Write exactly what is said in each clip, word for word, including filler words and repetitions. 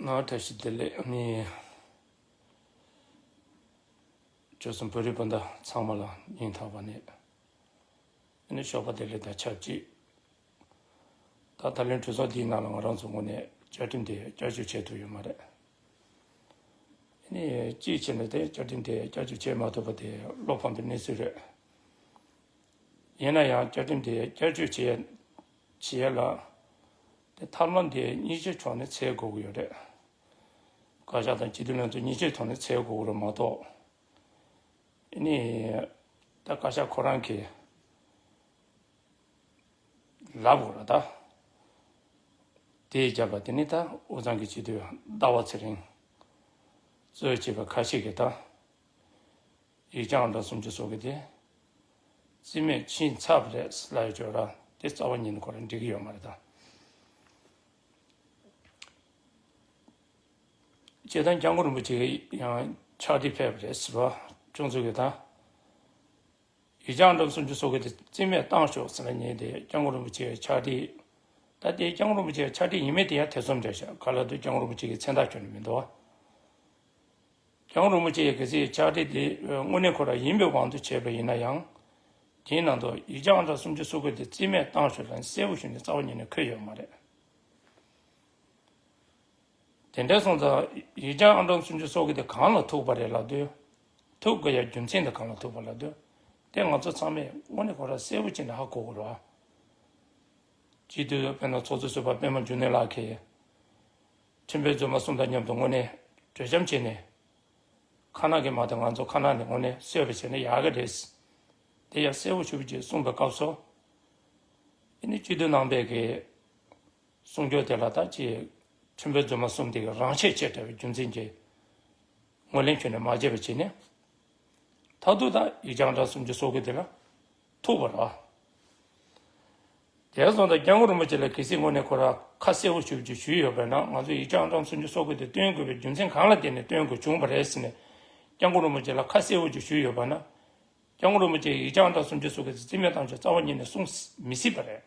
ནང་བཀྲ་ཤིས་བདེ་ལེགས། ནི། ཆོལ་གསུམ་བོད་རིགས་སྤུན་ཟླ་ཚང་མ་ལ་སྙིང་ཐག་པ་ནས་ནི་ཞོགས་པ་བདེ་ལེགས་དང་ཆབས་ཅིག་ད་ད་ལན་གྲོས་ཚོགས་འདིའི་ནང་ལ་ང་རང་ཚོ་ངོས་ནས་བཅའ་ཁྲིམས་དེ་བསྐྱར་བཅོས་བྱེད་ཐུབ་ཡོད་མ་རེད། ནི་གཅིག་བྱས་ན་དེ་བཅའ་ཁྲིམས་དེ་བསྐྱར་བཅོས་བྱེད་མ་ཐུབ་པ་དེ་བློ་ཕམ་པའི་གནས་ཚུལ་རེད། ཡིན་ན་ཡང་བཅའ་ཁྲིམས་དེ་བསྐྱར་བཅོས་བྱེད་བྱེད་ཡ་ལ་དེ་ཐབས་ལམ་དེ་གཉིས་ཆ་ཕྱོགས་ནས་འཚོལ་དགོས་ཀྱི་ཡོད་རེད། བཀའ་ཤག་དང་སྤྱི་འཐུས་ལྷན་ཚོགས་གཉིས་ཆའི་ཐོག་ནས་འཚོལ་དགོས་ཀྱི་རེད་མ་གཏོགས། ནི་ད་བཀའ་ཤག་ཁོ་རང་གིས་ལབ་དགོས་རེད་ད། དེའི་རྒྱབ་ལ་དེ་ནི་ད་དབུས་གཙང་གི་སྤྱི་འཐུས་ཟླ་བ་ཚེ་རིང་གཙོས་བྱས་པ་ཁ་ཤས་ཀྱིས་ད། ཡིག་ཆ་ཨང་གྲངས་སུམ་ཅུ་སོ་དགུ་དེ་རྩིས་མེད་ཕྱིན་ཚར་བ་རེད་ལབ་ཡོད་ཅོག་ར་དེ་རྩ་བ་ཉིད་ནས་ཁོ་རང་འགྲིག་གི་ཡོད་མ་རེད་ད། སྤྱིར་བཏང་སྐྱབས་མགོན་རིན་པོ་ཆེ་ཡང་ཕྱག་བྲིས་ཕེབས་པ་རེད་ཟེར་བ་ཅུང་ཚོད་ཀྱི་ད། ཡིག་ཆ་ཨང་གྲངས་སུམ་ཅུ་སོ་དགུ་དེ་རྩིས་མེད་བཏང་ཤོག་ཟེར་ན་ཉན་དེ་སྐྱབས་མགོན་རིན་པོ་ཆེའི་ཕྱག་བྲིས། ད་དེ་སྐྱབས་མགོན་རིན་པོ་ཆེའི་ཕྱག་བྲིས་ཡིན་མིན་དེ་ཡང་ཐེ་ཚོམ་རེད་ཤག་ག་ལ་དུས་སྐྱབས་མགོན་རིན་པོ་ཆེ་གི་མཚན་རྟགས་ཁྱོན་ནས་མི་འདུག་བ། སྐྱབས་མགོན་རིན་པོ་ཆེ་ཡི་གལ་སྲིད་ཕྱག་བྲིས་དེ་དངོས་གནས་ཁོ་རང་ཡིན་པའི་དབང་དུ་བྱས་པ་ཡིན་ན་ཡང་། དེའི་ནང་དུ་ཡིག་ཆ་ཨང་གྲངས་སུམ་ཅུ་སོ་དགུ་དེ་རྩིས་མེད་བཏང་ཤོག་ལབ་ནས་གསལ་པོ་ཞུས་ནས་རྩ་བ་ཉིད་ནས་འཁོད་ཡོད་མ་རེད། དེ་འདྲ་སོང་ཙང་ཡིག་ཆ་ཨང་གྲངས་སུམ་ཅུ་སོ་དགུ་དེ་གང་ལ་ཐུག་པ་རེད་ལབ་དུས། ཐུག་དགོས་ཡ་རྒྱུ་མཚན་དེ་གང་ལ་ཐུག་པ་ལབ་དུས། དེ་ང་ཚོ་ཚང་མས་དངོས་གནས་ཁོ་རང་གསལ་པོ་བྱས་ནས་ཧ་གོ་དགོས་རེད་བ། སྤྱི་འཐུས་དཔེར་ན་ཚོགས་གཙོ་ཟུར་པ་པད་མ་འབྱུང་གནས་ལགས་ཀྱིས། ཁྲིམས་དཔོན་རྫུན་མ་གསུམ་དང་མཉམ་དུ་དངོས་གནས་གྲོས་འཆམ་བྱས་ནས། ཁ་ནང་གི་མ་དེ་ང་ཚོ་ཁ་ནང་ནས་དངོས་གནས་གསོལ་བ་བྱས་ན་ཡག་གི་རེད། དེ་ཡང་གསལ་པོ་ཞུ་བ་ཅིག་གསུངས་པའི་སྐབས་སུ། ཨ་ནི་སྤྱི་འཐུས་རྣམ་པས་ཀྱི་གསུང་སྐྱོར་དེ་ལ་ད་ཅིག་ཁྲིམས་དཔོན་རྫུན་མ་གསུམ་དེ་གི་རང་ཆས་ཆེ་དྲགས་པའི་རྒྱུ་མཚན་གྱིས་ངོས་ལེན་ཁྱོན་ནས་མ་བྱས་པ་བྱས་ནས། མཐར་ཐུག་ད་ཡིག་ཆ་ཨང་གྲངས་སུམ་ཅུ་སོ་དགུ་དེ་ལ་ཐུག་པ་རེད། དེ་སོང་ཙང་སྐྱབས་མགོན་རིན་པོ་ཆེ་ལ་གལ་སྲིད་དངོས་གནས་ཁོ་རང་ཁ་གསལ་པོ་ཞུ་རྒྱུ་ཞུས་ཡོད་པ་ན་ང་ཚོ་ཡིག་ཆ་ཨང་གྲངས་སུམ་ཅུ་སོ་དགུ་དེ་བཏོན་དགོས་པའི་རྒྱུ་མཚན་གང་ལ་བརྟེན་ནས་བཏོན་དགོས་བྱུང་བ་རེད་ཟེར་ནས་སྐྱབས་མགོན་རིན་པོ་ཆེ་ལ་ཁ་གསལ་པོ་ཅིག་ཞུས་ཡོད་པ་ན། སྐྱབས་མགོན་རིན་པོ་ཆེ་ཡིག་ཆ་ཨང་གྲངས་སུམ་ཅུ་སོ་དགུ་དེ་རྩིས་མེད་བཏང་ཆོག་རྩ་བ་ཉིད་ནས་གསུང་མི་སྲིད་པ་རེད།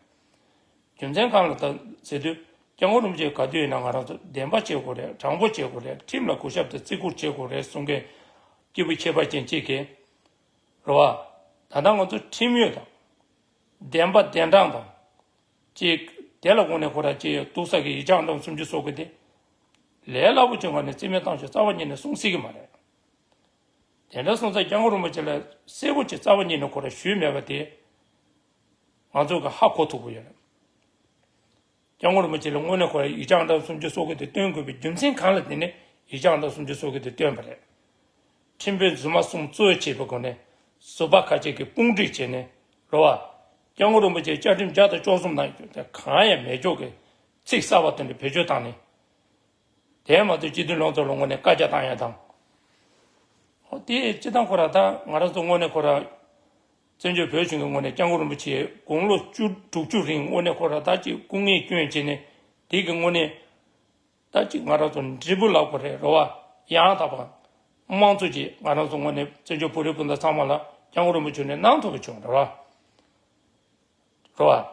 རྒྱུ་མཚན་གང་ལ་ད་ཟེར་དུས་སྐྱབས་མགོན་རིན་པོ་ཆེ་ག་དུས་ཡིན་ན་ང་རང་ཚོ་བདེན་པ་བྱེད་དགོས་རེད། དྲང་པོ་བྱེད་དགོས་རེད། ཁྲིམས་ལ་གུས་ཞབས་དང་བརྩི་བཀུར་བྱེད་དགོས་རེད་གསུང་མཁན་སྐྱེས་བུ་ཁྱད་པར་ཅན་གཅིག་གིས། རེད་བ། ད་ལྟ་ང་ཚོ་ཁྲིམས་ཡོད་དང་། བདེན་པ་བདེན་དྲང་དང་། ཅིག་དེ་ལ་དགོངས་ནས་ཁོ་རང་ཅིག་འདུག་ས་གི་ཡིག་ཆ་ཨང་གྲངས་སུམ་ཅུ་སོ་དགུ་དེ། ལས་སླ་པོ་བྱུང་བ་ནས་རྩིས་མེད་བཏང་ཆོག་རྩ་བ་ཉིད་ནས་གསུང་སྲིད་ཀྱི་མ་རེད། དེ་འདྲ་སོང་ཙང་སྐྱབས་མགོན་རིན་པོ་ཆེ་ལ་གསལ་པོ་ཅིག་རྩ་བ་ཉིད་ནས་ཁོ་རང་ཞུས་མེད་པ་དེ། ང་ཚོ་གི་ཧ་གོ་ཐུབ་ཀྱི་ཡོད་རེད། སྐྱབས་མགོན་རིན་པོ་ཆེ་ལ་དངོས་གནས་ཁོ་རང་ཡིག་ཆ་ཨང་གྲངས་སུམ་ཅུ་སོ་དགུ་དེ་བཏོན་དགོས་པའི་རྒྱུ་མཚན་གང་ལ་བརྟེན་ནས་ཡིག་ཆ་ཨང་གྲངས་སུམ་ཅུ་སོ་དགུ་དེ་བཏོན་པ་རེད། ཁྲིམས་དཔོན་རྫུན་མ་གསུམ་གཙོས་བྱས་པའི་སྒོ་ནས་ཟུར་པ་ཁ་ཤས་ཀྱིས་དཔུང་སྒྲིག་བྱས་ནས་རེད་བ། སྐྱབས་མགོན་རིན་པོ་ཆེའི་བཅའ་ཁྲིམས་བརྒྱ་དང་བཅུ་གསུམ་ནང་གང་ཡང་མེད་ཅོག་གི་ཚིག་གསར་པ་བཏོན་ནས་བེད་སྤྱོད་བཏང་ནས། དེ་མ་གཏོགས་སྤྱི་འཐུས་ལྷན་ཚོགས་ལ་དངོས་གནས་བཀའ་རྒྱ་བཏང་ཡ་དང་། ཨོ་དེ་སྤྱི་བཏང་ཁོ་ར་ད་ང་རང་ཚོ་དངོས་གནས་ཁོ་ར། བཙན་བྱོལ་བོད་གཞུང་གི་ངོས་ནས་སྐྱབས་མགོན་རིན་པོ་ཆེ་དགུང་ལོ་བཅུ་དྲུག་ཅུ་རིང་དངོས་གནས་ཁོ་ར་ད་ཅིག་སྐུ་ངལ་བསྐྱོན་བྱས་ནས་དེ་གི་དངོས་གནས་ད་ཅིག་ང་རང་ཚོ་འབྲས་བུ་ལབ་དགོས་རེད་རེད་བ། ཡང་དག་པ་དམངས་གཙོ་ཅིག་ང་རང་ཚོ་དངོས་གནས་བཙན་བྱོལ་བོད་རིགས་སྤུན་ཟླ་ཚང་མ་ལ་སྐྱབས་མགོན་རིན་པོ་ཆེ་ནས་གནང་ཐུབ་པ་བྱུང་རེད་བ། རེད་བ།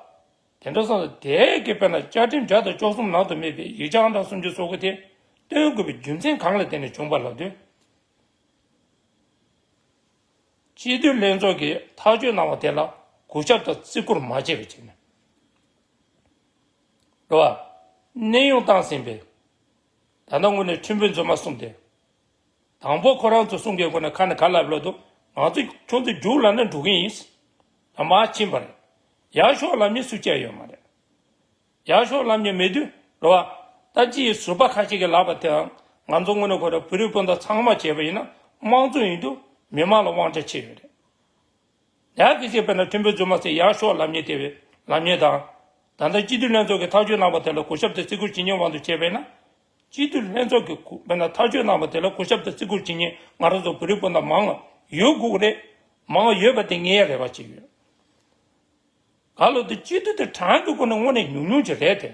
དེ་འདྲ་སོང་ཙང་དེ་གི་དཔེར་ན་བཅའ་ཁྲིམས་བརྒྱ་དང་བཅུ་གསུམ་ནང་དུ་མེད་པའི་ཡིག་ཆ་ཨང་གྲངས་སུམ་ཅུ་སོ་དགུ་དེ་བཏོན་དགོས་པའི་རྒྱུ་མཚན་གང་ལ་བརྟེན་ནས་བྱུང་པ་ལབ་དུས། སྤྱི་འཐུས་ལྷན་ཚོགས་ཀྱིས་ཐག་གཅོད་གནང་བ་དེ་ལ་གུས་ཞབས་དང་བརྩི་བཀུར་མ་བྱས་པའི་ཆེད་ནས། རེད་བ། གནས་དབྱུང་བཏང་ཟིན་པའི། ད་ལྟ་དངོས་གནས་ཁྲིམས་དཔོན་རྫུན་མ་གསུམ་དེ། དང་པོ་ཁོ་རང་ཚོ་གསུང་མཁན་ཁོ་ན་ཁ་ནས་ག་ལབ་ལབ་འདུག་ང་ཚོ་ཁྱོད་ཚོ་རྒྱུགས་ལབ་ན་འགྲོ་གི་ཡིན། ད་མར་ཕྱིན་པ་རེད། ཡར་ཤོག་ལབ་མཁན་སུ་བཅར་ཡོད་མ་རེད། ཡར་ཤོག་ལབ་མཁན་མེད་དུས་རེད་བ། ད་ཅི་ཡི་ཟུར་པ་ཁ་ཅིག་གིས་ལབ་པ་དེའང་ང་ཚོ་དངོས་གནས་ཁོ་རང་བོད་རིགས་སྤུན་ཟླ་ཚང་མ་བྱས་པ་ཡིན་ན་དམངས་གཙོ་ཡིན་དུས་མི་མང་ལ་དབང་ཆ་ཆེ་ཡོད་རེད། ཡང་གལ་སྲིད་དཔེར་ན་ཁྲིམས་དཔོན་རྫུན་མ་ཟེར་ཡར་ཤོག་ལབ་མཁན་དེ་བས་ལབ་མཁན་དང་། ད་ལྟ་སྤྱི་འཐུས་ལྷན་ཚོགས་ཀྱིས་ཐག་གཅོད་གནང་བ་དེ་ལ་གུས་ཞབས་དང་བརྩི་བཀུར་བྱེད་མཁན་དབང་དུ་བྱས་པས་ན། སྤྱི་འཐུས་ལྷན་ཚོགས་ཀྱིས་གུ་དཔེར་ན་ཐག་གཅོད་གནང་བ་དེ་ལ་གུས་ཞབས་དང་བརྩི་བཀུར་བྱེད་མཁན་ང་རང་ཚོ་བོད་རིགས་སྤུན་ཟླ་མང་ང་ཡོད་དགོས་ཀྱི་རེད། མང་ང་ཡོད་པ་དེ་ངས་ཡ་རེ་བ་བྱེད་ཡོད། ག་ལོ་དེ་སྤྱི་འཐུས་དེ་གྲངས་ཀྱི་སྒོ་ནས་དངོས་གནས་ཉུང་ཉུང་ཅིག་རེད་དེ།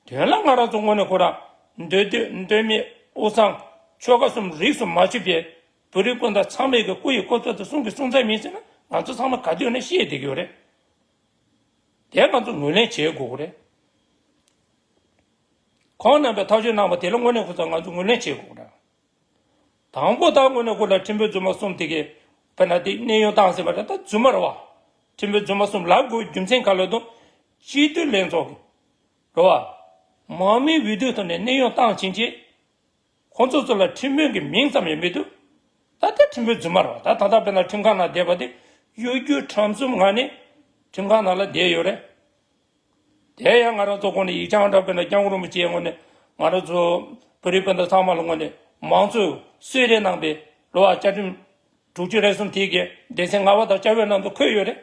དོན་ལ་ང་རང་ཚོ་དངོས་གནས་ཁོ་རང་མདོ་སྟོད་མདོ་སྨད་དབུས་གཙང་ཆོལ་ཁ་གསུམ་རིས་སུ་མ་ཆད་པའི་བོད་རིགས་སྤུན་ཟླ་ཚང་མས་ཀྱི་སྐུ་ཡི་སྐུ་ཚབ་དང་གསུང་གི་གསུང་ཚབ་ཡིན་ཟེར་ན་ང་ཚོ་ཚང་མ་ག་དུས་ཡོད་ན་ཤེས་བསྡད་ཀྱི་ཡོད་རེད། དེ་ང་ཚོ་ངོས་ལེན་བྱེད་དགོས་ཀྱི་རེད། ཁོང་རྣམ་པས་ཐག་གཅོད་གནང་བ་དེ་ལ་དངོས་གནས་ཁོ་ཚོ་ང་ཚོ་ངོས་ལེན་བྱེད་དགོས་རེད། དང་པོ་ད་དངོས་གནས་ཁོ་ལ་ཁྲིམས་དཔོན་རྫུན་མ་གསུམ་དེ་གས་དཔེར་ན་དེ་གནས་དབྱུང་བཏང་ཟིན་པ་རེད། ད་རྫུན་མ་རེད་བ། ཁྲིམས་དཔོན་རྫུན་མ་གསུམ་ལབ་དགོས་རྒྱུ་མཚན་ག་ལ་དུ། སྤྱི་འཐུས་ལྷན་ཚོགས་ཀྱི་རེད་བ། མང་མོས་འོས་བསྡུ་ཐོག་ནས་གནས་དབྱུང་བཏང་ཕྱིན་ཆད། ཁོང་ཚོ་ཚོ་ལ་ཁྲིམས་དཔོན་གྱི་མིང་ཙམ་ཡང་མི་འདུག་ད་ལྟ་ཁྲིམས་དཔོན་རྫུན་མ་རེད་བ། ད་ད་ལྟ་དཔེར་ན་ཁྲིམས་ཁང་ནང་བསྡད་པ་དེ་གཡོ་སྒྱུ་ཁྲམ་གསུམ་ངང་ནས་ཁྲིམས་ཁང་ནང་ལ་བསྡད་ཡོད་རེད། དེ་ཡང་ང་རང་ཚོ་ཁོང་ནས་ཡིག་ཆ་ཨང་གྲངས་དཔེར་ན་སྐྱབས་མགོན་རིན་པོ་ཆེའི་ངོས་ནས་ང་རང་ཚོ་བོད་རིགས་སྤུན་ཟླ་ཚང་མ་ལ་ངོས་ནས་མང་གཙོའི་གསོལ་རས་གནང་པའི་རེད་བ། བཅའ་ཁྲིམས་དྲུག་ཅུ་རེ་གསུམ་དེ་གའི་སྡེ་ཚན་ལྔ་པ་དང་བཅའ་བའི་ནང་དུ་འཁོད་ཡོད་རེད།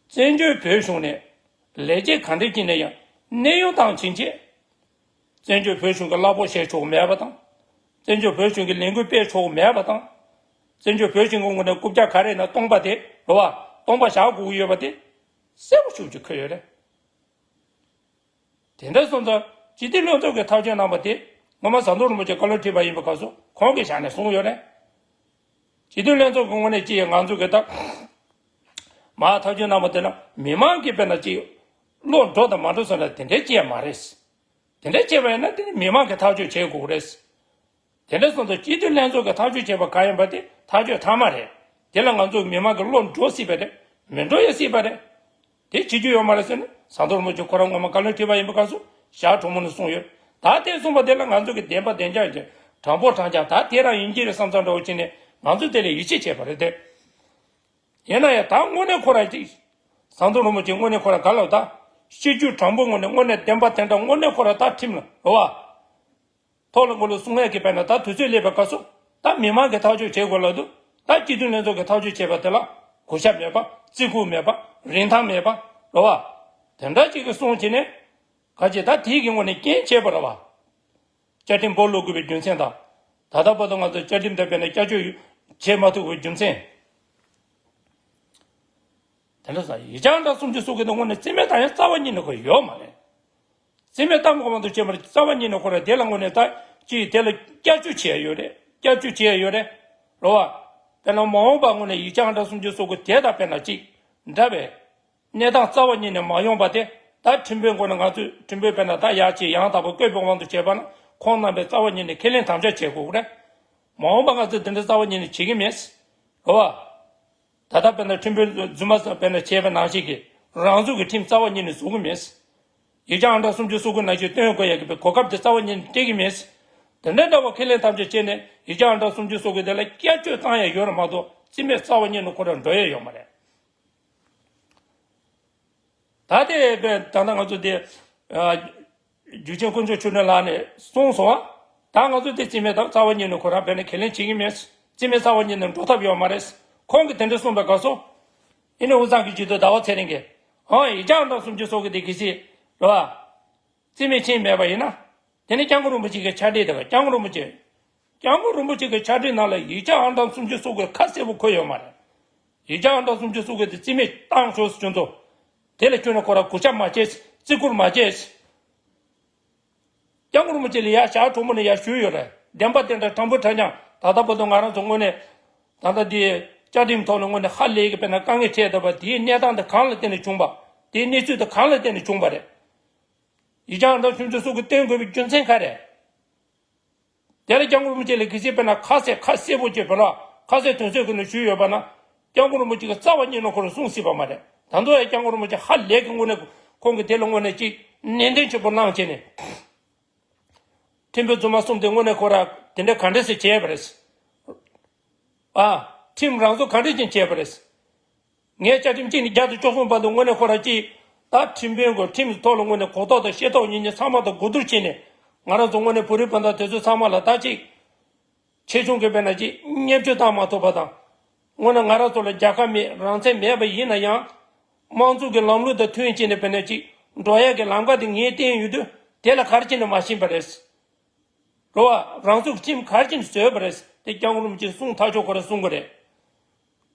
བཙན་བྱོལ་བོད་གཞུང་ནས་ལས་བྱེད་ག་འདྲ་ཅིག་ནས་ཡང་གནས་དབྱུང་བཏང་ཕྱིན་ཆད། བཙན་བྱོལ་བོད་གཞུང་གི་གླ་ཕོགས་བཞེས་ཆོག་མེད་པ་དང་། བཙན་བྱོལ་བོད་གཞུང་གི་ལས་འགུལ་སྤེལ་ཆོག་མེད་པ་དང་། བཙན་བྱོལ་བོད་གཞུང་གི་ངོས་ནས་རྐུབ་བཀྱག་ག་རེ་ན་སྟོང་པ་དེ་རེད་བ། སྟོང་པ་བཞག་དགོས་ཀྱི་ཡོད་པ་དེ་གསལ་པོ་ཞེ་པོ་ཅིག་འཁོད་ཡོད་རེད། དེ་འདྲ་སོང་ཙང་སྤྱི་འཐུས་ལྷན་ཚོགས་ཀྱིས་ཐག་གཅོད་གནང་པ་དེ་སྔོན་མ་ཟམ་གདོང་རིན་པོ་ཆེ་བཀའ་སློབ་ཁྲིད་པ་ཡིན་པའི་སྐབས་སུ་ཁོང་གིས་ཞལ་ནས་གསུངས་ཡོད་རེད། སྤྱི་འཐུས་ལྷན་ཚོགས་ཀྱི་ངོས་ནས་ཅི་ཡང་ང་ཚོ་གི་ད་མར་ཐག་གཅོད་གནང་པ་དེ་ལ་མི་མང་གིས་དཔེར་ན་ཅི་བློ་འགྲོ་དང་མ་འགྲོ་སོང་ན་དེ་འདྲའི་ཅི་ཡང་མ་རེད། དེ་འདྲ་བྱས་པ་ཡིན་ན་དེ་ནི་མི་མང་གིས་ཐག་གཅོད་བྱེད་དགོས་རེད། དེ་འདྲ་སོང་ཙང་སྤྱི་འཐུས་ལྷན་ཚོགས་ཀྱིས་ཐག་གཅོད་བྱས་པ་གང་ཡིན་པ་དེ་ཐག་གཅོད་མཐའ་མ་རེད། དེ་ལ་ང་ཚོ་མི་མང་གི་བློ་འགྲོ་སྲིད་པ་རེད། མི་འགྲོ་ཡང་སྲིད་པ་རེད། དེ་བྱེད་རྒྱུ་ཡོད་མ་རེད་ཟེར་ནས་ཟམ་གདོང་རིན་པོ་ཆེ་ཁོ་རང་ངོ་མ་བཀའ་སློབ་ཁྲིད་པ་ཡིན་པའི་སྐབས་སུ་ཞལ་དྲོན་མོ་ནས་གསུངས་ཡོད། ད་དེ་གསུངས་པ་དེ་ལ་ང་ཚོ་གི་བདེན་པ་བདེན་རྐྱང་ཡིན་གྱི་དྲང་པོ་དྲང་རྐྱང་ད་དེ་རང་ཡིན་གྱི་རེད་བསམ་བསམ་འདྲ་བོ་བྱས་ནས་ང་ཚོས་དེ་ལ་ཡིད་ཆེས་བྱས་པ་རེད་དེ། ཡིན་ན་ཡང་ད་དངོས་གནས་ཁོ་རང་ཅིག་ཟམ་གདོང་རིན་པོ་ཆེ་དངོས་གནས་ཁོ་རང་ག་ལ་ད་སྤྱི་རྒྱུ་དྲང་པོ་ངོས་ནས་དངོས་གནས་བདེན་པ་དེ་འདྲ་དངོས་གནས་ཁོ་རང་ད་ཁྲིམས་ལ་རེད་བ། ཐོག་ལ་མགོ་ལ་གསུང་ཡས་ཀྱི་དཔེར་ན་ད་དུས་ཚོད་སླེབས་པའི་སྐབས་སུ་ད་མི་མང་གིས་ཐག་གཅོད་བྱེད་དགོས་ལབ་འདུག་ད་སྤྱི་འཐུས་ལྷན་ཚོགས་ཀྱིས་ཐག་གཅོད་བྱས་པ་དེ་ལ་གུས་ཞབས་མེད་པ། བརྩི་བཀུར་མེད་པ། རིན་ཐང་མེད་པ་རེད་བ། དེ་འདྲ་ཅིག་གི་གསུང་བྱས་ནས་ག་ཅི་ད་དེའི་གི་ངོས་ནས་རྐྱེན་བྱས་པ་རེད་བ། བཅའ་ཁྲིམས་སྦོ་ལོག་དགོས་པའི་རྒྱུ་མཚན་དང་། ད་ལྟ་བར་དུ་ང་ཚོ་བཅའ་ཁྲིམས་དང་དཔེར་ན་བསྐྱར་བཅོས་བྱེད་མ་ཐུབ་པའི་རྒྱུ་མཚན། དེ་འདྲ་ས་ཡིག་ཆ་ཨང་གྲངས་སུམ་ཅུ་སོ་དགུ་དེ་དངོས་གནས་རྩིས་མེད་བཏང་ཡ་རྩ་བ་ཉིད་ནས་ཁོ་ཡོད་མ་རེད། རྩིས་མེད་བཏང་དགོས་མ་གཏོགས་བྱས་མ་རེད། རྩ་བ་ཉིད་ནས་ཁོ་ར་དེ་ལ་དངོས་གནས་ད་ཅིག་དེ་ལ་བསྐྱར་བཅོས་བྱས་ཡོད་རེད། བསྐྱར་བཅོས་བྱས་ཡོད་རེད། རེད་བ། དཔེར་ན་མ་འོངས་པ་དངོས་གནས་ཡིག་ཆ་ཨང་གྲངས་སུམ་ཅུ་སོ་དགུ་དེ་དང་དཔེར་ན་ཅིག་འདྲ་བའི་གནས་སྟངས་རྩ་བ་ཉིད་ནས་མ་ཡོང་པ་དེ་ད་ཁྲིམས་དཔོན་དངོས་གནས་ང་ཚོས་ཁྲིམས་དཔོན་དཔེར་ན་ད་ཡར་ཅིག་ཡང་དག་པ་བསྐོས་པའི་དབང་དུ་བྱས་པ་ན་ཁོང་རྣམ་པས་རྩ་བ་ཉིད་ནས་ཁས་ལེན་དམ་བཅའ་བྱེད་དགོས་རེད། མ་འོངས་པ་ང་ཚོས་དེ་འདྲ་རྩ་བ་ཉིད་ནས་བྱེད་ཀྱི་མེད། རེད་བ། ད་ལྟ་དཔེར་ན་ཁྲིམས་དཔོན་རྫུན་མ་དཔེར་ན་བྱས་པ་ནང་བཞིན་གྱི་རང་ཚུགས་ཀྱི་ཁྲིམས་རྩ་བ་ཉིད་ནས་བཟོ་གི་མེད། ཡིག་ཆ་ཨང་གྲངས་སུམ་ཅུ་སོ་དགུ་ནང་བཞིན་སྟོན་དགོས་ཡག་གི་གོ་སྐབས་དེ་རྩ་བ་ཉིད་ནས་སྤྲད་ཀྱི་མེད། དེ་འདྲ་འདྲ་བ་ཁས་ལེན་ཐམས་ཅད་བྱས་ནས་ཡིག་ཆ་ཨང་གྲངས་སུམ་ཅུ་སོ་དགུ་དེ་ལ་བསྐྱར་བཅོས་བཏང་ཡག་ཡོད་རེད་མ་གཏོགས་རྩིས་མེད་རྩ་བ་ཉིད་ནས་ཁོ་རང་འགྲོ་ཡག་ཡོད་མ་རེད། ད་དེ་བས་ད་ལྟ་ང་ཚོ་དེ་རྒྱུ་ཆེན་དཀོན་མཆོག་ཆོས་སྒྲོན་ལགས་ནས་གསུངས་སོང་བ། ད་ང་ཚོ་དེ་རྩིས་མེད་དང་རྩ་བ་ཉིད་ནས་ཁོ་རང་བས་ནས་ཁས་ལེན་བྱེད་ཀྱི་མེད། རྩིས་མེད་རྩ་བ་ཉིད་ནས་འགྲོ་ཐབས་ཡོད་མ་རེད། ཁོང་གིས་དེ་འདྲ་གསུངས་པའི་སྐབས་སུ། ཨི་ནི་དབུས་གཙང་གི་སྤྱི་འཐུས་ཟླ་བ་ཚེ་རིང་གིས། ཨང་ཡིག་ཆ་ཨང་གྲངས་སུམ་ཅུ་སོ་དགུ་དེ་གལ་སྲིད་རེད་བ། རྩིས་མེད་ཕྱིན་མེད་པ་ཡིན་ན། དེ་ནི་སྐྱབས་མགོན་རིན་པོ་ཆེ་གི་ཕྱག་བྲིས་དེ་ག་སྐྱབས་མགོན་རིན་པོ་ཆེ། སྐྱབས་མགོན་རིན་པོ་ཆེ་གི་ཕྱག་བྲིས་ནང་ལ་ཡིག་ཆ་ཨང་གྲངས་སུམ་ཅུ་སོ་དགུ་ཁ་གསལ་པོ་འཁོད་ཡོད་མ་རེད། ཡིག་ཆ་ཨང་གྲངས་སུམ་ཅུ་སོ་དགུ་དེ་རྩིས་མེད་བཏང་ཆོག་ཟེར་ཁྱོད་ཚོ། དེ་ལ་ཁྱོད་ནས་ཁོ་ར་གུས་ཞབས་མ་བྱེད། བརྩི་བཀུར་མ་བྱེད། སྐྱབས་མགོན་རིན་པོ་ཆེ་ལ་ཡར་ཞལ་དྲོན་མོ་ནས་ཡར་ཞུས་ཡོད་རེད། བདེན་པ་དེ་འདྲ་དྲང་པོ་དྲང་རྐྱང་ད་ལྟ་བར་དུ་ང་རང་ཚོ་དངོས་གནས། ད་ལྟ་འདི་བཅའ་ཁྲིམས་ཐོག་ནས་དངོས་གནས་ཧ་ལས་ཀྱི་དཔེར་ན་དཀའ་ངལ་འཕྲད་བསྡད་པ་དེའི་གནས་སྟངས་དེ་གང་ལ་བརྟེན་ནས་བྱུང་པ། དེའི་གནས་ཚུལ་དེ་གང་ལ་བརྟེན་ནས་བྱུང་པ་རེད། ཡིག་ཆ་ཨང་གྲངས་སུམ་ཅུ་སོ་དགུ་བཏོན་དགོས་པའི་རྒྱུ་མཚན་ག་རེ། དེ་ལ་སྐྱབས་མགོན་རིན་པོ་ཆེ་ལ་གལ་སྲིད་དཔེར་ན་ཁ་གསལ་ཁ་གསལ་པོ་ཅིག་དཔེར་ན་ཁ་གསལ་དོན་གསལ་གྱི་ནས་ཞུས་ཡོད་པ་ན། སྐྱབས་མགོན་རིན་པོ་ཆེ་གིས་རྩ་བ་ཉིད་ནས་ཁོ་རང་གསུང་སྲིད་པ་མ་རེད། ད་དུང་ཡང་སྐྱབས་མགོན་རིན་པོ་ཆེ་ཧ་ལས་ཀྱི་དངོས་གནས་ཁོང་གིས་དེ་ལ་དངོས་གནས་ཅིག་ནན་ཏན་ཆེན་པོ་གནང་བྱས་ནས། ཁྲིམས་དཔོན་རྫུན་མ་གསུམ་དེ་དངོས་གནས་ཁོ་ར་དེ་འདྲ་ག་འདྲ་སེ་བྱས་པ་རེད། ཨ། ཁྲིམས་རང་བཟོ་ག་འདྲ་ཅིག་བྱས་པ་རེད། ངས་བཅའ་ཁྲིམས་གཅིག་ནས་བརྒྱ་དང་བཅུ་གསུམ་བར་དུ་དངོས་གནས་ཁོ་རང་གཅིག་ད་ཁྲིམས་དཔོན་གྱི་ཁྲིམས་ཐོག་ལ་དངོས་གནས་གོ་རྟོགས་དང་ཤེས་རྟོགས་ཡིན་ཉིན་ཚང་མ་དང་གོ་བསྡུར་བྱས་ནས་ང་རང་ཚོ་དངོས་གནས་བོད་རིགས་སྤུན་ཟླ་དེ་ཚོ་ཚང་མ་ལ་ད་གཅིག་ཆེ་ཆུང་གི་དཔེར་ན་གཅིག་བརྙས་བཅོས་བཏང་མ་ཐུབ་པ་དང་། དངོས་གནས་ང་རང་ཚོ་ལ་རྒྱལ་ཁ་མེད་རང་བཙན་མེད་པ་ཡིན་ན་ཡང་། དམངས་གཙོ་གི་ལམ་ལུགས་དང་མཐུན་བྱས་ནས་དཔེར་ན་གཅིག་འགྲོ་ཡག་གི་ལམ་ཁ་དེ་ངས་བསྟན་ཡོད་དུས་དེ་ལ་ག་རེ་བྱས་ནས་མ་ཕྱིན་པ་རེད། རེད་བ། རང་ཚུགས་ཁྲིམས་ག་རེ་བྱས་ནས་བཟོས་པ་རེད། དེ་སྐྱབས་མགོན་རིན་པོ་ཆེས་གསུང་ཐག་ཆོད་ཁོ་རང་གསུང་གི་རེད།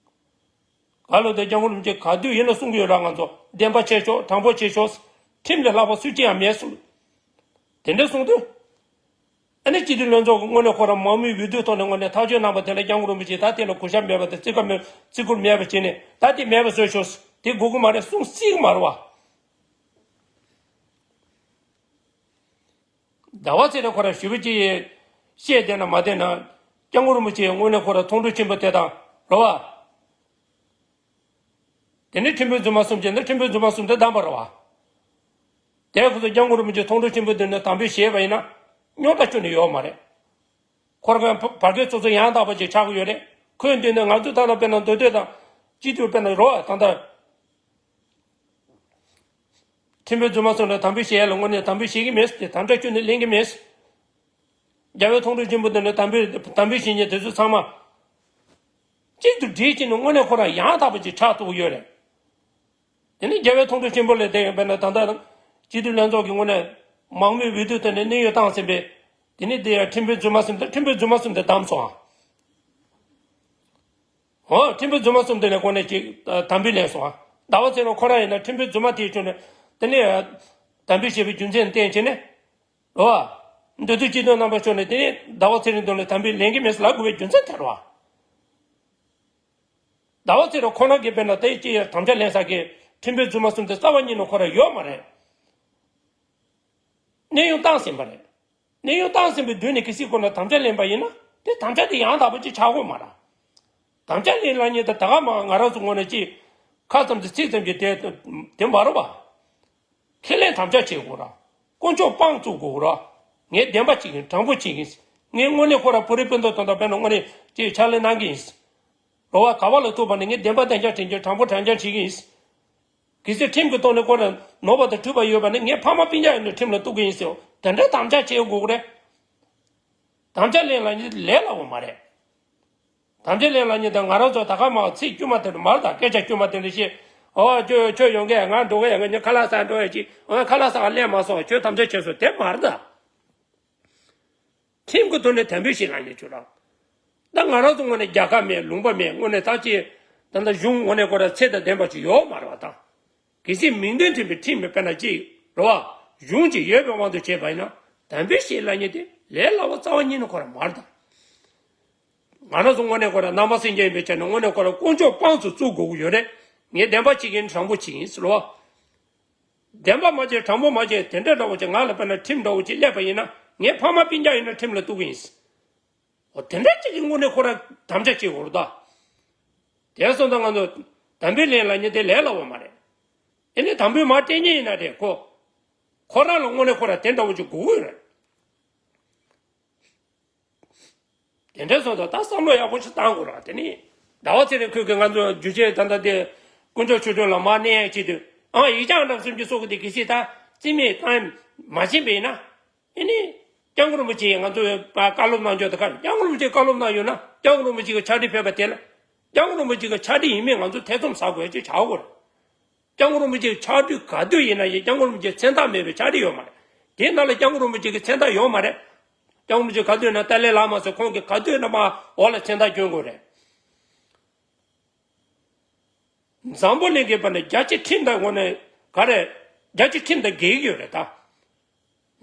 ག་ལོ་དེ་སྐྱབས་མགོན་རིན་པོ་ཆེས་ག་དུས་ཡིན་ན་གསུང་གི་ཡོད་ར། ང་ཚོ་བདེན་པ་བྱེད་ཆོག་དྲང་པོ་བྱེད་ཆོག་ཁྲིམས་ལས་ལྷག་པ་སུ་གཅིག་ཡང་མེད་གསུང་། དེ་འདྲ་གསུང་དུས། ཨ་ནི་སྤྱི་འཐུས་ལྷན་ཚོགས་ཀྱི་དངོས་གནས་ཁོ་རང་མང་མོས་འོས་བསྡུའི་ཐོག་ནས་དངོས་གནས་ཐག་གཅོད་གནང་པ་དེ་ལ་སྐྱབས་མགོན་རིན་པོ་ཆེས་ད་དེ་ལ་གུས་ཞབས་མེད་པ་དང་བརྩི་བཀུར་མེད་བརྩི་བཀུར་མེད་པ་བྱས་ནས་ད་དེ་མེད་པ་བཟོས་ཆོག་དེ་དགོས་ཀྱི་མ་རེད་གསུང་སྲིད་ཀྱི་མ་རེད་བ། ཟླ་བ་ཚེ་རིང་ཁོ་ར་ཞུ་བ་ཅི་བཤད་བསྡད་ན་མ་བསྡད་ན། སྐྱབས་མགོན་རིན་པོ་ཆེ་དངོས་གནས་ཁོ་ར་མཐོང་གྲོལ་ཆེན་པོ་དེ་དང་རོ་བ། དེ་ནས་ཁྲིམས་དཔོན་རྫུན་མ་གསུམ་བྱས་ན་ཁྲིམས་དཔོན་རྫུན་མ་གསུམ་དེ་བདམས་པ་རེད་བ། དེ་ཁོ་ཚོ་སྐྱབས་མགོན་རིན་པོ་ཆེ་མཐོང་གྲོལ་ཆེན་པོ་དེ་ནས་དམ་འབུལ་བཞེས་པ་ཡིན་ན་རྙོག་དྲ་ཁྱོན་ནས་ཡོད་མ་རེད། ཁོ་རང་བར་བར་བརྒལ་ཚོགས་གཙོ་ཡང་དག་པ་ཅིག་ཆགས་ཀྱི་ཡོད་རེད། ཁོས་འདི་ནས་ང་ཚོ་ད་ལྟ་དཔེར་ན་མདོ་སྟོད་དང་སྤྱི་འཐུས་དཔེར་ན་རོ་ཨ་ད་ལྟ་ཁྲིམས་དཔོན་རྫུན་མ་གསུམ་ལ་དམ་འབུལ་བྱེད་ཡ་ལ་དངོས་གནས་དམ་འབུལ་བྱེད་ཀྱི་མེད་དེ་དམ་བཅའ་ཁྱོན་ནས་ལེན་གྱི་མེད། རྒྱལ་བའི་མཐོང་གྲོལ་ཆེན་པོ་འདི་ནས་དམ་འབུལ་དམ་འབུལ་བྱེད་མཁན་དེ་ཚོ་ཚང་མ་གཅིག་ཏུ་སྒྲིལ་བྱས་ནས་དངོས་གནས་ཁོ་རང་ཡང་དག་པ་ཅིག་ཆགས་ཐུབ་ཀྱི་ཡོད་རེད། དེ་ནི་རྒྱལ་བའི་མཐོང་གྲོལ་ཆེན་པོ་ལས་དེ་ཡང་དཔེར་ན་ད་ལྟ་སྤྱི་འཐུས་ལྷན་ཚོགས་ཀྱི་ངོས་ནས་མང་མོས་འོས་བསྡུ་ཐོག་ནས་གནས་དབྱུང་བཏང་ཟིན་པའི་དེ་ནི་དེ་ཡང་ཁྲིམས་དཔོན་རྫུན་མ་གསུམ་དང་ཁྲིམས་དཔོན་རྫུན་མ་གསུམ་དེ་བདམས་སོང་ཨ། འོ་ཁྲིམས་དཔོན་རྫུན་མ་གསུམ་དེ་ནས་ཁོ་ནས་ཅིག་དམ་འབུལ་ལེན་སོང་ཨ། ཟླ་བ་ཚེ་རིང་ཁོ་རང་ཡིན་ན་ཁྲིམས་དཔོན་རྫུན་མ་དེའི་ཁྲོད་ནས་དེ་ནས་དམ་འབུལ་བྱས་པའི་རྒྱུ་མཚན་བསྟན་བྱས་ནས་རོ་ཨ། མདོ་སྟོད་སྤྱི་འཐུས་རྣམ་པ་ཚོ་ནས་དེ་ནས་ཟླ་བ་ཚེ་རིང་དོན་ལ་དམ་འབུལ་ལེན་གྱི་མེད་ལབ་དགོས་པའི་རྒྱུ་མཚན་དེ་རེད་བ། ཟླ་བ་ཚེ་རིང་ཁོ་རང་གིས་དཔེར་ན་དེ་ཅི་ཡང་དམ་བཅའ་ལེན་ས་གི་ཁྲིམས་དཔོན་རྫུན་མ་གསུམ་དེ་རྩ་བ་ཉིད་ནས་ཁོ་རང་ཡོད་མ་རེད། གནས་དབྱུང་བཏང་ཟིན་པ་རེད། གནས་དབྱུང་བཏང་ཟིན་པའི་དུས་ནས་གལ་སྲིད་ཁོ་ན་དམ་བཅའ་ལེན་པ་ཡིན་ན་དེ་དམ་བཅའ་དེ་ཡང་དག་པ་ཅིག་ཆགས་དགོས་མ་རེད། དམ་བཅའ་ལེན་ལ་ཉེ་ད་ད་ག་མ་ང་རང་ཚོ་ངོས་ནས་ཅི་ཁ་ཙམ་དུ་ཚིག་ཙམ་གྱི་དེ་དེ་མ་རེད་བ། ཁས་ལེན་དམ་བཅའ་བྱེད་དགོས་ར། དཀོན་མཆོག་དཔང་བཙུགས་དགོས་ར། ངས་བདེན་པ་བྱེད་ཀྱི་ཡིན། དྲང་པོ་བྱེད་ཀྱི་ཡིན། ངས་དངོས་གནས་ཁོ་ར་བོད་རིགས་སྤུན་ཟླ་དོན་དག་དཔེར་ན་དངོས་གནས་ཀྱི་ཕྱག་ལས་གནང་གི་ཡིན། རོ་བ་ག་བ་ལ་ཐུག་པ་ནས་ངས་བདེན་པ་བདེན་རྐྱང་དྲན་རྒྱུ། དྲང་པོ་དྲང་རྐྱང་བྱེད་ཀྱི་ཡིན། གལ་སྲིད་ཁྲིམས་ཀྱི་ཐོག་ནས་ཁོ་ར་ནོར་བ་དང་འཁྲུལ་པ་ཡོད་པ་ནི་ངས་ཕ་མ་སྤུན་ཀྱག་ཡིན་ནོ་ཁྲིམས་ལ་གཏུག་གི་ཡིན་ཟེར། དེ་འདྲའི་དམ་བཅའ་བྱེད་དགོས་ཀྱི་རེད། དམ་བཅའ་ལེན་ལ་ནི་ལས་སླ་བོ་མ་རེད། དམ་བཅའ་ལེན་ལ་ནི་ད་ང་རང་ཚོ་ད་ག་མ་ཚིག་དཀྱུས་མ་དེ་འདྲ་མ་རེད། ད་སྐད་ཆ་དཀྱུས་མ་དེ་འདྲ་བཤད། ཨོ་ཁྱོད་ཁྱོད་ཡོང་གི་ང་འགྲོ་གི་ཡ། ང་ཁ་ལག་ཟ་འགྲོ་ཡ་ཅིག་ཨོ་ཁ་ལག་ཟ་ག་སླེབས་མ་སོང་། ཁྱོད་དམ་བཅའ་བྱས་སོང་། དེ་མ་རེད་ད། ཁྲིམས་ཀྱི་ཐོག་ནས་དམ་འབུལ་ཞིག་ལ་ཉེ་ཆུ་རང་། ད་ང་རང་ཚོ་ངོས་ནས་རྒྱལ་ཁབ་མེད་ལུང་པ་མེད་དངོས་གནས་ད་ཅི། ད་ལྟ་གཞུང་ངོས་ནས་ཁོ་ར་ཚད་དང་ལྡན་པ་ཅིག་ཡོད་མ་རེད་བ་ད། གལ་སྲིད་མིང་དོན་མཐུན་པའི་ཁྲིམས་མེད་པ་ན་ཅི་རེད་བ། གཞུང་ཅིག་ཡོད་པའི་དབང་དུ་བྱས་པ་ཡིན་ན་དམ་འབུལ་ཞིག་ལ་ཉེ་དེ་ལས་སླ་བ་རྩ་བ་ཉིད་ནས་ཁོ་ར་མ་རེད་ད། ང་རང་ཚོ་ངོས་ནས་ཁོ་ར་ནང་པ་སེམས་ཅན་ཡིན་པའི་ཆ་ནས་ངོས་ནས་ཁོ་ར་དཀོན་མཆོག་དཔང་དུ་བཙུགས་དགོས་ཀྱི་ཡོད་རེད། ངས་བདེན་པ་བྱེད་ཀྱི་ཡིན། དྲང་པོ་བྱེད་ཀྱི་ཡིན་ཟེར་བ། བདེན་པ་མ་བྱས་དྲང་པོ་མ་བྱས་དེ་འདྲ་འདྲ་བོ་ཅིག་ང་ལ་དཔེར་ན་ཁྲིམས་འདྲ་བོ་ཅིག་སླེབས་པ་ཡིན་ན་ངའི་ཕ་མ་སྤུན་ཀྱག་ཡིན་ན་ཁྲིམས་ལ་གཏུག་གི་ཡིན། འོ་དེ་འདྲ་ཅིག་གི་དངོས་གནས་ཁོ་ར་དམ་བཅའ་བྱེད་དགོས་རེད་ད། དེ་སོང་ཙང་ང་ཚོ་དམ་འབུལ་ལེན་ལ་ཉེ་དེ་ལས་སླ་བོ་མ་རེད། ཨེ་ནི་དམ་འབུལ་མ་སྤྲད་མཁན་ཡིན་ན་རེད་ཁོ། ཁོ་རང་ལ་དངོས་གནས་ཁོ་ར་དེ་འདྲ་བོ་ཅིག་དགོས་ཀྱི་ཡོད་རེད། དེ་འདྲ་སོང་ཙང་ད་བསམ་བློ་ཡག་པོ་ཞིག་བཏང་དགོས་ར། དེ་ནི་ཟླ་བ་ཚེ་རིང་ཁོས་ཀྱི་ང་ཚོ་རྒྱུ་ཆས་ད་ལྟ་དེ་དཀོན་མཆོག་མཆོད་སྤྲིན་ལ་མར་གནས་ཡག་ཆེད་དུ་ཨང་ཡིག་ཆ་ཨང་གྲངས་སུམ་ཅུ་སོ་དགུ་དེ་གལ་སྲིད་ད་རྩིས་མེད་བཏང་མ་ཕྱིན་པ་ཡིན་ན། ཨེ་ནི། སྐྱབས་མགོན་རིན་པོ་ཆེས་ང་ཚོ་བཀའ་སློབ་གནང་ཕྱོགས་དེ་ག་རེ། སྐྱབས་མགོན་རིན་པོ་ཆེས་བཀའ་སློབ་གནང་ཡོད་ན་སྐྱབས་མགོན་རིན་པོ་ཆེ་གི་ཕྱག་བྲིས་ཕེབས་པ་དེ་ལ་སྐྱབས་མགོན་རིན་པོ་ཆེ་གི་ཕྱག་བྲིས་ཡིན་མིན་ང་ཚོ་ཐེ་ཚོམ་ཟ་དགོས་ཡ་ཅིག་ཆགས་ཀྱི་ཡོད་རེད། སྐྱབས་མགོན་རིན་པོ་ཆེ་གི་ཕྱག་བྲིས་ག་དུས་ཡིན་ན་ཡང་སྐྱབས་མགོན་རིན་པོ་ཆེ་མཚན་རྟགས་མེད་པའི་ཕྱག་བྲིས་ཡོད་མ་རེད། དེའི་ནང་ལ་སྐྱབས་མགོན་རིན་པོ་ཆེ་གི་མཚན་རྟགས་ཡོད་མ་རེད། སྐྱབས་མགོན་རིན་པོ་ཆེ་ག་དུས་ཡིན་ན་ཏཱ་ལའི་བླ་མ་ཟེར་ཁོང་གིས་ག་དུས་ཡིན་ན་མར་འོག་ལ་མཚན་རྟགས་སྐྱོན་དགོས་རེད། འཛམ་བུ་གླིང་གི་བར་ནས་རྒྱལ་སྤྱིའི་ཁྲིམས་དང་ངོ་ནས་ག་རེ། རྒྱལ་སྤྱིའི་ཁྲིམས་དང་འགལ་གྱི་ཡོད་རེད་ད།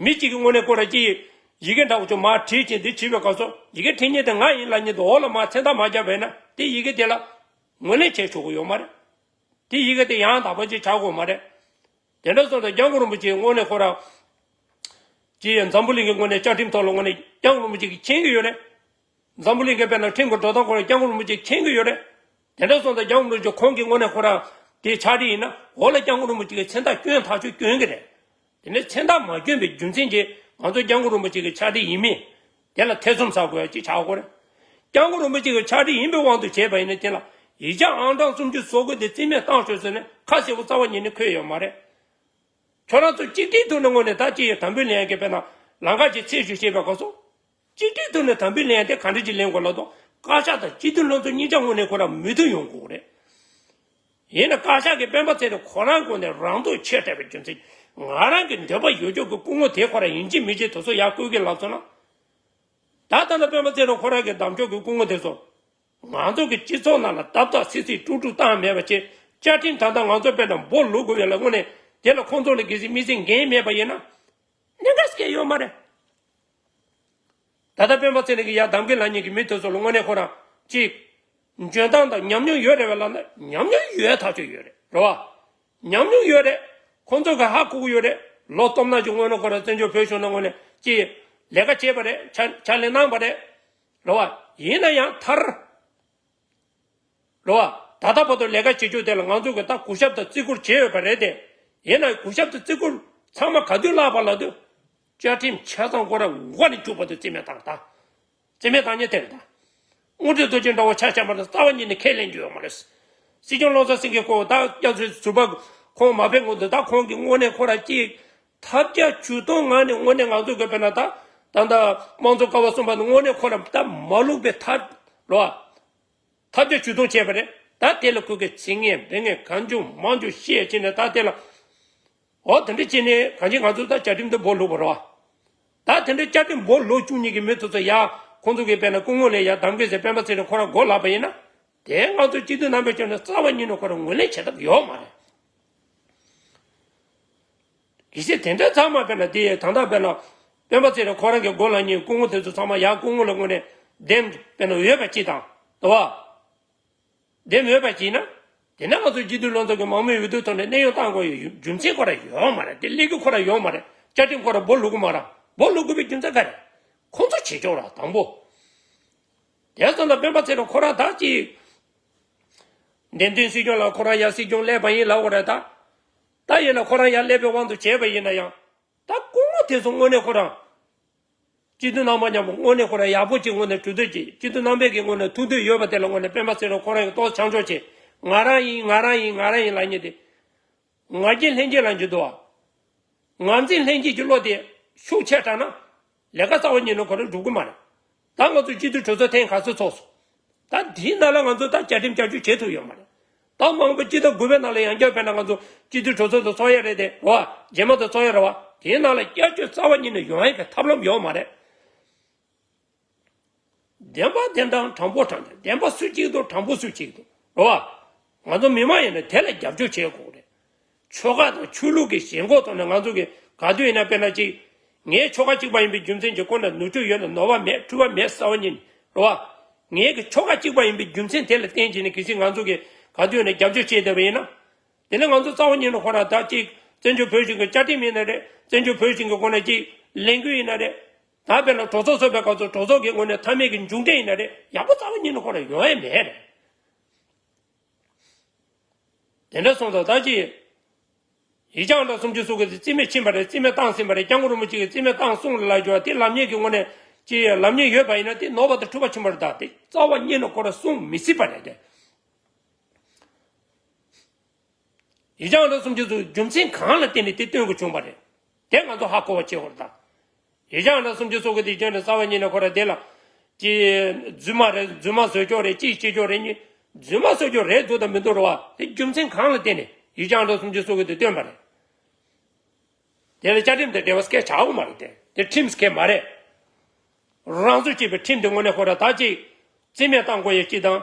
མི་གཅིག་གི་ངོ་ནས་ཁོ་ར་ཅིག་ཡི་གེ་འདྲ་བོ་ཅིག་མར་བྲིས་ཀྱིན་འདི་བྲིས་པའི་སྐབས་སུ་ཡི་གེ་འབྲི་མཁན་དེ་ང་ཡིན་ལབ་མཁན་དེ་འོག་ལ་མར་མཚན་རྟགས་མ་བརྒྱབ་པ་ཡིན་ན་དེ་ཡི་གེ་དེ་ལ་ངོས་ལེན་བྱེད་ཆོག་གི་ཡོད་མ་རེད། དེ་ཡི་གེ་དེ་ཡང་དག་པ་ཅིག་ཆགས་དགོས་མ་རེད། དེ་འདྲ་སོང་ཙང་སྐྱབས་མགོན་རིན་པོ་ཆེའི་ངོ་ནས་ཁོ་ར་ཅིག་འཛམ་བུ་གླིང་གི་ངོ་ནས་བཅའ་ཁྲིམས་ཐོག་ལ་ངོ་ནས་སྐྱབས་མགོན་རིན་པོ་ཆེ་གིས་མཁྱེན་གྱི་ཡོད་རེད། འཛམ་བུ་གླིང་གི་དཔེར་ན་ཁྲིམས་ཀྱི་འགྲོ་སྟངས་སྐོར་ལ་སྐྱབས་མགོན་རིན་པོ་ཆེ་མཁྱེན་གྱི་ཡོད་རེད། དེ་འདྲ་སོང་ཙང་སྐྱབས་མགོན་རིན་པོ་ཆེ་ཁོང་གི་ངོ་ནས་ཁོ་རང་དེའི་ཕྱག་བྲིས་ཡིན་ན་འོག་ལ་སྐྱབས་མགོན་རིན་པོ་ཆེ་གི་མཚན་རྟགས་སྐྱོན་ཐག་ཆོད་སྐྱོན་གྱི་རེད། དེ་ནས་མཚན་རྟགས་མ་སྐྱོན་པའི་རྒྱུ་མཚན་གྱིས་ང་ཚོ་སྐྱབས་མགོན་རིན་པོ་ཆེ་གི་ཕྱག་བྲིས་ཡིན་མིན་དེ་ལ་ཐེ་ཚོམ་ཟ་དགོས་ཡ་ཅིག་ཆགས་ཀྱི་ཡོད་རེད། སྐྱབས་མགོན་རིན་པོ་ཆེ་གི་ཕྱག་བྲིས་ཡིན་པའི་དབང་དུ་བྱས་པ་ཡིན་ན་དེ་ལ་ཡིག་ཆ་ཨང་གྲངས་སུམ་ཅུ་སོ་དགུ་དེ་རྩིས་མེད་བཏང་ཆོག་ཟེར་ནས་ཁ་གསལ་པོ་རྩ་བ་ཉིད་ནས་འཁོད་ཡོད་མ་རེད། ཁྱོད་རང་ཚོ་གཅིག་སྒྲིལ་ཐོག་ནས་ངོས་ནས་ད་ཅི་ཡི་དམ་འབུལ་ལེན་མཁན་དཔེར་ན་ལམ་ཁ་ཅིག་ཚད་ཞུ་བྱེད་པའི་སྐབས་སུ། གཅིག་སྒྲིལ་ཐོག་ནས་དམ་འབུལ་ལེན་ཡ་དེ་ག་འདྲ་ཅིག་ལེན་དགོས་ལབ་དུས་བཀའ་ཤག་དང་སྤྱི་འཐུས་ལྷན་ཚོགས་གཉིས་ཆ་ངོས་ནས་ཁོ་རང་མོས་མཐུན་ཡོང་དགོས་རེད། ཡིན་ན་བཀའ་ཤག་གི་སྤེན་པ་ཚེ་རིང་ཁོ་རང་ངོས་ནས་རང་འདོད་ཆེ་དྲགས་པའི་རྒྱུ་མཚན་ང་རང་གི་འདོད་པ་ཡོད་ཆོག་གི་སྐུ་ངོ་དེ་ཁོ་རང་ཡིན་གཅིག་མིན་གཅིག་དེ་ཚོ་ཡར་བསྐོ་གི་ལབ་སོང་ན། ད་ལྟ་ན་སྤེན་པ་ཚེ་རིང་ཁོ་རང་གི་གདམ་ཕྱོགས་ཀྱི་སྐུ་ངོ་དེ་ཚོ། ང་ཚོ་གི་སྤྱི་ཚོགས་ནང་ལ་ཏག་ཏག་སིག་སིག་དཀྲུག་དཀྲུག་བཏང་མེད་པ་བྱས་བཅའ་ཁྲིམས་ད་ལྟ་ང་ཚོ་དཔེར་ན་འབོ་ལུག་དགོས་ཡོད་ལ་དངོས་གནས་དེ་ལ་ཁོང་ཚོ་ལ་གལ་སྲིད་དམིགས་བསལ་འགན་མེད་པ་ཡིན་ན། གནད་འགག་སྐད་ཡོད་མ་རེད། ད་ལྟ་སྤེན་པ་ཚེ་རིང་གི་ཡ་གདམ་ག་ལབ་མཁན་གྱི་མི་དེ་ཚོ་ལ་དངོས་གནས་ཁོ་རང་གཅིག་འཇོན་ཐང་དང་ཉམས་མྱོང་ཡོད་རེད་བས་ལབ་ན་ཉམས་མྱོང་ཡོད་ཐག་ཆོད་ཡོད་རེད་རེད་བ། ཉམས་མྱོང་ཡོད་རེད། ཁོང་ཚོ་གི་ཧ་གོ་གི་ཡོད་རེད། ལོ་སྟོང་ནང་གི་སྔོན་ལ་ཁོ་རང་བཙན་བྱོལ་བོད་གཞུང་ནང་ངོས་ནས་ ཀྱི་ལས་ཀ་བྱས་པ་རེད། ཕྱག་ཕྱག་ལས་གནང་བ་རེད། རེད་བ། ཡིན་ན་ཡང་མཐར། རེད་བ། ད་ལྟ་བར་དུ་ལས་ཀ་བྱེད་རྒྱུ་དེ་ལ་ང་ཚོ་གི་ད་གུས་ཞབས་དང་བརྩི་བཀུར་བྱས་ཡོད་པ་རེད་དེ། ཡིན་ན་གུས་ཞབས་དང་བརྩི་བཀུར་ཚང་མ་ག་དུས་བརླག་པ་ལབ་དུས། བཅའ་ཁྲིམས་ཆ་ཚང་ཁོ་རང་མགོ་ནས་མཇུག་བར་དུ་རྩིས་མེད་བཏང་ད། རྩིས་མེད་བཏང་ཉེན་དེ་རེད་ད། དངོས་འབྲེལ་རྡོ་རྗེ་འདྲ་བོ་ཆ་བཞག་པ་ན་རྩ་བ་ཉིད་ནས་ཁས་ལེན་རྒྱུ་ཡོད་མ་རེད། སྲིད་སྐྱོང་བློ་བཟང་སེང་གེ་ཁོང་ད་སྐྱབས་བཅོལ་ཟུར་པ་ཁོང་མ་ཕེབས་སྔོན་དུ་ད་ཁོང་གི་དངོས་གནས་ཁོ་རང་ཅིག་ཐབས་བརྒྱ་ཇུས་སྟོང་ངང་ནས་དངོས་གནས་ང་ཚོ་གི་དཔེར་ན་ད་ད་ད་དམངས་གཙོ་ཀ་བ་གསུམ་པ་ནི་དངོས་གནས་ཁོ་རང་ད་མ་ལུག་པའི་ཐབས་རོ། ཐབས་བརྒྱ་ཇུས་སྟོང་བྱས་པ་རེད། ད་དེ་ལ་ཁོ་གི་ཚིག་ངན་འབེན་ངན་གང་བྱུང་མང་བྱུང་བཤད་བྱས་ནས་ད་དེ་ལ། འོ་དེ་འདྲ་བྱས་ནས་གང་ཅི་ང་ཚོ་ད་བཅའ་ཁྲིམས་དེ་འབོ་ལུག་པ་རེད་བ། ད་དེ་འདྲ་བཅའ་ཁྲིམས་འབོ་ལུག་བཅུག་མཁན་གྱི་མི་དེ་ཚོ་ཡ་ཁོང་ཚོ་གི་དཔེར་ན་སྐུ་ངོ་ལ་ཡ་གདམ་གི་ཟེར་སྤེན་པ་ཚེ་རིང་ཁོ་རང་མགོ་ལག་པ་ཡིན་ན། དེ་ང་ཚོ་སྤྱི་འཐུས་རྣམ་པས་བྱས་ན་རྩ་བ་ཉིད་ནས་ཁོ་རང་ངོས་ལེན་བྱེད་ཐབས་ཡོད་མ་རེད། གལ་སྲིད་དེ་འདྲ་ཚང་མ་དཔེར་ན་དེ་ད་ལྟ་དཔེར་ན་སྤེན་པ་ཚེ་རིང་ཁོ་རང་གི་མགོ་ལག་གཉིས་སྐུ་ངོ་དེ་ཚོ་ཚང་མ་ཡ་སྐུ་ངོ་ལ་དངོས་གནས་འདེམས་དཔེར་ན་འོས་པ་ཅིག་དང་དེ་བ། འདེམས་འོས་པ་ཅིག་ཡིན་ན། དེ་ནས་ང་ཚོ་སྤྱི་འཐུས་ལྷན་ཚོགས་ཀྱི་མང་མོས་འོས་བསྡུ་ཐོག་ནས་གནས་དབྱུང་བཏང་དགོས་ཡོད་རྒྱུ་མཚན་ཁོ་རང་ཡོད་མ་རེད། དེ་ལས་འགུལ་ཁོ་རང་ཡོད་མ་རེད། བཅའ་ཁྲིམས་ཁོ་རང་འབོ་ལུག་གི་མ་རེད། འབོ་ལུག་དགོས་པའི་རྒྱུ་མཚན་ག་རེ། ཁོང་ཚོ་བྱེད་ཆོག་ར་དང་པོ། དེ་ཙམ་ལ་སྤེན་པ་ཚེ་རིང་ཁོ་རང་ད་ཅིག་འདེམས་ཐོན་སྲིད་སྐྱོང་ལ་ཁོ་རང་ཡ་སྲིད་སྐྱོང་སླེབས་པ་ཡིན་ལབ་དགོས་རེད་ད། ད་ཡིན་ན་ཁོ་རང་ཡ་སླེབས་པའི་དབང་དུ་བྱས་པ་ཡིན་ན་ཡང་། ད་སྐུ་ངོ་དེ་ཚོ་དངོས་གནས་ཁོ་རང་། སྤྱི་འཐུས་རྣམ་པ་མཉམ་པོ་དངོས་གནས་ཁོ་རང་ཡག་པོ་ཅིག་དངོས་གནས་གྲོས་བསྡུར་གྱིས་སྤྱི་འཐུས་རྣམ་པས་ཀྱི་དངོས་གནས་ཐུགས་འདོད་ཡོད་པ་དེ་ལ་དངོས་གནས་སྤེན་པ་ཚེ་རིང་ཁོ་རང་གི་ཏོག་ཆང་འཇོག་བྱེད། ང་རང་ཡིན་ང་རང་ཡིན་ང་རང་ཡིན་ལབ་མཁན་དེ། ང་རྒྱལ་ལྷན་སྐྱེས་ལབ་རྒྱུ་འདུག་བ། ངར་འཛིན་ལྷན་སྐྱེས་ཀྱི་བློ་དེ་ཤུགས་ཆེ་དྲགས་ན། ལས་ཀ་རྩ་བ་ཉིད་ནས་ཁོ་རང་འགྲུབ་ཀྱི་མ་རེད། ད་ང་ཚོ་སྤྱི་འཐུས་གྲོས་ཚོགས་ཐེངས་ག་ཚོད་ཚོགས་སོང་། ད་དེའི་ནང་ལ་ང་ཚོ་ད་བཅའ་ཁྲིམས་བསྐྱར་བཅོས་བྱེད་ཐུབ་ཡོད་མ་རེད། ད་མང་པོ་སྤྱི་ཟླ་དགུ་པའི་ནང་ལ་ཡང་བསྐྱར་དཔེར་ན་ང་ཚོ་སྤྱི་འཐུས་གྲོས་ཚོགས་དེ་ཚོགས་ཡ་རེད་དེ་རེད་བ། རྗེས་མ་དེ་ཚོགས་ཡ་རེད་བ། དེའི་ནང་ལ་བསྐྱར་བཅོས་རྩ་བ་ཉིད་ནས་ཡོང་ཡ་གི་ཐབས་ལམ་ཡོད་མ་རེད། བདེན་པ་བདེན་དང་དྲང་པོ་དྲང་བདེན། བདེན་པ་སུ་གཅིག་འདུག་དྲང་པོ་སུ་གཅིག་འདུག་རེད་བ། ང་ཚོ་མི་མང་ཡིན་ན་དེ་ལ་རྒྱབ་སྐྱོར་བྱེད་དགོས་རེད། ཆོལ་ཁ་དང་ཆོས་ལུགས་ཀྱི་ཞེན་ཁོག་ཐོག་ནས་ང་ཚོ་གི་ག་དུས་ཡིན་ན་དཔེར་ན་ཅིག་ངའི་ཆོལ་ཁ་གཅིག་པ་ཡིན་པའི་རྒྱུ་མཚན་གྱིས་ཁོ་ན་ནོར་འཁྲུལ་ཡོད་ན་ནོར་བ་མེད་འཁྲུལ་བ་མེད་རྩ་བ་ཉིད་ནས་རེད་བ། ངའི་གི་ཆོལ་ཁ་གཅིག་པ་ཡིན་པའི་རྒྱུ་མཚན་དེ་ལ་བརྟེན་བྱས་ནས་གལ་སྲིད་ང་ཚོ་གི་ག་དུས་ཡིན་ན་རྒྱབ་སྐྱོར་བྱེད་བསྡད་པ་ཡིན་ན། དེ་ནས་ང་ཚོ་རྩ་བ་ཉིད་ནས་ཁོ་རང་ད་ཅིག་བཙན་བྱོལ་བོད་གཞུང་གི་བཅའ་ཁྲིམས་ཡིན་ན་རེད། བཙན་བྱོལ་བོད་གཞུང་གི་སྒོ་ནས་ཅིག་ལས་འགུལ་ཡིན་ན་རེད། ད་དཔེར་ན་གྲོས་ཚོགས་ཚོགས་པའི་སྐབས་སུ་གྲོས་ཚོགས་ཀྱི་ངོས་ནས་མཐའ་མའི་གི་མཇུག་འབྲས་ཡིན་ན་རེད། ཡག་པོ་རྩ་བ་ཉིད་ནས་ཁོ་རང་ཡོང་ཡ་མེད་རེད། དེ་འདྲ་སོང་ཙང་ད་ཅི། ཡིག་ཆ་ཨང་གྲངས་སུམ་ཅུ་སོ་དགུ་དེ་རྩིས་མེད་ཕྱིན་པ་རེད། རྩིས་མེད་བཏང་ཟིན་པ་རེད། སྐྱབས་མགོན་རིན་པོ་ཆེ་གིས་རྩིས་མེད་བཏང་སོང་ལབ་རྒྱུ་བ་དེ་ལབ་མཁན་གྱི་ངོས་ནས་ཅི་ལབ་མཁན་ཡོད་པ་ཡིན་ན་དེ་ནོར་བ་དང་འཁྲུལ་བ་ཕྱིན་པ་རེད། ད་དེ་རྩ་བ་ཉིད་ནས་ཁོ་རང་གསུང་མི་སྲིད་པ་རེད་དེ། ཡིག་ཆ་ཨང་གྲངས་སུམ་ཅུ་སོ་དགུ་རྒྱུ་མཚན་གང་ལ་བརྟེན་ནས་དེ་སྟོན་དགོས་བྱུང་བ་རེད། དེ་ང་ཚོ་ཧ་གོ་བ་བྱེད་དགོས་རེད་ད། ཡིག་ཆ་ཨང་གྲངས་སུམ་ཅུ་སོ་དགུ་དེ་བྱས་ནས་རྩ་བ་ཉིད་ནས་ཁོ་རང་དེ་ལ་ཅི་རྫུན་མ་རེད། རྫུན་མ་བཟོས་ཀྱོག་རེད། ཅི་བྱེད་ཀྱོག་རེད། གཉིས་རྫུན་མ་བཟོས་ཀྱོག་རེད་འདུག་དང་མི་འདུག་རེད་བ། དེ་རྒྱུ་མཚན་གང་ལ་བརྟེན་ནས་ཡིག་ཆ་ཨང་གྲངས་སུམ་ཅུ་སོ་དགུ་དེ་བཏོན་པ་རེད། དེ་ལ་བཅའ་ཁྲིམས་དང་འབྲེལ་བ་སྐད་ཆ་འོང་མ་རེད་དེ། དེ་ཁྲིམས་སྐད་མ་རེད། རང་ཚོ་གཅིག་པའི་ཁྲིམས་དེ་དངོས་གནས་ཁོ་རང་ད་ཅིག་རྩིས་མེད་བཏང་དགོས་ཡ་གཅིག་དང་།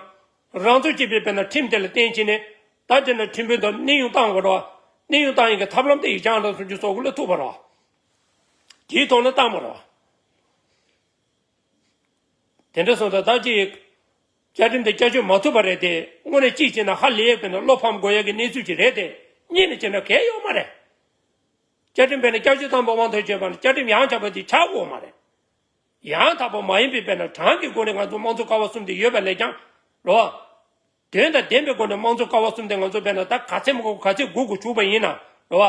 རང་ཚོ་གཅིག་པའི་དཔེར་ན་ཁྲིམས་དེ་ལ་བརྟེན་བྱས་ནས་ད་དེ་ན་ཁྲིམས་དཔོན་དང་གནས་དབྱུང་བཏང་དགོས་རེད་བ། གནས་དབྱུང་བཏང་ཡིན་གྱི་ཐབས་ལམ་དེ་ཡིག་ཆ་ཨང་གྲངས་སུམ་ཅུ་སོ་དགུ་ལ་ཐུག་པ་རེད་བ། དེའི་ཐོག་ནས་བཏང་བ་རེད་བ། དེ་འདྲ་སོང་ཙང་ད་ཅིག་བཅའ་ཁྲིམས་དེ་བསྐྱར་བཅོས་མ་ཐུབ་པ་རེད་དེ། དངོས་གནས་གཅིག་བྱས་ན་ཧ་ལས་པའི་ནང་བློ་ཕམ་དགོས་ཡ་གི་གནས་ཚུལ་ཅིག་རེད་དེ། གཉིས་ནས་བྱས་ན་གལ་ཡོད་མ་རེད། བཅའ་ཁྲིམས་དཔེར་ན་བསྐྱར་བཅོས་བཏང་པ་དབང་དུ་བྱས་པ་ན་བཅའ་ཁྲིམས་ཡང་དག་པ་དེ་ཆགས་དགོས་མ་རེད། ཡང་དག་པ་མ་ཡིན་པའི་དཔེར་ན་གྲངས་ཀྱི་སྒོ་ནས་ང་ཚོ་དམངས་གཙོ་ཀ་བ་གསུམ་དེ་ཡོད་པ་ལས་ཀྱང་རེད་བ། དོན་དང་ལྡན་པའི་སྒོ་ནས་དམངས་གཙོ་ཀ་བ་གསུམ་དེ་ང་ཚོ་དཔེར་ན་ད་ག་ཚད་མ་ག་ཚད་དགོས་དགོས་བྱུང་བ་ཡིན་ན་རེད་བ།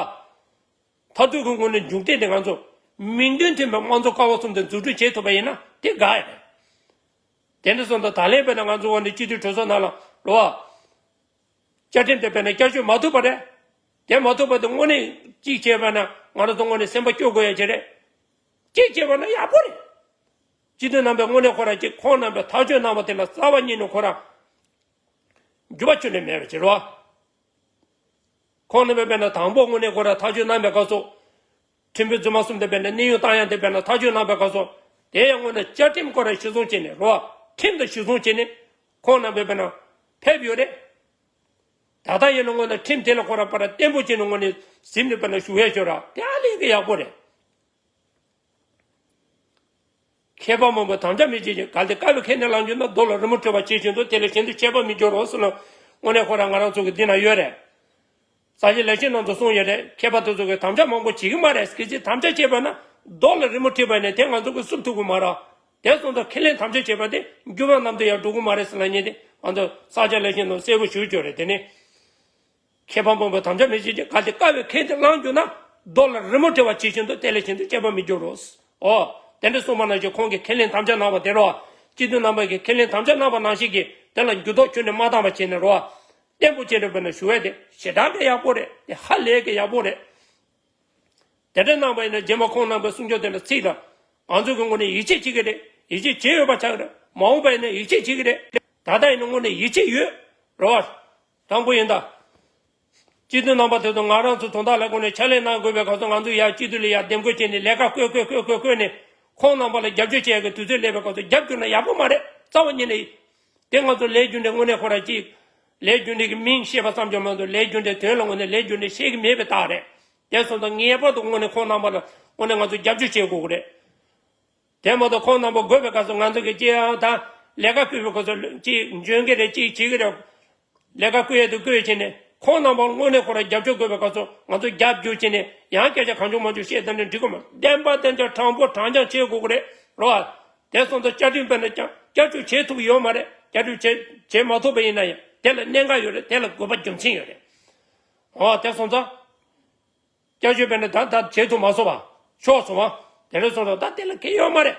མཐར་ཐུག་གི་ངོས་ནས་མཇུག་འབྲས་དེ་ང་ཚོ་མིང་དོན་མཐུན་པའི་དམངས་གཙོ་ཀ་བ་གསུམ་དེ་འཛུགས་སྐྲུན་བྱེད་ཐུབ་པ་ཡིན་ན་དེ་དགའ་ཡ་རེད། དེ་འདྲ་སོང་ཙང་ད་ལན་དཔེར་ན་ང་ཚོ་འོག་ནས་སྤྱི་འཐུས་གྲོས་ཚོགས་ནང་ལ་རེད་བ། བཅའ་ཁྲིམས་དེ་དཔེར་ན་བསྐྱར་བཅོས་མ་ཐུབ་པ་རེད། དེ་མ་ཐུབ་པ་དེ་དངོས་གནས་གཅིག་བྱས་པ་ན་ང་རང་ཚོ་དངོས་གནས་སེམས་པ་སྐྱོ་དགོས་ཡ་ཅིག་རེད། གཅིག་བྱས་པ་ན་ཡག་པོ་རེད། སྤྱི་འཐུས་རྣམ་པས་དངོས་གནས་ཁོ་རང་གཅིག་ཁོང་རྣམ་པས་ཐག་གཅོད་གནང་བ་དེ་ལ་རྩ་བ་ཉིད་ནས་ཁོ་རང་འགྱུར་བ་ཁྱོན་ནས་མེད་པ་ཅིག་རེད་བ། ཁོང་རྣམ་པས་དཔེར་ན་དང་པོ་དངོས་གནས་ཁོ་རང་ཐག་གཅོད་གནང་བའི་སྐབས་སུ། ཁྲིམས་དཔོན་རྫུན་མ་གསུམ་དེ་དཔེར་ན་གནས་དབྱུང་བཏང་ཡ་དེ་དཔེར་ན་ཐག་གཅོད་གནང་བའི་སྐབས་སུ། དེ་ཡང་དངོས་གནས་བཅའ་ཁྲིམས་ཁོ་རང་གཞིར་བཟུང་བྱས་ནས་རེད་བ། ཁྲིམས་དང་གཞིར་བཟུང་བྱས་ནས་ཁོང་རྣམ་པས་དཔེར་ན་ཕེབས་ཡོད་རེད། ད་ལྟ་ཡིན་ན་དངོས་གནས་ཁྲིམས་དེ་ལ་ཁོ་རང་པར་བརྟན་པོ་བྱས་ནས་དངོས་གནས་གཟིམ་ནས་དཔེར་ན་བཞུགས་ཡ་ཤོད་ར་དེ་ཨ་ལས་ཀྱི་ཡག་པོ་རེད། མཁས་པ་མང་པོས་དམ་བཅའ་མི་བྱེད་ཅིང་གལ་ཏེ་དཀའ་བའི་ཁེ་ནས་ལངས་གྱུར་ན་རྡོ་ལ་རི་མོ་བྲིས་པ་ཇི་བཞིན་དུ་དེ་ལས་གཞན་དུ་ཆད་པ་མི་འགྱུར་རོ་ཟེར་ལ། དངོས་གནས་ཁོ་རང་ང་རང་ཚོ་གི་འདི་ན་ཡོད་རེད། ས་ཆེན་ལེགས་བཤད་རྣམས་སུ་གསུངས་ཡོད་རེད། མཁས་པ་དེ་ཚོ་གིས་དམ་བཅའ་མང་པོ་བྱེད་ཀྱི་མ་རེད། གལ་སྲིད་དམ་བཅའ་བྱས་པ་ན་ རྡོ་ལ་རི་མོ་བྲིས་པ་ནི་དེ་ང་ཚོ་གི་བསུབ་ཐུབ་ཀྱི་མ་རེད། དེ་སོང་ཙང་ཁས་ལེན་དམ་བཅའ་བྱས་པ་དེ་འགྱུར་བ་ནམ་དུ་ཡང་འགྲོ་གི་མ་རེད་ཟེར་ལབ་མཁན་དེ་ང་ཚོ་ས་སྐྱ་ལེགས་བཤད་ནང་གསལ་པོ་ཞུ་བཅུག་རེད། དེ་ནི། ཁེ་ཕན་སྤོང་བའི་དམ་བཅའ་མི་བྱེད་ཅིང་། གལ་ཏེ་དཀའ་བའི་ཁས་དེ་བླངས་གྱུར་ན། རྡོ་ལ་རི་མོ་བྲིས་པ་ཇི་བཞིན་དུ། དེ་ལས་གཞན་དུ་སྐྱེ་བར་མི་འགྱུར་རོ། ཨོ། དེ་འདྲ་གསུངས་པ་ནང་བཞིན་ཁོང་གིས་ཁས་ལེན་དམ་བཅའ་གནང་བ་དེ་རོ། སྤྱི་འཐུས་རྣམ་པ་གིས་ཁས་ལེན་དམ་བཅའ་གནང་བ་ནང་བཞིན་གྱིས་དེ་ལ་འགྱུར་ལྡོག་ཁྱོན་ནས་མ་བཏང་བ་བྱས་ནས་རོ། བརྟན་པོ་བྱས་ནས་བྱས་ན་ཞུ་བ་དེ་ཞེ་དྲག་གི་ཡག་པོ་རེད། དེ་ཧ་ལས་ཀྱི་ཡག་པོ་རེད། དེ་འདྲ་གནང་བ་ཡིན་ན་རྗེས་མ་ཁོང་རྣམ་པའི་གསུང་ཆོས་དེ་ལ་ཚིག་དང་། ང་ཚོ་གི་ངོས་ནས་ཡིད་ཆེས་བྱེད་ཀྱི་རེད། ཡིད་ཆེས་བྱེད་འོས་པ་ཆགས་ཀྱི་རེད། མ་འོངས་པ་ཡིན་ན་ཡིད་ཆེས་བྱེད་ཀྱི་རེད། ད་ལྟ་ཡིན་ན་དངོས་གནས་ཡིད་ཆེས་ཡོད། རེད་བ། དྲང་པོ་ཡིན་ད། སྤྱི་འཐུས་རྣམ་པ་དེ་ཚོ་ང་རང་ཚོ་དོན་དག་ལ་དགོངས་ནས་ཕྱག་ལས་གནང་དགོས་པའི་སྐབས་སུ་ང་ཚོ་ཡར་སྤྱི་འཐུས་ལ་ཡར་འདེམས་བསྐོ་བྱས་ནས་ལས་ཀ་བསྐོས་བསྐོས་བསྐོས་བསྐོས་བསྐོས་ནས་ཁོང་རྣམ་པ་ལ་རྒྱབ་སྐྱོར་བྱེད་ཡག་གི་དུས་ཚོད་སླེབས་པའི་སྐབས་སུ་རྒྱབ་བསྐྱུར་ན་ཡག་པོ་མ་རེད། རྩ་བ་ཉིད་ནས། དེ་ང་ཚོ་ལས་རྒྱུ་འབྲས་དངོས་གནས་ཁོ་རང་གཅིག་ལས་རྒྱུ་འབྲས་ཀྱི་མིང་ཤེས་པ་ཙམ་གྱིས་མ་གཏོགས་ལས་རྒྱུ་འབྲས་དོན་ལ་དངོས་གནས་ལས་རྒྱུ་འབྲས་ཤེས་ཀྱི་མེད་པའི་རྟགས་རེད། དེ་སོང་ཙང་ངེས་པར་དུ་དངོས་གནས་ཁོང་རྣམ་པ་ལ་དངོས་གནས་ང་ཚོ་རྒྱབ་སྐྱོར་བྱེད་དགོས་ཀྱི་རེད། དེ་མ་གཏོགས་ཁོང་རྣམ་པ་དགོས་པའི་སྐབས་སུ་ང་ཚོ་གི་ཅི་ཡང་ད་ལས་ཀ་བསྐུལ་བའི་སྐབས་སུ་ཅིག་འཇོན་གྱི་རེད། ཅིག་བྱེད་ཀྱི་རེད། ལས་ཀ་བསྐུལ་ཡས་དུ་བསྐུལ་བྱས་ནས་ཁོང་རྣམ་པ་དངོས་གནས་ཁོ་རང་རྒྱབ་སྐྱོར་དགོས་པའི་སྐབས་སུ་ང་ཚོ་རྒྱབ་སྐྱོར་བྱས་ནས་ཡང་སྐད་ཆ་གང་བྱུང་མང་བྱུང་བཤད་བཏང་ནས་འགྲིག་གི་མ། བདེན་པ་བདེན་རྐྱང་དྲང་པོ་དྲང་རྐྱང་བྱེད་དགོས་ཀྱི་རེད། རེད་བ། དེ་སོང་ཙང་བཅའ་ཁྲིམས་དཔེར་ན་ཀྱང་བསྐྱར་བཅོས་བྱེད་ཐུབ་ཀྱི་ཡོད་མ་རེད། བསྐྱར་བཅོས་བྱེད་བྱེད་མ་ཐུབ་པ་ཡིན་ན་ཡང་དེ་ལ་གནད་འགག་ཡོད་རེད། དེ་ལ་དགོས་པ་རྒྱུ་མཚན་ཡོད་རེད། འོ་དེ་སོང་ཙང་། བསྐྱར་བཅོས་དཔེར་ན་ད་ད་བྱེད་ཐུབ་མ་སོང་བ། ཤོར་སོང་བ། དེ་འདྲ་སོང་ཙང་ད་དེ་ལ་གལ་ཡོད་མ་རེད།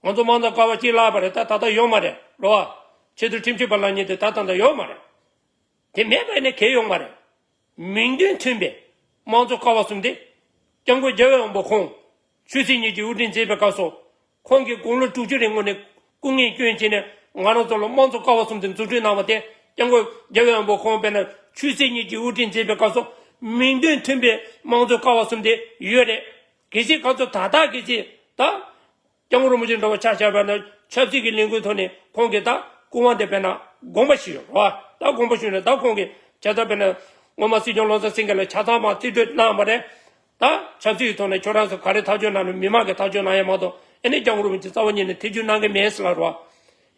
ང་ཚོ་དམངས་གཙོ་ཀ་བ་གཅིག་བརླགས་པ་རེད། ད་ད་ལྟ་ཡོད་མ་རེད། རེད་བ། ཆེས་མཐོའི་ཁྲིམས་ཞིབ་པ་ལབ་མཁན་དེ་ད་ད་ལྟ་ཡོད་མ་རེད། དེ་མེད་པ་ཡིན་ན་གལ་ཡོད་མ་རེད། མིང་དོན་མཐུན་པའི་དམངས་གཙོ་ཀ་བ་གསུམ་དེ། སྐྱབས་མགོན་རྒྱལ་བའི་དབང་པོ་ཁོང་ཆོས་སྲིད་གཉིས་ཀྱི་དབུ་ཁྲིད་མཛད་པའི་སྐབས་སུ། ཁོང་གིས་དགུང་ལོ་དྲུག་ཅུ་རེ་སྔོན་ནས་སྐུ་ངལ་བསྐྱོན་བྱས་ནས་ང་རང་ཚོ་ལ་དམངས་གཙོ་ཀ་བ་གསུམ་དེ་འཛུགས་སྐྲུན་གནང་བ་དེ། སྐྱབས་མགོན་རྒྱལ་བའི་དབང་པོ་ཁོང་དཔེར་ན་ཆོས་སྲིད་གཉིས་ཀྱི་དབུ་ཁྲིད་མཛད་པའི་སྐབས་སུ། མིང་དོན་མཐུན་པའི་དམངས་གཙོ་ཀ་བ་གསུམ་དེ་ཡོད་རེད། གལ་སྲིད་ཁོང་ཚོ་ད་ལྟ་གལ་སྲིད་ད། སྐྱབས་མགོན་རིན་པོ་ཆེ་འདྲ་བོ་ཆ་བཞག་པ་ན་ཆབ་སྲིད་ཀྱི་ལས་འགུལ་ཐོག་ནས་ཁོང་གིས་ད་སྐུ་དབང་དེ་དཔེར་ན་དགོངས་པ་ཞུས་ཡོད་རེད་བ། ད་དགོངས་པ་ཞུས་ནས་ད་ཁོང་གིས་ཆ་ཚང་དཔེར་ན་སྔོན་མ་སྲིད་སྐྱོང་བློ་བཟང་སེང་གེ་ལ་ཆ་ཚང་མ་རྩིས་སྤྲོད་གནང་བ་རེད། ད་ཆབ་སྲིད་ཀྱི་ཐོག་ནས་ཁྱོད་རང་ཚོ་ག་རེ་ཐག་གཅོད་གནང་ན་མི་མང་གིས་ཐག་གཅོད་གནང་ཡ་མ་གཏོགས། ཨ་ནི་སྐྱབས་མགོན་རིན་པོ་ཆེ་རྩ་བ་ཉིད་ནས་ཐེ་བྱུས་གནང་གི་མེད་ཟེར་ལབ་རེད་བ།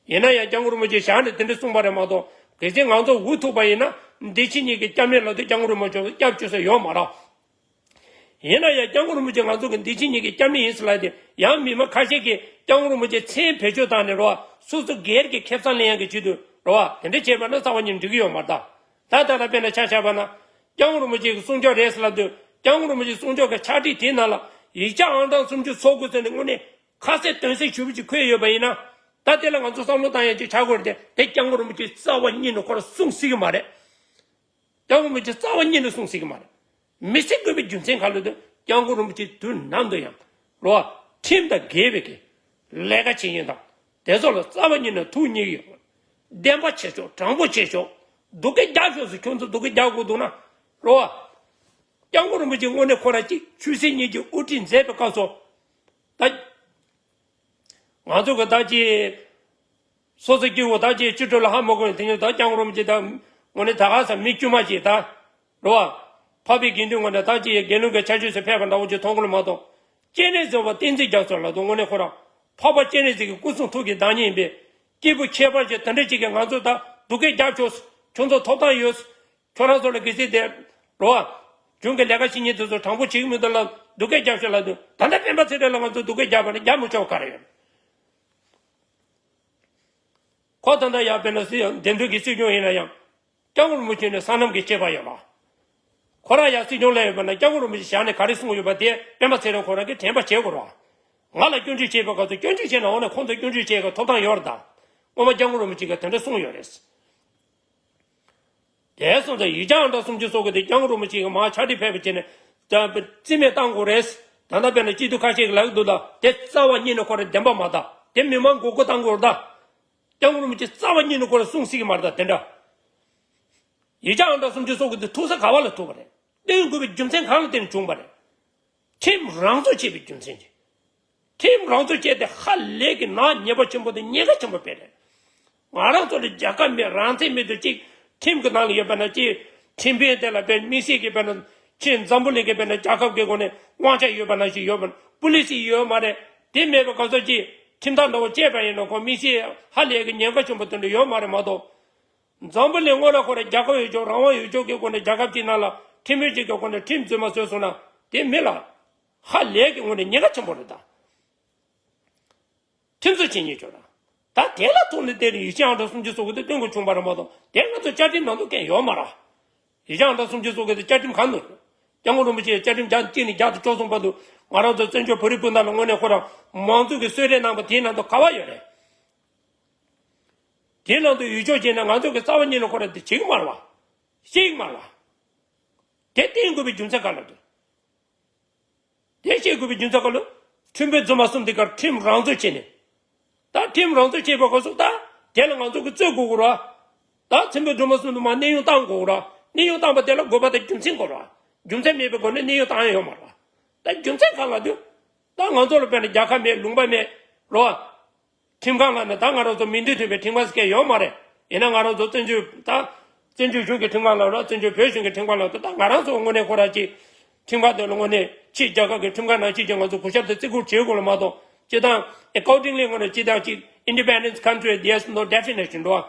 ཡིན་ན་ཡང་སྐྱབས་མགོན་རིན་པོ་ཆེ་ཞལ་ནས་དེ་འདྲ་གསུངས་པ་རེད་མ་གཏོགས། གལ་སྲིད་ང་ཚོ་འུ་ཐུག་པ་ཡིན་ན་འདི་ཕྱི་གཉིས་ཀྱི་སྐྱབས་གནས་ལ་དེ་སྐྱབས་མགོན་རིན་པོ་ཆེ་སྐྱབས་བཅོལ་ས་ཡོད་མ་རེད། ཡིན་ན་ཡང་སྐྱབས་མགོན་རིན་པོ་ཆེ་ང་ཚོ་གི་འདི་ཕྱི་གཉིས་ཀྱི་སྐྱབས་གནས་ཡིན་ཟེར་ལབ་དེ་ཡང་མི་མང་ཁ་ཤས་ཀྱིས་སྐྱབས་མགོན་རིན་པོ་ཆེ་མཚན་བེད་སྤྱོད་བཏང་ནས་རེད་བ། སོ་སོ་སྒེར་གྱི་ཁེ་བཟང་ལེན་ཡག་གི་ཆེད་དུ་རེད་བ། དེ་འདྲ་བྱས་པ་ན་རྩ་བ་ཉིད་འགྲིག་གི་ཡོད་མ་རེད་ད། ད་ལྟ་ལ་དཔེར་ན་ཆ་བཞག་པ་ན། སྐྱབས་མགོན་རིན་པོ་ཆེ་གི་གསུང་ཆོས་རེད་ཟེར་ལབ་དུས་སྐྱབས་མགོན་རིན་པོ་ཆེ་གསུང་ཆོས་ཀྱི་ཕྱག་བྲིས་དེའི་ནང་ལ་ཡིག་ཆ་ཨང་གྲངས་སུམ་ཅུ་སོ་དགུ་ཟེར་ནས་དངོས་གནས་ཁ་གསལ་དོན་གསལ་ཞེ་པོ་ཅིག་འཁོད་ཡོད་པ་ཡིན་ན། ད་དེ་ལ་ང་ཚོ་བསམ་བློ་བཏང་ཡག་ཅིག་ཆགས་དགོས་རེད་དེ། དེ་སྐྱབས་མགོན་རིན་པོ་ཆེ་རྩ་བ་ཉིད་ནས་ཁོ་རང་གསུང་སྲིད་ཀྱི་མ་རེད། སྐྱབས་མགོན་རིན་པོ་ཆེ་རྩ་བ་ཉིད་ནས་གསུང་སྲིད་ཀྱི་མ་རེད། མི་སྲིད་དགོས་པའི་རྒྱུ་མཚན་ག་ལ་དེ་སྐྱབས་མགོན་རིན་པོ་ཆེ་དུས་ནམ་དུ་ཡང་རོ། ཁྲིམས་དང་འགལ་བའི་གི་ལས་ཀ་བྱེད་མཁན་དང་། དེ་ཚོ་ལ་རྩ་བ་ཉིད་ནས་ཐུགས་མཉེས་ཀྱི་ཡོད། བདེན་པ་བྱེད་ཆོག་དྲང་པོ་བྱེད་ཆོག་སྡུག་སྐད་རྒྱག་ཆོག་ཟེར། ཁྱོད་ཚོ་སྡུག་སྐད་རྒྱག་དགོས་འདུག་ན་རོ། སྐྱབས་མགོན་རིན་པོ་ཆེ་དངོས་གནས་ཁོ་རང་གཅིག་ཆོས་སྲིད་གཉིས་ཀྱི་དབུ་ཁྲིད་མཛད་པའི་སྐབས་སུ། ད། ང་ཚོ་གི་ད་ཅི། སོ་སོ་སྐྱེ་བོ་ད་ཅི་སྤྱི་ཚོགས་ལ་ཧ་མ་གོ་ནས་དེ་ཉིད་ད་སྐྱབས་མགོན་རིན་པོ་ཆེ་ད་དངོས་གནས་ད་ག་ས་མི་དཀྱུས་མ་ཞིག་ད་རེད་བ། འཕགས་པའི་དགེ་འདུན་ངོས་ནས་ད་ཅི་དགེ་སློང་གི་ཆ་ཤས་སུ་ཕེབས་པ་འདྲ་བོ་ཅིག་མཐོང་གི་ལ་མ་གཏོགས། སྤྱན་རས་གཟིགས་པ་བསྟན་འཛིན་རྒྱ་མཚོ་ལ་དུ་དངོས་གནས་ཁོ་རང་འཕགས་པ་སྤྱན་རས་གཟིགས་ཀྱི་སྐུ་གསུང་ཐུགས་ཀྱི་བདག་ཉིད་ཡིན་པས། སྐྱེས་བུ་ཁྱད་པར་ཅན་དེ་འདྲ་ཅིག་གིས་ང་ཚོ་ད་སྡུག་སྐད་རྒྱབ་ཆོག་ཁྱོད་ཚོ་ཐོབ་ཐང་ཡོད། ཁྱོད་རང་ཚོ་ལ་གལ་སྲིད་དེ་རེད་བ། གཞུང་གི་ལས་ཀ་བྱེད་མཁན་དེ་ཚོ་དྲང་པོ་བྱེད་ཀྱི་མི་འདུག་ལ་སྡུག་སྐད་རྒྱབ་ཤོག་ལབ་དུས། ད་ལྟ་སྤེན་པ་ཚེ་རིང་ལ་ང་ཚོ་སྡུག་སྐད་རྒྱབ་པ་ནི་རྒྱབ་མི་ཆོག་ག་རེ་ཡོད། ཁོ་ད་ལྟ་ཡར་དཔེར་ན་སྲིད་འདེམས་ཐོན་གྱི་སྲིད་སྐྱོང་ཡིན་ན་ཡང་། སྐྱབས་མགོན་རིན་པོ་ཆེ་ནས་སོ་ནམ་གྱི་གཅེས་པ་ཡོད་པ། ཁོ་རང་ཡར་སྲིད་སྐྱོང་སླེབས་ཡོད་པ་ན་སྐྱབས་མགོན་རིན་པོ་ཆེ་ཞལ་ནས་ག་རེ་གསུངས་ཡོད་པ་དེ་སྤེན་པ་ཚེ་རིང་ཁོ་རང་གིས་དྲན་པ་བྱེད་དགོས་རེད་བ། ང་ལ་སྐྱོན་བརྗོད་བྱེད་པའི་སྐབས་སུ་སྐྱོན་བརྗོད་བྱས་ན་འོ་ན་ཁོང་ཚོ་སྐྱོན་བརྗོད་བྱེད་དགོས་ཐོབ་ཐང་ཡོད་རེད་ད། སྔོན་མ་སྐྱབས་མགོན་རིན་པོ་ཆེ་གིས་དེ་འདྲ་གསུངས་ཡོད་རེད། དེ་སོང་ཙང་ཡིག་ཆ་ཨང་གྲངས་སུམ་ཅུ་སོ་དགུ་དེ་སྐྱབས་མགོན་རིན་པོ་ཆེ་གིས་མར་ཕྱག་བྲིས་ཕེབས་པ་བྱས་ནས་ད་རྩིས་མེད་བཏང་དགོས་རེད། ད་ལྟ་དཔེར་ན་སྤྱི་འཐུས་ཁ་ཤས་ཀྱིས་ལབ་ཀྱི་འདུག་ད། དེ་རྩ་བ་ཉིད་ནས་ཁོ་རང་བདེན་པ་མ་རེད། དེ་མི་མང་མགོ་སྐོར་བཏང་དགོས་རེད་ད། སྐྱབས་མགོན་རིན་པོ་ཆེ་རྩ་བ་ཉིད་ནས་ཁོ་རང་གསུང་སྲིད་ཀྱི་མ་རེད་ད་དེ་འདྲ། ཡིག་ཆ་ཨང་གྲངས་སུམ་ཅུ་སོ་དགུ་དེ་ཐུག་ས་ག་བ་ལ་ཐུག་པ་རེད། བཏོན་དགོས་པའི་རྒྱུ་མཚན་གང་ལ་བརྟེན་ནས་བྱུང་བ་རེད། ཁྲིམས་རང་བཙུགས་བྱས་པའི་རྒྱུ་མཚན་གྱིས། ཁྲིམས་རང་བཙུགས་བྱས་ཏེ་ཧ་ལས་ཀྱི་ནག་ཉེས་པ་ཆེན་པོ་དེ་ཉེན་ཁ་ཆེན་པོ་དཔེ་རེད། ང་རང་ཚོ་ལ་རྒྱལ་ཁབ་མེད་རང་བཙན་མེད་དུས་གཅིག་ཁྲིམས་ཀྱི་ནང་ལ་ཡོད་པ་ན་གཅིག་ཁྲིམས་དཔོན་དེ་ལ་དཔེ་དམིགས་བསལ་གྱི་དཔེར་ན་ཁྱེད་འཛམ་བུ་གླིང་གི་དཔེར་ན་རྒྱལ་ཁབ་ཀྱི་སྒོ་ནས་དབང་ཆ་ཡོད་པ་ནང་བཞིན་ཡོད་པ་ན་པུ་ལི་སི་ཡོད་མ་རེད། དེ་མེད་པའི་སྐབས་སུ་གཅིག་ཁྲིམས་ཐག་འདྲ་བོ་བཅད་པ་ཡིན་ན་ཁོ་དམིགས་བསལ་ཧ་ལས་ཀྱི་ཉེན་ཁ་ཆེན་པོ་དེ་འདྲ་ཡོད་མ་རེད་མ་གཏོགས། འཛམ་བུ་གླིང་སྔོན་ལ་ཁོ་རང་རྒྱལ་ཁབ་ཡོད་ཆོག་རང་དབང་ཡོད་ཆོག་གི་སྒོ་ནས་རྒྱལ་ཁབ་ཅིག་ནང་ལ་ཁྲིམས་དཔོན་ཅིག་གི་སྒོ་ནས་ཁྲིམས་རྫུན་མ་བཟོས་སོང་ན་དེ་མི་ལ་ ཧ་ལས་ཀྱི་ངོས་ནས་ཉེན་ཁ་ཆེན་པོ་རེད་ད། ཁྲིམས་བཟོ་བྱེད་ཉེན་ཆོག་ར། ད་དེ་ལ་ཐུག་ནས་དེ་ནས་ཡུལ་ཤུལ་ཨང་གྲངས་སུམ་ཅུ་སོ་དགུ་དེ་སྟོན་དགོས་བྱུང་བ་རེད་མ་གཏོགས་དེ་ང་ཚོ་བཅའ་ཁྲིམས་ནང་དུ་གང་ཡོད་མ་རེད། ཡུལ་ཤུལ་ཨང་གྲངས་སུམ་ཅུ་སོ་དགུ་དེ་བཅའ་ཁྲིམས་གང་དུ་རེད། སྐྱབས་མགོན་རིན་པོ་ཆེས་བཅའ་ཁྲིམས་བརྒྱ་གཅིག་ནས་བརྒྱ་དང་བཅུ་གསུམ་བར་དུ་ང་རང་ཚོ་བཙན་བྱོལ་བོད་རིགས་སྤུན་ཟླ་ལ་དངོས་གནས་ཁོ་རང་མང་གཙོ་གི་གསོལ་རས་གནང་པ་དེའི་ནང་དུ་ག་བ་ཡོད་རེད། དེའི་ནང་དུ་ཡུལ་ཕྱོགས་བྱས་ན་ང་ཚོ་གི་རྩ་བ་ཉིད་ནས་ཁོ་རང་དེ་བྱེད་ཀྱི་མ་རེད་བ། ཤེས་ཀྱི་མ་རེད་བ། དེ་བསྟན་དགོས་པའི་རྒྱུ་མཚན་ག་ལ་འདུག་དེ་བཤད་དགོས་པའི་རྒྱུ་མཚན་ག་ལ། ཁྲིམས་དཔོན་རྫུན་མ་གསུམ་དེ་གར་ཁྲིམས་རང་བཟོ་བྱས་ནས། ད་ཁྲིམས་རང་བཟོ་བྱས་པ་ག་སོགས་ད་དེ་ལ་ང་ཚོ་གི་རྩོད་དགོས་དགོས་ར། ད་ཁྲིམས་དཔོན་རྫུན་མ་གསུམ་དུ་མ་གནས་དབྱུང་བཏང་དགོས་ར། གནས་དབྱུང་བཏང་པ་དེ་ལ་དགོས་པ་དང་རྒྱུ་མཚན་དགོས་ར། རྒྱུ་མཚན་མེད་པའི་སྒོ་ནས་གནས་དབྱུང་བཏང་ཡ་ཡོད་མ་རེད། ད་རྒྱུ་མཚན་གང་ལ་དུས། ད་ང་ཚོ་ལ་དཔེར་ན་རྒྱལ་ཁབ་མེད་ལུང་པ་མེད་རོ། ཁྲིམས་ཁང་ལ་ནི་ད་ང་རང་ཚོ་མིང་དོན་མཐུན་པའི་ཁྲིམས་ཁང་ཟེར་མཁན་ཡོད་མ་རེད། ཡིན་ན་ང་རང་ཚོ་བཙན་བྱོལ་ད། བཙན་བྱོལ་གཞུང་གི་ཁྲིམས་ཁང་ལ་རོ་བཙན་བྱོལ་བོད་གཞུང་གི་ཁྲིམས་ཁང་ལ་ད་ད་ང་རང་ཚོ་དངོས་གནས་ཁོ་རང་ཅིག་ཁྲིམས་ཁང་དེ་ལ་དངོས་གནས་ཕྱི་རྒྱལ་ཁབ་ཀྱི་ཁྲིམས་ཁང་ནང་ཅིག་ཀྱང་ང་ཚོ་གུས་ཞབས་དང་བརྩི་བཀུར་བྱེད་དགོས་ལ་མ་གཏོགས་སྤྱི་བཏང་accordingly དངོས་གནས་སྤྱི་བཏང་ཅིག independent country there's no definition འགྲོ་བ།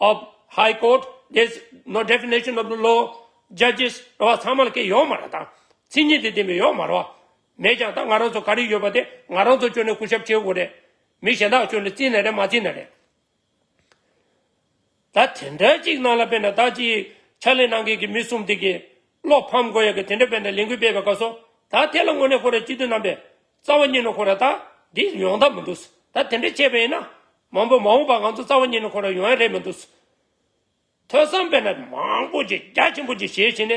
Of high court, there's no definition of the law, judges ར་བ་ཚང་མ་ལ་སྐད་ཡོད་མ་རེད་ད། མཚན་ཉིད་དེ་ལྡན་པའི་ཡོད་མ་རེད་བ། མེད་ཀྱང་ད་ང་རང་ཚོ་ག་རེ་ཡོད་པ་དེ་ང་རང་ཚོ་ཅོ་ནས་སྐུ་ཞབས་བྱེད་དགོས་རེད། མི་གཞན་དག་ཅོ་ནས་བརྩིས་ན་རེད་མ་བརྩིས་ན་རེད། ད་དེ་འདྲ་ཅིག་ནང་ལ་དཔེར་ན་ད་ཅིག་ཕྱག་ལས་གནང་མཁན་གྱི་མི་གསུམ་དེ་གི་བློ་ཕམ་དགོས་ཡ་གི་དེ་འདྲ་དཔེར་ན་ལས་འགུལ་སྤེལ་བའི་སྐབས་སུ་ད་དེ་ལ་དངོས་གནས་ཁོ་ར་སྤྱི་འཐུས་རྣམ་པས་རྩ་བ་ཉིད་ནས་ཁོ་ར་ད་འདི་ཡོང་ཐབས་མི་འདུག་ད་དེ་འདྲ་བྱས་པ་ཡིན་ན་མང་པོ་མ་འོངས་པ་ང་ཚོ་རྩ་བ་ཉིད་ནས་ཁོ་ར་ཡོང་ཡ་རེད་མི་འདུག་ཐོས་བསམ་དཔེར་ན་མང་པོ་ཅིག་རྒྱ་ཆེན་པོ་ཅིག་བྱས་བྱས་ནས་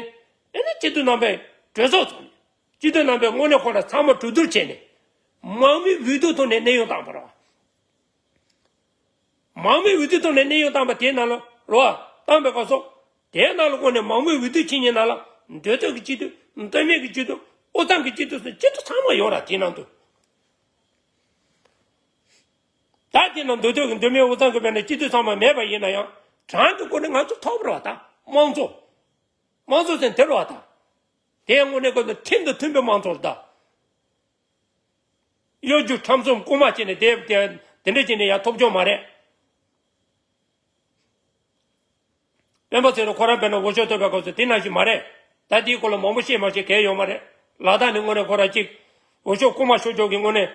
ཨེ་ནི་སྤྱི་འཐུས་རྣམ་པས་གྲོས་ཚོགས་ཚོགས་ནས་སྤྱི་འཐུས་རྣམ་པས་དངོས་གནས་ཁོ་ར་ཚང་མ་གྲོས་བསྡུར་བྱས་ནས་མང་མོས་འོས་བསྡུ་ཐོག་ནས་གནས་དབྱུང་བཏང་བ་རེད་བ། མང་མོས་འོས་བསྡུ་ཐོག་ནས་གནས་དབྱུང་བཏང་པ་དེའི་ནང་ལ་རེད་བ། བཏང་པའི་སྐབས་སུ་དེའི་ནང་ལ་དངོས་གནས་མང་མོས་འོས་བསྡུ་བྱེད་མཁན་ནང་ལ་མདོ་སྟོད་ཀྱི་སྤྱི་འཐུས། སྟོད་སྨད་ཀྱི་སྤྱི་འཐུས། དབུས་གཙང་གི་སྤྱི་འཐུས་སོགས་སྤྱི་འཐུས་ཚང་མ་ཡོད་ར་དེའི་ནང་དུ། ད་དེ་ན་མདོ་སྟོད་ཀྱི་མདོ་སྨད་དབུས་གཙང་གི་བར་ན་སྤྱི་འཐུས་ཚང་མ་མེད་པ་ཡིན་ན་ཡང་གྲངས་ཀྱི་སྒོ་ནས་ང་ཚོ་ཐོབ་རེད་བ། ད་དམངས་གཙོ། དམངས་གཙོ་ཟེར་དེ་རེད་བ་ད། དེ་དངོས་གནས་ཁོ་ཚོ་ཁྲིམས་དང་མཐུན་པའི་དམངས་གཙོ་རེད་ད། གཡོ་སྒྱུ་ཁྲམ་གསུམ་རྐུན་མ་བྱས་ནས་དེ་དེ་དེ་འདྲ་བྱས་ནས་ཡང་ཐོབ་ཆོག་མ་རེད། སྤེན་པ་ཚེ་རིང་ཁོ་རང་དཔེར་ན་འོས་ཤོག་ཐོབ་པའི་སྐབས་སུ་དེ་ནང་བཞིན་མ་རེད། ད་དེའི་སྐོར་ལ་མང་པོ་བཤད་མ་བཤད་གལ་ཡོད་མ་རེད། ལ་དྭགས་ནས་དངོས་གནས་ཁོ་རང་གཅིག་འོས་ཤོག་རྐུན་མ་ཤོར་ཆོག་གི་དངོས་གནས།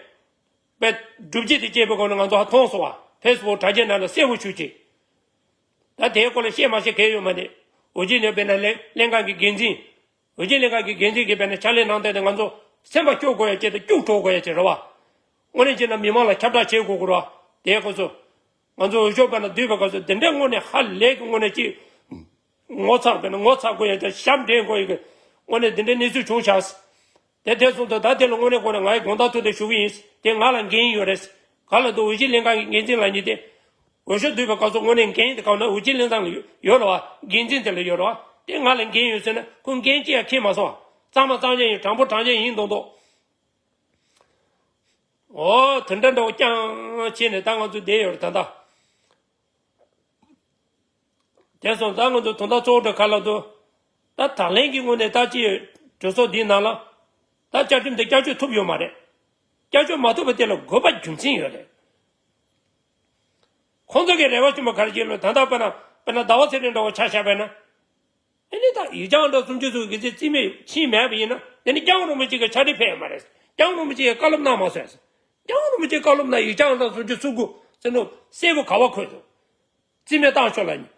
དཔེ་སྒྲུབ་བྱེད་དེ་སྐྱེས་པའི་སྐོར་ནས་ང་ཚོ་ཧ་མཐོང་སོང་བ། ཕེ་སི་བུག་དྲ་རྒྱའི་ནང་ལ་གསལ་པོ་ཞུ་ཅིག་ད་དེའི་སྐོར་ལ་བཤད་མ་བཤད་གལ་ཡོད་མ་རེད། འོས་བྱེད་ནས་དཔེར་ན་ལྷན་ལྷན་ཁང་གི་འགན་འཛིན། འོས་བྱེད་ལྷན་ཁང་གི་འགན་འཛིན་གྱིས་དཔེར་ན་ཕྱག་ལས་གནང་སྟངས་དེ་ང་ཚོ་སེམས་པ་སྐྱོ་དགོས་ཡ་ཅིག་དང་སྐྱུག་བྲོ་དགོས་ཡ་ཅིག་རེད་བ། དངོས་གནས་བྱས་ན་མི་མང་ལ་ཁྱབ་བསྒྲགས་བྱེད་དགོས་དགོས་རེད་བ། དེའི་སྐོར་ཚོ། ང་ཚོ་འོས་ཤོག་དཔེར་ན་བསྡུས་པའི་སྐབས་སུ་དེ་འདྲའི་དངོས་གནས་ཧ་ལས་ཀྱི་དངོས་གནས་ཅིག་ངོ་ཚ་དཔེར་ན་ངོ་ཚ་དགོས་ཡ་ཅིག་ཞབས་འདྲེན་དགོས་ཡ་གི་དངོས་གནས་དེ་འདྲའི་གནས་ཚུལ་བྱུང་ཤག་དེ་དེ་སོང་ཙང་ད་དེ་ལ་དངོས་གནས་ཁོ་ན་ང་ཡི་དགོངས་དག་ཐུགས་དང་ཞུ་གི་ཡིན། དེ་ང་ལ་འགན་ཡོད་རེད། ག་ལ་འདུག་འོས་བྱེད་ལྷན་ཁང་གི་འགན་འཛིན་ལགས་ཉིད་དེ། འོས་ཤོག་བསྡུས་པའི་སྐབས་སུ་དངོས་གནས་འགན་དེ་གང་ན་འོས་བྱེད་ལྷན་ཁང་ལ་ཡོད་ཡོད་རེད་བ། འགན་འཛིན་དེ་ལ་ཡོད་རེད་བ། དེ་ང་ལ་འགན་ཡོད་ཟེར་ན་ཁོ་འགན་ཅི་ཡང་འཁྱེར་མ་སོང་བ། གཙང་མ་གཙང་རྐྱང་ཡིན། དྲང་པོ་དྲང་རྐྱང་ཡིན་མདོག་མདོག་འོ་དེ་འདྲ་འདྲ་བོ་རྐྱང་བྱས་ནས་ད་ང་ཚོ་བསྡད་ཡོད་རེད་ད་ལྟ། དེ་སོང་ཙང་ང་ཚོ་དོན་དག་གཙོ་བོ་འདྲ་ག་ལ་འདུག་ད་ད་ལན་གྱི་ངོས་ནས་ད་ཅི་གྲོས་ཚོགས་འདིའི་ནང་ལ་ད་བཅའ་ཁྲིམས་དེ་བསྐྱར་བཅོས་ཐུབ་ཡོད་མ་རེད། བསྐྱར་བཅོས་མ་ཐུབ་པ་དེ་ལ་དགོས་པ་རྒྱུ་མཚན་ཡོད་རེད། ཁོང་ཚོ་གི་རེ་བ་བྱུང་བ་ག་རེ་བྱེད་ལོ། ད་ལྟ་དཔེར་ན་དཔེར་ན་ཟླ་བ་ཚེ་རིང་འདྲ་བོ་ཆ་བཞག་པས་ན། ཨེ་ནི་ད་ཡིག་ཆ་ཨང་གྲངས་སུམ་ཅུ་སོ་དགུ་གི་ཚད་རྩིས་མེད་ཕྱིན་མེད་པ་ཡིན་ན་དེ་ནི་སྐྱབས་མགོན་རིན་པོ་ཆེ་གི་ཕྱག་བྲིས་ཕེབས་ཡོད་མ་རེད། སྐྱབས་མགོན་རིན་པོ་ཆེ་གི་བཀའ་སློབ་གནང་མ་སོང་ཟེར། སྐྱབས་མགོན་རིན་པོ་ཆེའི་བཀའ་སློབ་ནང་ཡིག་ཆ་ཨང་གྲངས་སུམ་ཅུ་སོ་དགུ་ཟེར་ནོ་གསལ་པོ་ག་བ་འཁོད་འདུག་རྩིས་མེད་བཏང་ཤོག་ལབ་ནི།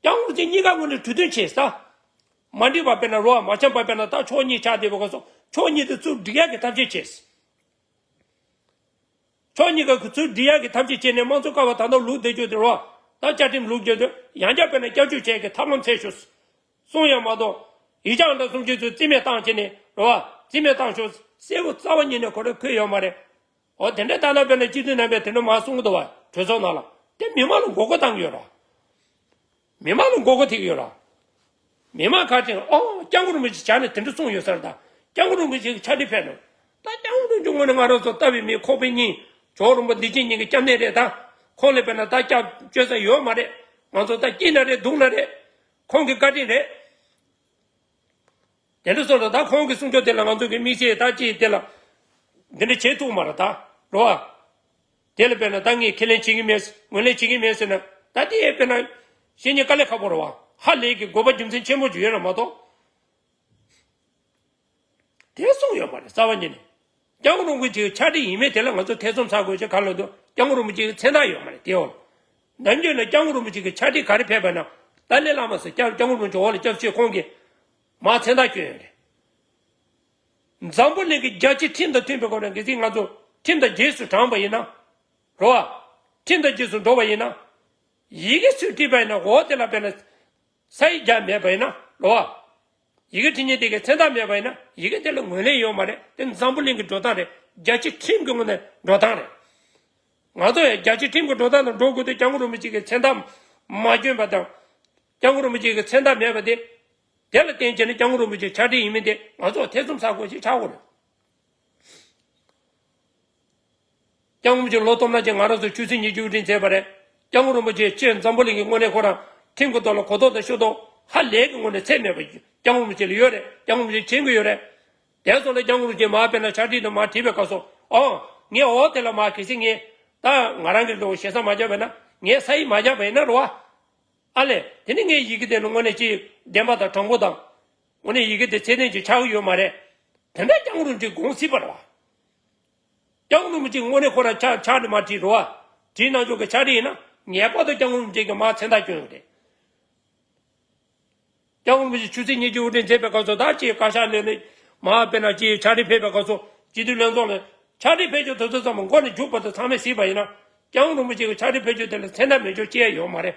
སྐྱབས་མགོན་རིན་པོ་ཆེ་གཉིས་ཀ་ངོས་ནས་གྲོས་མཐུན་བྱས་ས། མ་འགྲིག་པ་དཔེར་ན་རོ་བ་མ་འཆམ་པ་དཔེར་ན་ད་ཕྱོགས་གཉིས་ཆགས་བསྡད་པའི་སྐབས་སུ་ཕྱོགས་གཉིས་དེ་ཚུར་སྒྲིག་ཡག་གི་ཐབས་ཤེས་བྱས། ཕྱོགས་གཉིས་ཀ་གི་ཚུར་སྒྲིག་ཡག་གི་ཐབས་ཤེས་བྱས་ནས་དམངས་གཙོ་ཀ་བ་ད་ལྟ་ལུགས་བསྡད་རྒྱུ་དེ་རོ། ད་བཅའ་ཁྲིམས་ལུགས་བསྒྱུར་དུས་ཡང་བསྐྱར་དཔེར་ན་བསྐྱར་བཅོས་བྱེད་ཀྱི་ཐབས་ལམ་འཚོལ་ཤོག་གསུངས་ཡོད་མ་གཏོགས། ཡིག་ཆ་ཨང་གྲངས་སུམ་ཅུ་ཚུར་རྩིས་མེད་བཏང་བྱས་ནས་རོ། རྩིས་མེད་བཏང་ཤོག་གསལ་པོ་རྩ་བ་ཉིད་ནས་གོ་རིམ་འཁོད་ཡོད་མ་རེད། འོ་དེ་འདྲ་ད་ལྟ་དཔེར་ན་སྤྱི་འཐུས་རྣམ་པས་དེ་འདྲ་མ་གསུང་གི་འདུག་བ། གྲོས་ཚོགས་ནང་ལ། དེ་མི་མང་ལ་མགོ་སྐོར་བཏང་གི་ཡོད་ར། མི་མང་ལ་མགོ་སྐོར་ཐེབས་ཀྱི་ཡོད་ར། མི་མང་ཁ་ཅིག་ཨོ་སྐྱབས་མགོན་རིན་པོ་ཆེ་ཇ་ནས་དེ་འདྲ་གསུངས་ཡོད་ས་རེད་ད། སྐྱབས་མགོན་རིན་པོ་ཆེ་གི་ཕྱག་བྲིས་ཕེབས་ནོ། ད་སྐྱབས་མགོན་རིན་པོ་ཆེ་ངོས་ནས་ང་རང་ཚོ་ལྟ་བའི་མི་ཁོག་པའི་སྙིང་ཇོ་བོ་རིན་པོ་འདི་ཅི་ཉིད་ཀྱི་སྐྱབས་གནས་རེད་ད། ཁོང་ལ་དཔེར་ན་ད་སྐྱབས་བཅོལ་ས་ཡོད་མ་རེད། ང་ཚོ་ད་སྐྱིད་ན་རེད་སྡུག་ན་རེད། ཁོང་གི་བཀའ་དྲིན་རེད། དེ་འདྲ་སོང་ཙང་ད་ཁོང་གི་གསུང་ཆོས་དེ་ལ་ང་ཚོ་གི་དམིགས་བསལ་ད་ཅིག་དེ་ལ་འདི་འདྲ་བྱེད་ཐུབ་མ་རེད་ད། རོ་ཨ། དེ་ལ་དཔེར་ན་ད་ངས་ཁས་ལེན་བྱེད་ཀྱི་མེད། ངོས་ལེན་བྱེད་ཀྱི་མེད་ཟེར་ན་ད་དེ་དཔེར་ན་བཤད་ཉན་དཀའ་ལས་ཁག་པོ་རེད་བ། ཧ་ལས་ཀྱི་དགོས་པ་རྒྱུ་མཚན་ཆེན་པོ་ཅིག་ཡོད་རེད་མ་གཏོགས། དེ་གསུངས་ཡོད་མ་རེད། རྩ་བ་ཉིད་ནས། སྐྱབས་མགོན་རིན་པོ་ཆེའི་ཕྱག་བྲིས་ཡིན་མིན་དེ་ལ་ང་ཚོ་ཐེ་ཚོམ་ཟ་དགོས་ཅེས་ག་ལ་འདུག་སྐྱབས་མགོན་རིན་པོ་ཆེའི་མཚན་རྟགས་ཡོད་མ་རེད་དེའོ། ནམ་རྒྱུན་ན་སྐྱབས་མགོན་རིན་པོ་ཆེ་གི་ཕྱག་བྲིས་ག་རེ་ཕེབས་པ་ན། ཏཱ་ལའི་བླ་མ་ཟེར་སྐྱབས་སྐྱབས་མགོན་རིན་པོ་ཆེ་འོག་ལ་སྐྱབས་རྗེ་ཁོང་གིས་མར་མཚན་རྟགས་བསྐྱོན་ཡོད་རེད། འཛམ་བུ་གླིང་གི་རྒྱལ་སྤྱིའི་ཁྲིམས་དང་མཐུན་པའི་སྒོ་ནས་གལ་སྲིད་ང་ཚོ་ཁྲིམས་དང་རྗེས་སུ་འབྲངས་པ་ཡིན་ན། རོ་བ། ཁྲིམས་དང་རྗེས་སུ་འགྲོ་བ་ཡིན་ན། ཡི་གེ་སུས་བྲིས་པ་ཡིན་ན་འོ་དེ་ལ་དཔེར་ན། ས་ཡིག་རྒྱག་མེད་པ་ཡིན་ན་རོ་བ། ཡི་གེ་བྲིས་མཁན་དེ་གའི་མཚན་རྟགས་མེད་པ་ཡིན་ན་ཡི་གེ་དེ་ལ་ངོས་ལེན་ཡོད་མ་རེད། དེ་འཛམ་བུ་གླིང་གི་འགྲོ་སྟངས་རེད། རྒྱལ་སྤྱིའི་ཁྲིམས་ཀྱི་ངོས་ནས་འགྲོ་སྟངས་རེད། ང་ཚོ་ཡང་རྒྱལ་སྤྱིའི་ཁྲིམས་ཀྱི་འགྲོ་སྟངས་དང་འགྲོ་དགོས་དུས་སྐྱབས་མགོན་རིན་པོ་ཆེ་གི་མཚན་རྟགས་མ་བསྐྱོན་པ་དང་། སྐྱབས་མགོན་རིན་པོ་ཆེ་གི་མཚན་རྟགས་མེད་པ་དེ། དེ་ལ་བརྟེན་བྱས་ནས་སྐྱབས་མགོན་རིན་པོ་ཆེའི་ཕྱག་བྲིས་ཡིན་མིན་དེ་ང་ཚོ་ཐེ་ཚོམ་ཟ་དགོས་ཞེས་ཆགས་དགོས་རེད། སྐྱབས་མགོན་རིན་པོ་ཆེ་ལོ་སྟོང་ནང་བཞིན་ང་རང་ཚོ་ཆུ་ཚོད་ཉི་ཤུ་རིང་མཛད་པ་རེད། སྐྱབས་མགོན་རིན་པོ་ཆེ་སྤྱིར་འཛམ་བུ་གླིང་གི་ངོས་ནས་ཁོ་རང་ཁྲིམས་ཀྱི་ཐོག་ལ་གོ་རྟོགས་དང་ཤེས་རྟོགས་ཧ་ལས་ཀྱི་ངོས་ནས་ཚད་མེད་པ་སྐྱབས་མགོན་རིན་པོ་ཆེ་ལ་ཡོད་རེད། སྐྱབས་མགོན་རིན་པོ་ཆེ་མཁྱེན་གྱི་ཡོད་རེད། དེ་སོང་ལ་སྐྱབས་མགོན་རིན་པོ་ཆེ་མར་དཔེར་ན་ཕྱག་བྲིས་དང་མར་བྲིས་པའི་སྐབས་སུ་ཨོ། ངས་འོ་དེ་ལ་མར་གལ་སྲིད་ངས་ད་ང་རང་གི་འགྲོ་ཞེ་ས་མ་བརྒྱབ་པ་ཡིན་ན། ངས་ས་ཡིག་མ་བརྒྱབ་པ་ཡིན་ན་རོ་བ། ཨ་ལས། དེ་ནི་ངའི་ཡི་གེ་དེ་ནི་དངོས་གནས་ཅིག་བདེན་པ་དང་དྲང་པོ་དང་། དངོས་གནས་ཡི་གེ་དེ་ཚད་ལྡན་ཅིག་ཆགས་ཀྱི་ཡོད་མ་རེད། དེ་འདྲ་སྐྱབས་མགོན་རིན་པོ་ཆེས་དགོངས་སྲིད་པ་རེད་བ། སྐྱབས་མགོན་རིན་པོ་ཆེ་དངོས་གནས་ཁོ་རང་ཕྱག་ཕྱག་དེ་མར་བྲིས་རོ་བ། བྲིས་གནང་ཆོག་གི་ཕྱག་བྲིས་ཡིན་ན་ངེས་པར་དུ་སྐྱབས་མགོན་རིན་པོ་ཆེ་གིས་མར་མཚན་རྟགས་བསྐྱོན་ཡོད་རེད། སྐྱབས་མགོན་རིན་པོ་ཆེ་ཆུ་ཚོད་ཉི་ཤུ་དབུ་འབྱེད་མཛད་པའི་སྐབས་སུ་ད་ཅིག་བཀའ་ཤག་ལས་ནས་མར་དཔེར་ན་ཅིག་ཕྱག་བྲིས་ཕེབས་པའི་སྐབས་སུ་སྤྱི་འཐུས་ལྷན་ཚོགས་ལ་ཕྱག་བྲིས་ཕེབས་ཆོག་དུས་ཚོད་ཙམ་མགོ་ནས་མཇུག་བར་དུ་ཚང་མས་གཟིགས་པ་ཡིན་ན། སྐྱབས་མགོན་རིན་པོ་ཆེ་གི་ཕྱག་བྲིས་ཕེབས་ཆོག་དེ་ལ་མཚན་རྟགས་མེད་ཆོག་ཅེས་ཡོད་མ་རེད།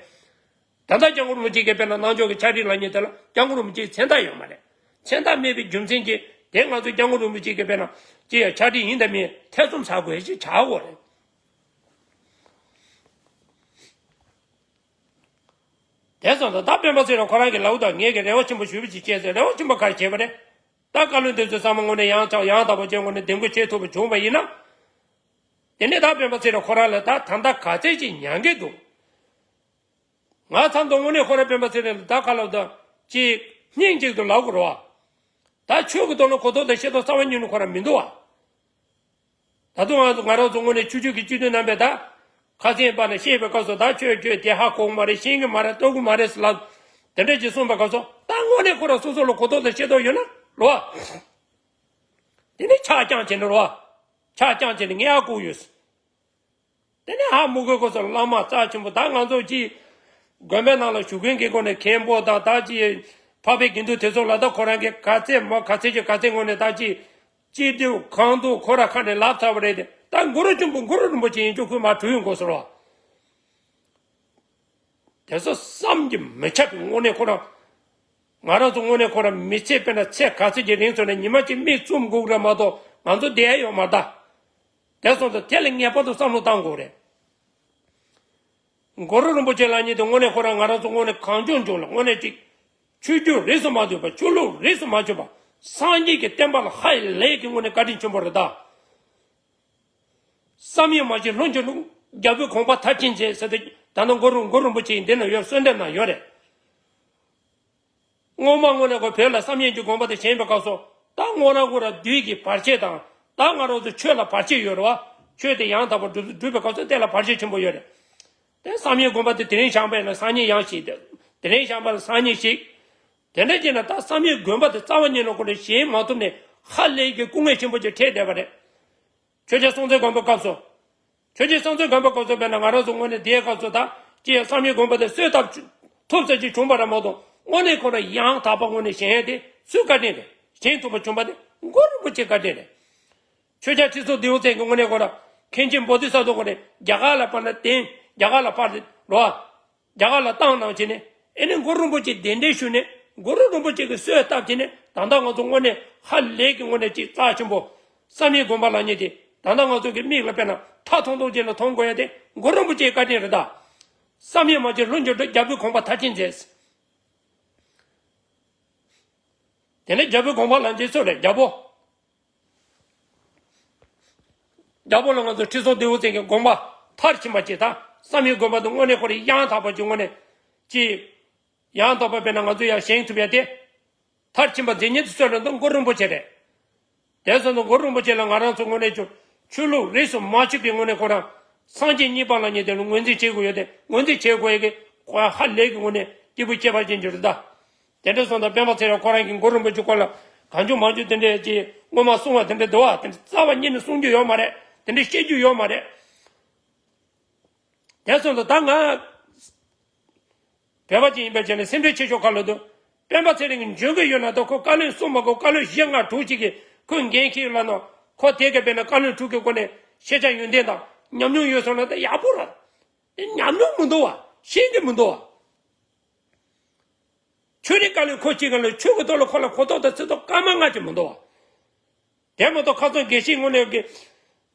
ད་ལྟ་སྐྱབས་མགོན་རིན་པོ་ཆེ་གིས་དཔེར་ན་གནང་ཕྱོགས་ཀྱི་ཕྱག་བྲིས་ལབ་མཁན་དེ་ལ་སྐྱབས་མགོན་རིན་པོ་ཆེའི་མཚན་རྟགས་ཡོད་མ་རེད། མཚན་རྟགས་མེད་པའི་རྒྱུ་མཚན་གྱིས་དེ་ང་ཚོ་སྐྱབས་མགོན་རིན་པོ་ཆེ་གིས་དཔེར་ན་ཅི་ཡང་ཕྱག་བྲིས་ཡིན་དང་མིན་ཐེ་ཚོམ་ཟ་དགོས་ཞེས་བྱ་དགོས་རེད། དེ་སོང་ཙང་ད་སྤེན་པ་ཚེ་རིང་ཁོ་རང་གིས་ལབ་དང་ངས་ཀྱི་རེ་བ་ཆེན་པོ་ཞུས་པ་ཅིག་བྱས་ཟེར། རེ་བ་ཆེན་པོ་ག་རེ་བྱས་པ་རེད། ད་བཀའ་བློན་དེ་ཚོས་ཚང་མ་དངོས་གནས་ཡང་དག་ཡང་དག་པ་བྱས་དངོས་གནས་འདེམས་བསྐོ་བྱེད་ཐུབ་པ་བྱུང་བ་ཡིན་ན། དེ་ནས་ད་སྤེན་པ་ཚེ་རིང་ཁོ་རང་ལ་ད་ད་ལྟ་ག་ཚད་ཅིག་མྱང་གི་འདུག་ང་ཚང་དུ་དངོས་གནས་ཁོ་ར་སྤེན་པ་ཚེ་རིང་ལ་ད་ཁ་ལོ་ད་ཅིག་སྙིང་གཅིག་ཏུ་ལབ་དགོས་རེད་བ། ད་ཆོས་ཀྱི་ཐོག་ལ་གོ་རྟོགས་དང་ཤེས་རྟོགས་རྩ་བ་ཉིད་ནས་ཁོ་ར་མི་འདུག་བ། ད་དུང་ང་ང་རང་ཚོ་དངོས་གནས་ཆོས་བརྒྱུད་ཀྱི་སྤྱི་འཐུས་རྣམ་པས་ད་ཁ་སེང་པ་ནས་བཤད་པའི་སྐབས་སུ་ད་ཆོས་ཁྱོད་དེ་ཧ་གོ་གི་མ་རེད། ཤེས་ཀྱི་མ་རེད། རྟོགས་ཀྱི་མ་རེད་ཟེར་ལབ། དེ་འདྲ་ཅིག་གསུངས་པའི་སྐབས་སུ་ད་དངོས་གནས་ཁོ་ར་སོ་སོ་ལ་གོ་རྟོགས་དང་ཤེས་རྟོགས་ཡོད་ན་རེད་བ། དེ་ནས་ཆག་རྐྱང་བྱས་ནས་རེད་བ། ཆག་རྐྱང་བྱས་ནས་ངས་ཧ་གོ་གི་ཡོད། དེ་ནས་ཧ་མུ་གོའི་སྐོར་སོགས་བླ་མ་རྩ་ཆེན་པོ་ད་ང་ཚོ་ཅིག་དགོན་པའི་ནང་ལ་ཞུགས་མཁན་གྱི་སྒོ་ནས་མཁན་པོ་དང་ད་ཅིག་འཕགས་པའི་དགེ་འདུན་དེ་ཚོ་ལ་ད་ཁོ་རང་གིས་ག་ཚད་མ་ག་ཚད་ཀྱི་ག་ཚད་ངོས་ནས་ད་ཅིག་ཅི་འདུག་གང་འདུག་ཁོ་ར་ཁ་ནས་ལབ་ཚར་བ་རེད་དེ། ད་གུ་རུ་ཆེན་པོ་གུ་རུ་རིན་པོ་ཆེ་ཡིན་ཅུང་ཁུལ་མ་གྲུ་ཡོང་དགོས་སོ་རོ། དེ་ཚོ་བསམ་གྱིས་མི་ཁྱབ་པའི་དངོས་གནས་ཁོ་རང་། ང་རང་ཚོ་དངོས་གནས་ཁོ་རང་མི་ཚེ་དཔེར་ན་ཚེ་ག་ཚོད་ཀྱི་རིང་ཚོ་ནས་ཉི་མ་གཅིག་མིག་བཙུམ་དགོས་རེད་མ་གཏོགས་ང་ཚོ་བསྡད་ཡ་ཡོད་མ་རེད་ད། དེ་སོང་ཙང་དེ་ལ་ངེས་པར་དུ་བསམ་བློ་བཏང་དགོས་རེད། གུ་རུ་རིན་པོ་ཆེ་ལབ་མཁན་དེ་དངོས་གནས་ཁོ་རང་ང་རང་ཚོ་དངོས་གནས་གང་བྱུང་བྱུང་ལ་དངོས་གནས་ཅིག་ཆོས་བརྒྱུད་རིས་སུ་མ་ཆད་པ་ཆོས་ལུགས་རིས་སུ་མ་ཆད་པ་སངས་རྒྱས་ཀྱི་བསྟན་པ་ལ་ཧ་ལས་ཀྱི་དངོས་གནས་བཀའ་དྲིན་ཆེན་པོ་རེད་ད། བསམ་ཡས་མ་བྱས་ལྷུན་གྱིས་གྲུབ། རྒྱལ་པོའི་དགོངས་པ་མཐར་ཕྱིན་མཛད་ཟེར་ཏེ་ད་ལྟ་གུ་རུ་གུ་རུ་རིན་པོ་ཆེ་ཡིས་འདི་ན་ཡོད། གསོལ་འདེབས་ན་ཡོད་རེད། སྔོན་མ་དངོས་གནས་ཁོ་བོད་ལ་བསམ་ཡས་ཀྱི་དགོངས་པ་དེ་བཞེངས་པའི་སྐབས་སུ་ད་སྔོན་རང་ཁོ་ར་བདུད་ཀྱི་བར་ཆད་དང་ད་ང་རང་ཚོ་ཆོས་ལ་བར་ཆད་ཡོད་རེད་བ། ཆོས་དེ་ཡང་དག་པར་སྒྲུབ་སྒྲུབ་པའི་སྐབས་སུ་དེ་ལ་བར་ཆད་ཆེན་པོ་ཡོད་རེད། དེ་བསམ་ཡས་དགོན་པ་དེ་དེ་རིང་བཞེངས་པ་ཡིན་ན་སང་ཉིན་ཡང་ཞིག་དེ་དེ་རིང་བཞེངས་པ་ན་སང་ཉིན་ཞིག་དེ་འདྲ་བྱས་ན་ད་བསམ་ཡས་དགོན་པ་དེ་རྩ་བ་ཉིད་ནས་ཁོ་རང་བཞེངས་མ་ཐུབ་ནས་ཧ་ལས་ཀྱི་སྐུ་ངལ་ཆེན་པོ་ཅིག་འཕྲད་བསྡད་པ་རེད། ཆོས་རྒྱལ་སྲོང་བཙན་སྒམ་པོའི་སྐབས་སུ། ཆོས་རྒྱལ་སྲོང་བཙན་སྒམ་པོའི་སྐབས་སུ་དཔེར་ན་ང་རང་ཚོ་དངོས་གནས་དེའི་སྐབས་སུ་ད་ཅི་ཡང་བསམ་ཡས་དགོན་པ་དེ་གསོས་ཐབས་ཐུབ་ས་ཅིག་བྱུང་བ་རེད་མ་གཏོགས་དངོས་གནས་ཁོ་རང་ཡང་དག་པ་དངོས་གནས་བཞེངས་ཡས་དེ་སུའི་བཀའ་དྲིན་རེད། བཞེངས་ཐུབ་པ་བྱུང་བ་དེ་གུ་རུ་རིན་པོ་ཆེའི་བཀའ་དྲིན་རེད། ཆོས་རྒྱལ་ཁྲི་སྲོང་ལྡེའུ་བཙན་གྱི་དངོས་གནས་ཁོ་རང་མཁན་ཆེན་བོ་དྷི་ས་ཏྭ་ཁོ་རང་རྒྱ་གར་ལ་ཕར་ནས་བསྟན། རྒྱ་གར་ལ་ཕར་རོ། རྒྱ་གར་ལ་བཏང་གནང་བྱས་ནས་ཨེ་ནི་གུ་རུ་རིན་པོ་ཆེ་གདན་འདྲེན་ཞུས་ནས་གུ་རུ་རིན་པོ་ཆེ་གིས་གསོལ་བཏབ་བྱས་ནས་ད་ལྟ་ང་ཚོ་དངོས་གནས་ཧ་ལས་ཀྱི་དངོས་གནས་ཅིག་རྩ་ཆེན་པོ་བསམ་ཡས་དགོན་པ་ལབ་མཁན་དེ་ད་ལྟ་ང་ཚོ་གི་མིག་ལ་དཔེར་ན་ཐག་ཐུང་ཐུང་ཅིག་ལ་མཐོང་དགོས་ཡ་དེ་གུ་རུ་རིན་པོ་ཆེའི་བཀའ་དྲིན་རེད་ད། བསམ་ཡས་མ་བྱས་ལྷུན་གྱིས་གྲུབ། རྒྱལ་པོའི་དགོངས་པ་མཐར་ཕྱིན་མཛད། དེ་ནས་རྒྱལ་པོའི་དགོངས་པ་ལབ་མཁན་སུ་རེད། རྒྱལ་པོ། རྒྱལ་པོ་ལ་ང་ཚོ་ཁྲི་སྲོང་ལྡེའུ་བཙན་གྱི་དགོངས་པ་མཐར་ཕྱིན་པ་ཅིག་དང་བསམ་ཡས་དགོན་པ་དེ་དངོས་གནས་ཁོ་རང་ཡང་དག་པ་ཅིག་དངོས་གནས་ཅིག་ཡང་དག་པ་དཔེར་ན་ང་ཚོ་ཡང་བཞེངས་ཐུབ་ཡ་དེ་མཐར་ཕྱིན་པ་མཛད་མཁན་དེ་སུ་རེད་འདུག་གུ་རུ་རིན་པོ་ཆེ་རེད། དེ་སོང་ཙང་གུ་རུ་རིན་པོ་ཆེ་ལ་ང་རང་ཚོ་དངོས་གནས་ཀྱི་ཆོས་ལུགས་རིས་སུ་མ་ཆད་པའི་དངོས་གནས་ཁོ་རང་སངས་རྒྱས་གཉིས་པ་ལབ་མཁན་དེ་ལ་ངོས་འཛིན་བྱེད་དགོས་ཡོད་དེ་ངོས་འཛིན་བྱེད་དགོས་ཡ་གི་ཁོ་ཧ་ལས་ཀྱི་དངོས་གནས་སྐྱེས་བུ་ཁྱད་པར་ཅན་ཅིག་རེད་ད། དེ་འདྲ་སོང་ཙང་སྤེན་པ་ཚེ་རིང་ཁོ་རང་གིས་གུ་རུ་རིན་པོ་ཆེའི་སྐོར་ལ་ གང་བྱུང་མང་བྱུང་དེ་འདྲས་ཀྱི་སྔོན་མ་གསུང་བ་དེ་འདྲས་འདུག་བ། དེ་འདྲས་རྩ་བ་ཉིད་ནས་གསུང་རྒྱུ་ཡོད་མ་རེད། དེ་འདྲས་བཤད་རྒྱུ་ཡོད་མ་རེད། དེ་སོང་ཙང་ད་ང་བོད་པ་ཅིག་ཡིན་པའི་ཆ་ནས་སེམས་ཁྲལ་ཆེ་ཤོས་ག་ལ་འདུག་སྤེན་པ་ཚེ་རིང་གིས་འཇོན་གི་ཡོད་ན་ད་ཁོ་བཀའ་བློན་གསུམ་མ་གོ་བཀའ་བློན་བཞི་ལྔ་དྲུག་ཅིག་གིས་ཁོས་འགན་འཁྱེར་ལ་ནོ། ཁོ་དེ་ག་དཔེར་ན་བཀའ་བློན་དྲུག་གི་སྒོ་ནས་ཤེས་བྱ་ཡོན་ཏན་དང་ཉམས་མྱོང་ཡོད་སོང་ན་ད་ཡག་པོ་རེད། དེ་ཉམས་མྱོང་མི་འདུག་བ། ཤེས་ཀྱི་མི་འདུག་བ། ཆོས་རིག་བཀའ་བློན་ཁོ་གཅིག་ག་ལ་ཆོས་ཀྱི་ཐོག་ལ་ཁོ་ལ་གོ་རྟོགས་དང་བརྩི་མཐོང་སྐར་མ་ལྔ་ཅིག་མི་འདུག་བ། དེ་མ་གཏོགས་ཁ་སང་དགེ་བཤེས་ངོས་ནས་ཀྱི།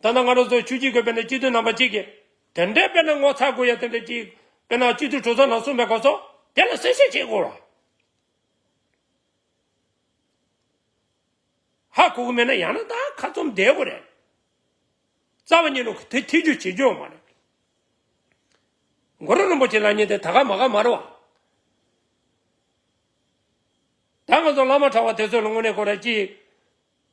ད་ལྟ་ང་རང་ཚོ་ཆོས་བརྒྱུད་ཀྱི་དཔེར་ན་སྤྱི་འཐུས་རྣམ་པ་གཅིག་གིས། དེ་འདྲའི་དཔེར་ན་ངོ་ཚ་དགོས་ཡ་དེ་འདྲ་ཅིག་དཔེར་ན་སྤྱི་འཐུས་གྲོས་ཚོགས་ནང་གསུངས་པའི་སྐབས་སུ་དེ་ལ་གསལ་བཤད་བྱེད་དགོས་ར། ཧ་གོ་གི་མེད་ན་ཡང་ན་ད་ཁ་བཙུམ་བསྡད་དགོས་རེད། རྩ་བ་ཉིད་ནས་དེ་ཐེ་བྱུས་བྱེད་རྒྱུ་ཡོད་མ་རེད། གུ་རུ་རིན་པོ་ཆེ་ལབ་མཁན་དེ་ད་ག་མ་ག་མ་རེད་བ། ད་ང་ཚོ་བླ་མ་གྲྭ་པ་དེ་ཚོ་ལ་དངོས་གནས་ཁོ་ར་ཅིག་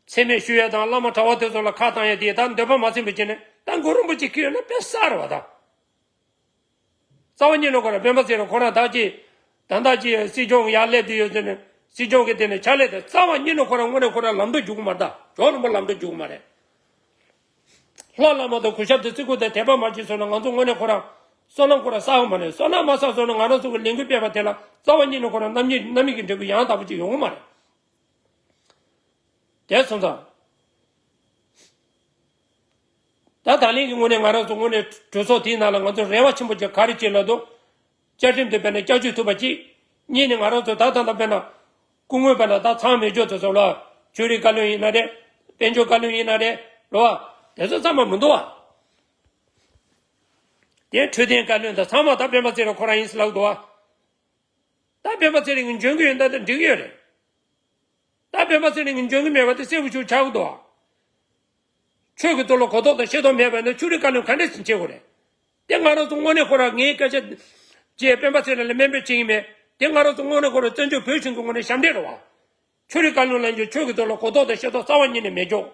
མཚན་སྨད་ཞུ་ཡ་དང་བླ་མ་གྲྭ་པ་དེ་ཚོ་ལ་ཁ་བཏང་ཡ་དེ་ད་འདོད་པ་མ་ཚིམ་པའི་ཆ་ནས་ད་གུ་རུ་རིན་པོ་ཆེ་ཁྱེར་ཡོང་ན་དཔེ་གསར་བ་དང་། རྩ་བ་ཉིད་ནས་ཁོ་ར་སྤེན་པ་ཚེ་རིང་ཁོ་ར་ད་ཅིག་ད་ལྟ་ཅིག་སྲིད་སྐྱོང་ཡར་སླེབས་དུས་ཡོད་ཚེ་ནས་སྲིད་སྐྱོང་གི་སྟེང་ནས་ཕྱག་ལས་དེ་རྩ་བ་ཉིད་ནས་ཁོ་ར་དངོས་གནས་ཁོ་ར་ལམ་འགྲོ་རྒྱུག་གི་མ་རེད། ད་ཇོ་རིན་པོ་ལམ་འགྲོ་རྒྱུག་གི་མ་རེད། ལྷ་བླ་མ་དང་གུས་ཞབས་དང་བརྩི་བཀུར་དང་དད་པ་མ་བྱས་སོང་ན་ང་ཚོ་དངོས་གནས་ཁོ་ར་བསོད་ནམས་ཁོ་ར་བསགས་ཡོད་མ་རེད། བསོད་ནམས་མ་བསགས་སོང་ན་ང་རང་ཚོ་གི་ལས་འགུལ་སྤེལ་བ་དེ་ལ་རྩ་བ་ཉིད་ནས་ཁོ་ར་རྣམ་གཉིས་རྣམ་གཉིས་ཀྱི་འབྲས་བུ་ཡང་དག་པ་ཅིག་ཡོང་གི་མ་རེད། དེ་སོང་ཙང་། ད་ད་ལན་གྱི་དངོས་གནས་ང་རང་ཚོ་དངོས་གནས་གྲོས་ཚོགས་དེའི་ནང་ལ་ང་ཚོ་རེ་བ་ཆེན་པོ་ཅིག་ག་རེ་བྱེད་ལབ་དུས། བཅའ་ཁྲིམས་དེ་དཔེར་ན་བསྐྱར་བཅོས་ཐུབ་པ་གཅིག་གཉིས་ནས་ང་རང་ཚོ་ད་ད་ལྟ་དཔེར་ན་སྐུ་ངོ་དཔེར་ན་ད་ཚང་མེད་སྐྱོ་དེ་ཚོ་ལ་ཆོས་རིག་བཀའ་བློན་ཡིན་ན་རེད། དཔལ་འབྱོར་བཀའ་བློན་ཡིན་ན་རེད། རེད་བ། དེ་ཚོ་ཚང་མ་མི་འདུག་བ། དེ་འཕྲོད་བསྟེན་བཀའ་བློན་དང་ཚང་མ་ད་སྤེན་པ་ཚེ་རིང་ཁོ་རང་ཡིན་ཟེར་ལབ་འདུག་བ། ད་སྤེན་པ་ཚེ་རིང་གི་འཇོན་གི་ཡོད་ན་ད་འགྲིག་གི་ཡོད་རེད། ད་སྤེན་པ་ཚེ་རིང་གི་འཇོན་གི་མེད་པ་དེ་གསལ་པོ་ཞིག་ཆགས་ཀྱི་འདུག་ཨ། ཆོས་ཀྱི་ཐོག་ལ་གོ་རྟོགས་དང་ཤེས་རྟོགས་མེད་པ་ཡིན་ན་ཆོས་རིག་བཀའ་བློན་ག་འདྲ་ཞིག་བྱེད་དགོས་རེད། དེ་ང་རང་ཚོ་དངོས་གནས་ཁོ་རང་ངའི་སྐད་ཆ་བཅས་སྤེན་པ་ཚེ་རིང་ལ་སྨད་འབེབས་བྱེད་ཀྱི་མེད། དེ་ང་རང་ཚོ་དངོས་གནས་ཁོ་རང་བཙན་བྱོལ་བོད་གཞུང་གི་ངོས་ནས་ཞབས་འདྲེན་རེད་བ། ཆོས་རིག་བཀའ་བློན་ལབ་མཁན་ཆོས་ཀྱི་ཐོག་ལ་གོ་རྟོགས་དང་ཤེས་རྟོགས་རྩ་བ་ཉིད་ནས་མེད་ཀྱོག་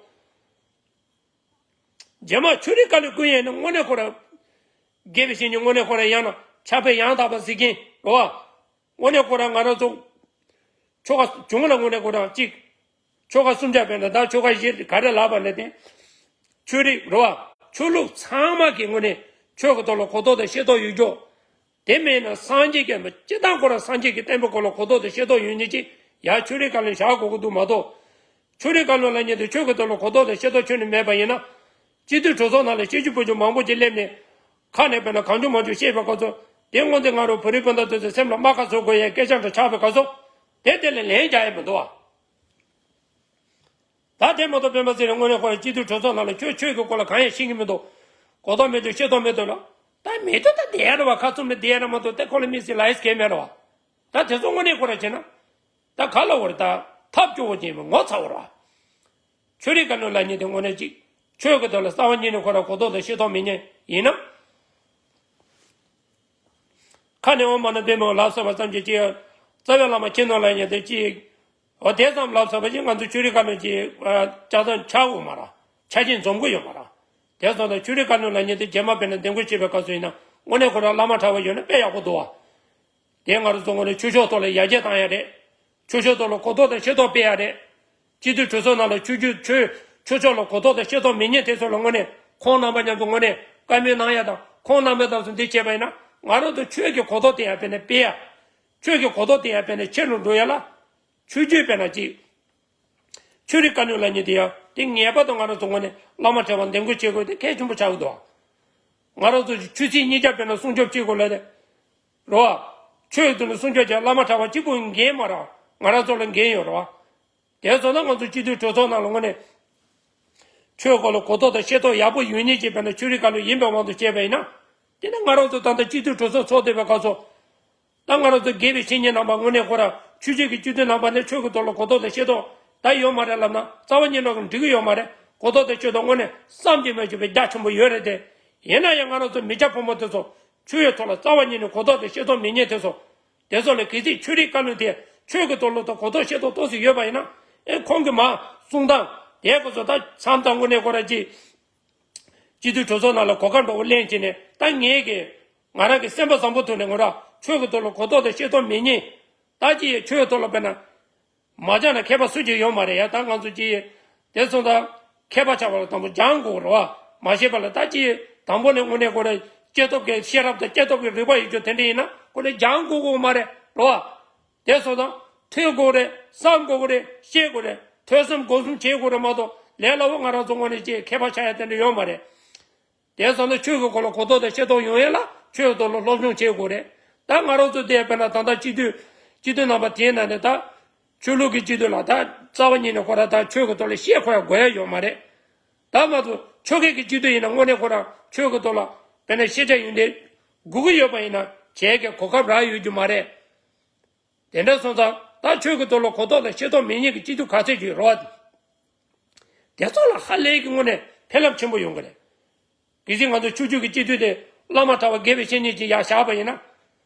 རྗེས་མ་ཆོས་རིག་བཀའ་བློན་བསྐོ་ཡས་ནི་དངོས་གནས་ཁོ་རང་། དགེ་བའི་བཤེས་གཉེན་དངོས་གནས་ཁོ་རང་ཡང་ན་ཕྱག་དཔེ་ཡང་དག་པ་གཟིགས་མཁན་རེད་བ། དངོས་གནས་ཁོ་རང་ང་རང་ཚོ། ཆོལ་ཁ་བྱུང་ལ་དངོས་གནས་ཁོ་རང་གཅིག་ཆོལ་ཁ་གསུམ་ཆ་དཔེར་ན་ད་ཆོལ་ཁ་བཞི་ག་རེ་ལབ་པ་ནས་དེ། ཆོས་རིག་རེད་བ། ཆོས་ལུགས་ཚང་མ་གི་དངོས་གནས་ཆོས་ཀྱི་ཐོག་ལ་གོ་རྟོགས་དང་ཤེས་རྟོགས་ཡོད་རྒྱུ། དེ་མེད་ན་སངས་རྒྱས་ཀྱི་སྤྱི་བཏང་ཁོ་རང་སངས་རྒྱས་ཀྱི་བསྟན་པའི་སྐོར་ལ་གོ་རྟོགས་དང་ཤེས་རྟོགས་ཡོད་མཁན་ཅིག་ཡར་ཆོས་རིག་བཀའ་བློན་བཞག་དགོས་ཀྱི་འདུག་མ་གཏོགས། ཆོས་རིག་བཀའ་བློན་ལབ་མཁན་དེ་ཆོས་ཀྱི་ཐོག་ལ་གོ་རྟོགས་དང་ཤེས་རྟོགས་ཁྱོན་ནས་མེད་པ་ཡིན་ན། སྤྱི་འཐུས་གྲོས་ཚོགས་ནང་ལ་སྤྱི་འཐུས་ཕོ་ཆུང་མང་པོ་ཅིག་སླེབས་ནས། ཁ་ནས་དཔེར་ན་གང་བྱུང་མང་བྱུང་བཤད་པའི་སྐབས་སུ། དེ་སྔོན་དེ་ང་རང་བོད་རིགས་སྤུན་ཟླ་དེ་ཚོའི་སེམས་ལ་རྨ་ཁ་བཟོ་དགོས་ཡའི་སྐད་ཆ་འདྲ་ཆགས་པའི་སྐབས་སུ། དེ་དེ་ལ་ལན་རྒྱག་ཡ་མི་འདུག་བ། ད་དེ་མ་གཏོགས་སྤེན་པ་ཚེ་རིང་དངོས་གནས་ཁོ་རང་སྤྱི་འཐུས་གྲོས་ཚོགས་ནང་ལ་ཆོས་ཆོས་ཀྱི་སྐོར་ལ་གང་ཡང་ཤེས་ཀྱི་མི་འདུག་གོ་རྟོགས་མེད་དུས་ཤེས་རྟོགས་མེད་དུས་ལ། ད་མེད་དུས་ད་བསྡད་ཡ་རེད་བ། ཁ་བཙུམ་ནས་བསྡད་ཡ་རེད་མ་གཏོགས་དེ་ཁོ་ལ་དམིགས་བསལ་ལབ་ཡ་གང་ཡང་མེད་རེད་བ། ད་དེ་ཚོ་དངོས་གནས་ཁོ་རང་བྱས་ན། ད་ག་ལ་འོ་རེད་ད། ཐབས་སྐྱོ་བོ་ཅན་པའི་ངོ་ཚ་བོ་རེད་བ། ཆོས་རིག་བཀའ་བློན་ལབ་མཁན་དེ་དངོས་གནས་གཅིག་ཆོས་ཀྱི་ཐོག་ལ་རྩ་བ་ཉིད་ནས་ཁོ་རང་གོ་རྟོགས་དང་ཤེས་རྟོགས་མེད་མཁན་ཡིན་ན། ཁ་ནས་ཨོཾ་མ་ཎི་པདྨེ་ལབ་ཚར་བ་ཙམ་གྱིས་ཅིག་རྩ་བའི་བླ་མ་མཁྱེན་ནོ་ལབ་མཁན་དེ་གཅིག་འོ་དེ་ཙམ་ལབ་ཚར་བ་ཅིག་ང་ཚོ་ཆོས་རིག་བཀའ་བློན་གྱི་ཨ་ལྕགས་ཟམ་ཆགས་འོང་མ་རེད། ཆ་རྐྱེན་འཛོམས་ཀྱི་ཡོད་མ་རེད། དེ་སོང་ཙང་ཆོས་རིག་བཀའ་བློན་ལབ་མཁན་དེ་རྗེས་མ་དཔེར་ན་འདེམས་བསྐོ་བྱེད་པའི་སྐབས་སུ་ཡིན་ན་དངོས་གནས་ཁོ་རང་བླ་མ་གྲྭ་པ་ཡོད་ན་དཔེ་ཡག་པོ་འདུག་བ། དེ་ང་རང་ཚོ་དངོས་གནས་ཆོས་ཕྱོགས་ཐོག་ལ་ཡར་རྒྱས་བཏང་ཡ་རེད། ཆོས་ཕྱོགས་ཐོག་ལ་གོ་རྟོགས་དང་ཤེས་རྟོགས་སྤེལ་ཡ་རེད། སྤྱི་འཐུས་གྲོས་ཚོགས་ནང་ལ་ཆོས་བརྒྱུད་ཆོས་ཆོས་ཕྱོགས་ལ་གོ་རྟོགས་དང་ཤེས་རྟོགས་མེད་མཁན་དེ་ཚོ་ལ་དངོས་གནས་ཁོང་རྣམ་པ་མཉམ་དུ་དངོས་གནས་བཀའ་མོལ་གནང་ཡ་དང་ཁོང་རྣམ་པ་དང་སུ་འདི་བྱས་པ་ཡིན་ན་ང་རང་ཚོ་ཆོས་ཀྱི་གོ་རྟོགས་དེ་ཡང་དཔེར་ན་སྤེལ་ཡ། ཆོས་ཀྱི་གོ་རྟོགས་དེ་ཡང་དཔེར་ན་ཆེ་རུ་འགྲོ་ཡ་ལ། ཆོས་བརྒྱུད་དཔེར་ན་གཅིག་ཆོས་རིག་བཀའ་བློན་ལབ་མཁན་དེ་ཡང་དེ་ངེས་པར་དུ་ང་རང་ཚོ་དངོས་གནས་བླ་མ་གྲྭ་པ་འདེམས་བསྐོ་བྱེད་དགོས་དེ་གལ་ཆེན་པོ་ཆགས་ཀྱི་འདུག་ང་རང་ཚོ་ཆོས་སྲིད་གཉིས་ཆ་དཔེར་ན་སྲུང་སྐྱོབ་བྱེད་དགོས་ལབ་དེ། རེད་བ། ཆོས་དེ་ནི་སྲུང་སྐྱོབ་བྱེད་བླ་མ་གྲྭ་པ་གཅིག་པུ་འགན་མ་རེད། ང་རང་ཚོ་ལ་འགན་ཡོད་རེད་བ། དེ་སོང་ན་ང་ཚོ་སྤྱི་འཐུས་གྲོས་ཚོགས་ནང་ལ་དངོས་གནས། ཆོས་སྐོར་ལ་གོ་རྟོགས་དང་ཤེས་རྟོགས་ཡག་པོ་ཡོད་མཁན་ཅིག་དཔེར་ན་ཆོས་རིག་བཀའ་བློན་ཡིན་པའི་དབང་དུ་བྱས་པ་ཡིན་ན། དེ་ནི་ང་རང་ཚོ་ད་ལྟ་སྤྱི་འཐུས་གྲོས་ཚོགས་ཚོགས་བསྡད་པའི་སྐབས་སུ། ད་ང་རང་ཚོ་དགེ་བའི་བཤེས་གཉེན་རྣམ་པ་དངོས་གནས་ཁོ་རང་ཆོས་བརྒྱུད་ཀྱི་སྤྱི་འཐུས་རྣམ་པ་ནས་ཆོས་ཀྱི་ཐོག་ལ་གོ་རྟོགས་དང་ཤེས་རྟོགས་ད་ཡོད་མ་རེད་ལབ་ན་རྩ་བ་ཉིད་ནས་འགྲིག་གི་ཡོད་མ་རེད། གོ་རྟོགས་དང་ཤེས་རྟོགས་དངོས་གནས་བསམ་གྱིས་མི་ཁྱབ་པའི་རྒྱ་ཆེན་པོ་ཡོད་རེད་དེ། ཡིན་ན་ཡང་ང་རང་ཚོ་མི་སྐྱ་ཕོ་མོ་དེ་ཚོ་ཆོས་ཡོད་ཐོག་ལ་རྩ་བ་ཉིད་ནས་གོ་རྟོགས་དང་ཤེས་རྟོགས་མེད་མཁན་དེ་ཚོ། དེ་ཚོ་ལ་གལ་སྲིད་ཆོས་རིག་བཀའ་བློན་དེ་ཆོས་ཀྱི་ཐོག་ལ་ད་གོ་རྟོགས་ཤེས་རྟོགས་ཏོག་ཙམ་ཡོད་པ་ཡིན་ན། ཨེ་ཁོང་གི་མ་གསུང་སྟངས་དེ་ཁོ་ཚོ་ད་མཚམས་དང་དངོས་གནས་ཁོ་རང་གི་སྤྱི་འཐུས་གྲོས་ཚོགས་ནང་ལ་གོ་སྐབས་འདྲ་བོ་ལེན་བྱས་ནས་ད་ངས་གི་ང་རང་གི་སེམས་པ་བཟང་པོ་ཐོག་ནས་ང་རང་ཆོས་ཀྱི་ཐོག་ལ་གོ་རྟོགས་དང་ཤེས་རྟོགས་མེད་མཁན་ད་ཅི་ཡི་ཆོས་ཐོག་ལ་དཔེར་ན། མ་སྦྱངས་ན་མཁས་པ་སུ་གཅིག་ཡོད་མ་རེད་ཡ། ད་ང་ཚོ་གཅིག་དེ་སོང་ཙང་མཁས་པ་ཆགས་པ་ལ་དང་པོ་སྦྱང་དགོས་རེད་བ། མ་ཤེས་པ་ལ་ད་གཅིག་དང་པོ་ནས་དངོས་གནས་ཁོ་རང་སྐྱེས་སྟོབས་ཀྱི་ཤེས་རབ་དང་སྐྱེས་སྟོབས་ཀྱི་རིག་པ་ཡོད་རྒྱུ་དེ་འདྲ་ཡིན་ན་ཁོ་ནས་སྦྱང་དགོས་དགོས་མ་རེད་རེད་བ། དེ་སོང་ཙང་ཐོས་དགོས་རེད། བསམ་དགོས་རེད། ཤེས་དགོས་རེད། ཐོས་བསམ་སྒོམ་གསུམ་བྱེད་དགོས་རེད་མ་གཏོགས་ལས་སླ་བོ་ང་རང་ཚོ་དངོས་གནས་གཅིག་མཁས་པ་ཆགས་ཡ་དེ་འདྲ་ཡོད་མ་རེད། དེ་ཙམ་ན་ཆོས་ཀྱི་སྐོར་ལ་གོ་རྟོགས་དང་ཤེས་རྟོགས་ཡོང་ཡས་ལ་ཆོས་ཀྱི་ཐོག་ལ་སློབ་སྦྱོང་བྱེད་དགོས་རེད། ད་ང་རང་ཚོ་དེ་དཔེར་ན་ད་ལྟ་སྤྱི་འཐུས་སྤྱི་འཐུས་རྣམ་པ་དེའི་ནང་ནས་ད་ཆོས་ལུགས་ཀྱི་སྤྱི་འཐུས་ལ་ད་རྩ་བ་ཉིད་ནས་ཁོ་རང་ད་ཆོས་ཀྱི་ཐོག་ལ་ཤེས་ཁོ་ཡ་དགོས་ཡ་ཡོད་མ་རེད། ད་མ་གཏོགས་ཆོས་ཁས་ཀྱི་སྤྱི་འཐུས་ཡིན་ན་དངོས་གནས་ཁོ་རང་ཆོས་ཀྱི་ཐོག་ལ་དཔེར་ན་ཤེས་བྱ་ཡོན་ཏན་དགོས་ཀྱི་ཡོད་པ་ཡིན་ན་བྱེད་ཀྱི་གོ་སྐབས་རག་ཡོད་རྒྱུ་མ་རེད། དེ་འདྲ་སོང་ཙང་ད་ཆོས་ཀྱི་ཐོག་ལ་གོ་རྟོགས་དང་ཤེས་རྟོགས་མེད་མཁན་གྱི་སྤྱི་འཐུས་ག་ཚོད་ཅིག་ཡོད་རེད་བ། དེ་ཚོ་ལ་ཧ་ལས་ཀྱི་ངོས་ནས་ཕན་རླབས་ཆེན་པོ་ཡོང་གི་རེད། གལ་སྲིད་ང་ཚོ་ཆོས་བརྒྱུད་ཀྱི་སྤྱི་འཐུས་དེ་བླ་མ་གྲྭ་པ་དགེ་བའི་བཤེས་གཉེན་ཅིག་ཡར་བཞག་པ་ཡིན་ན།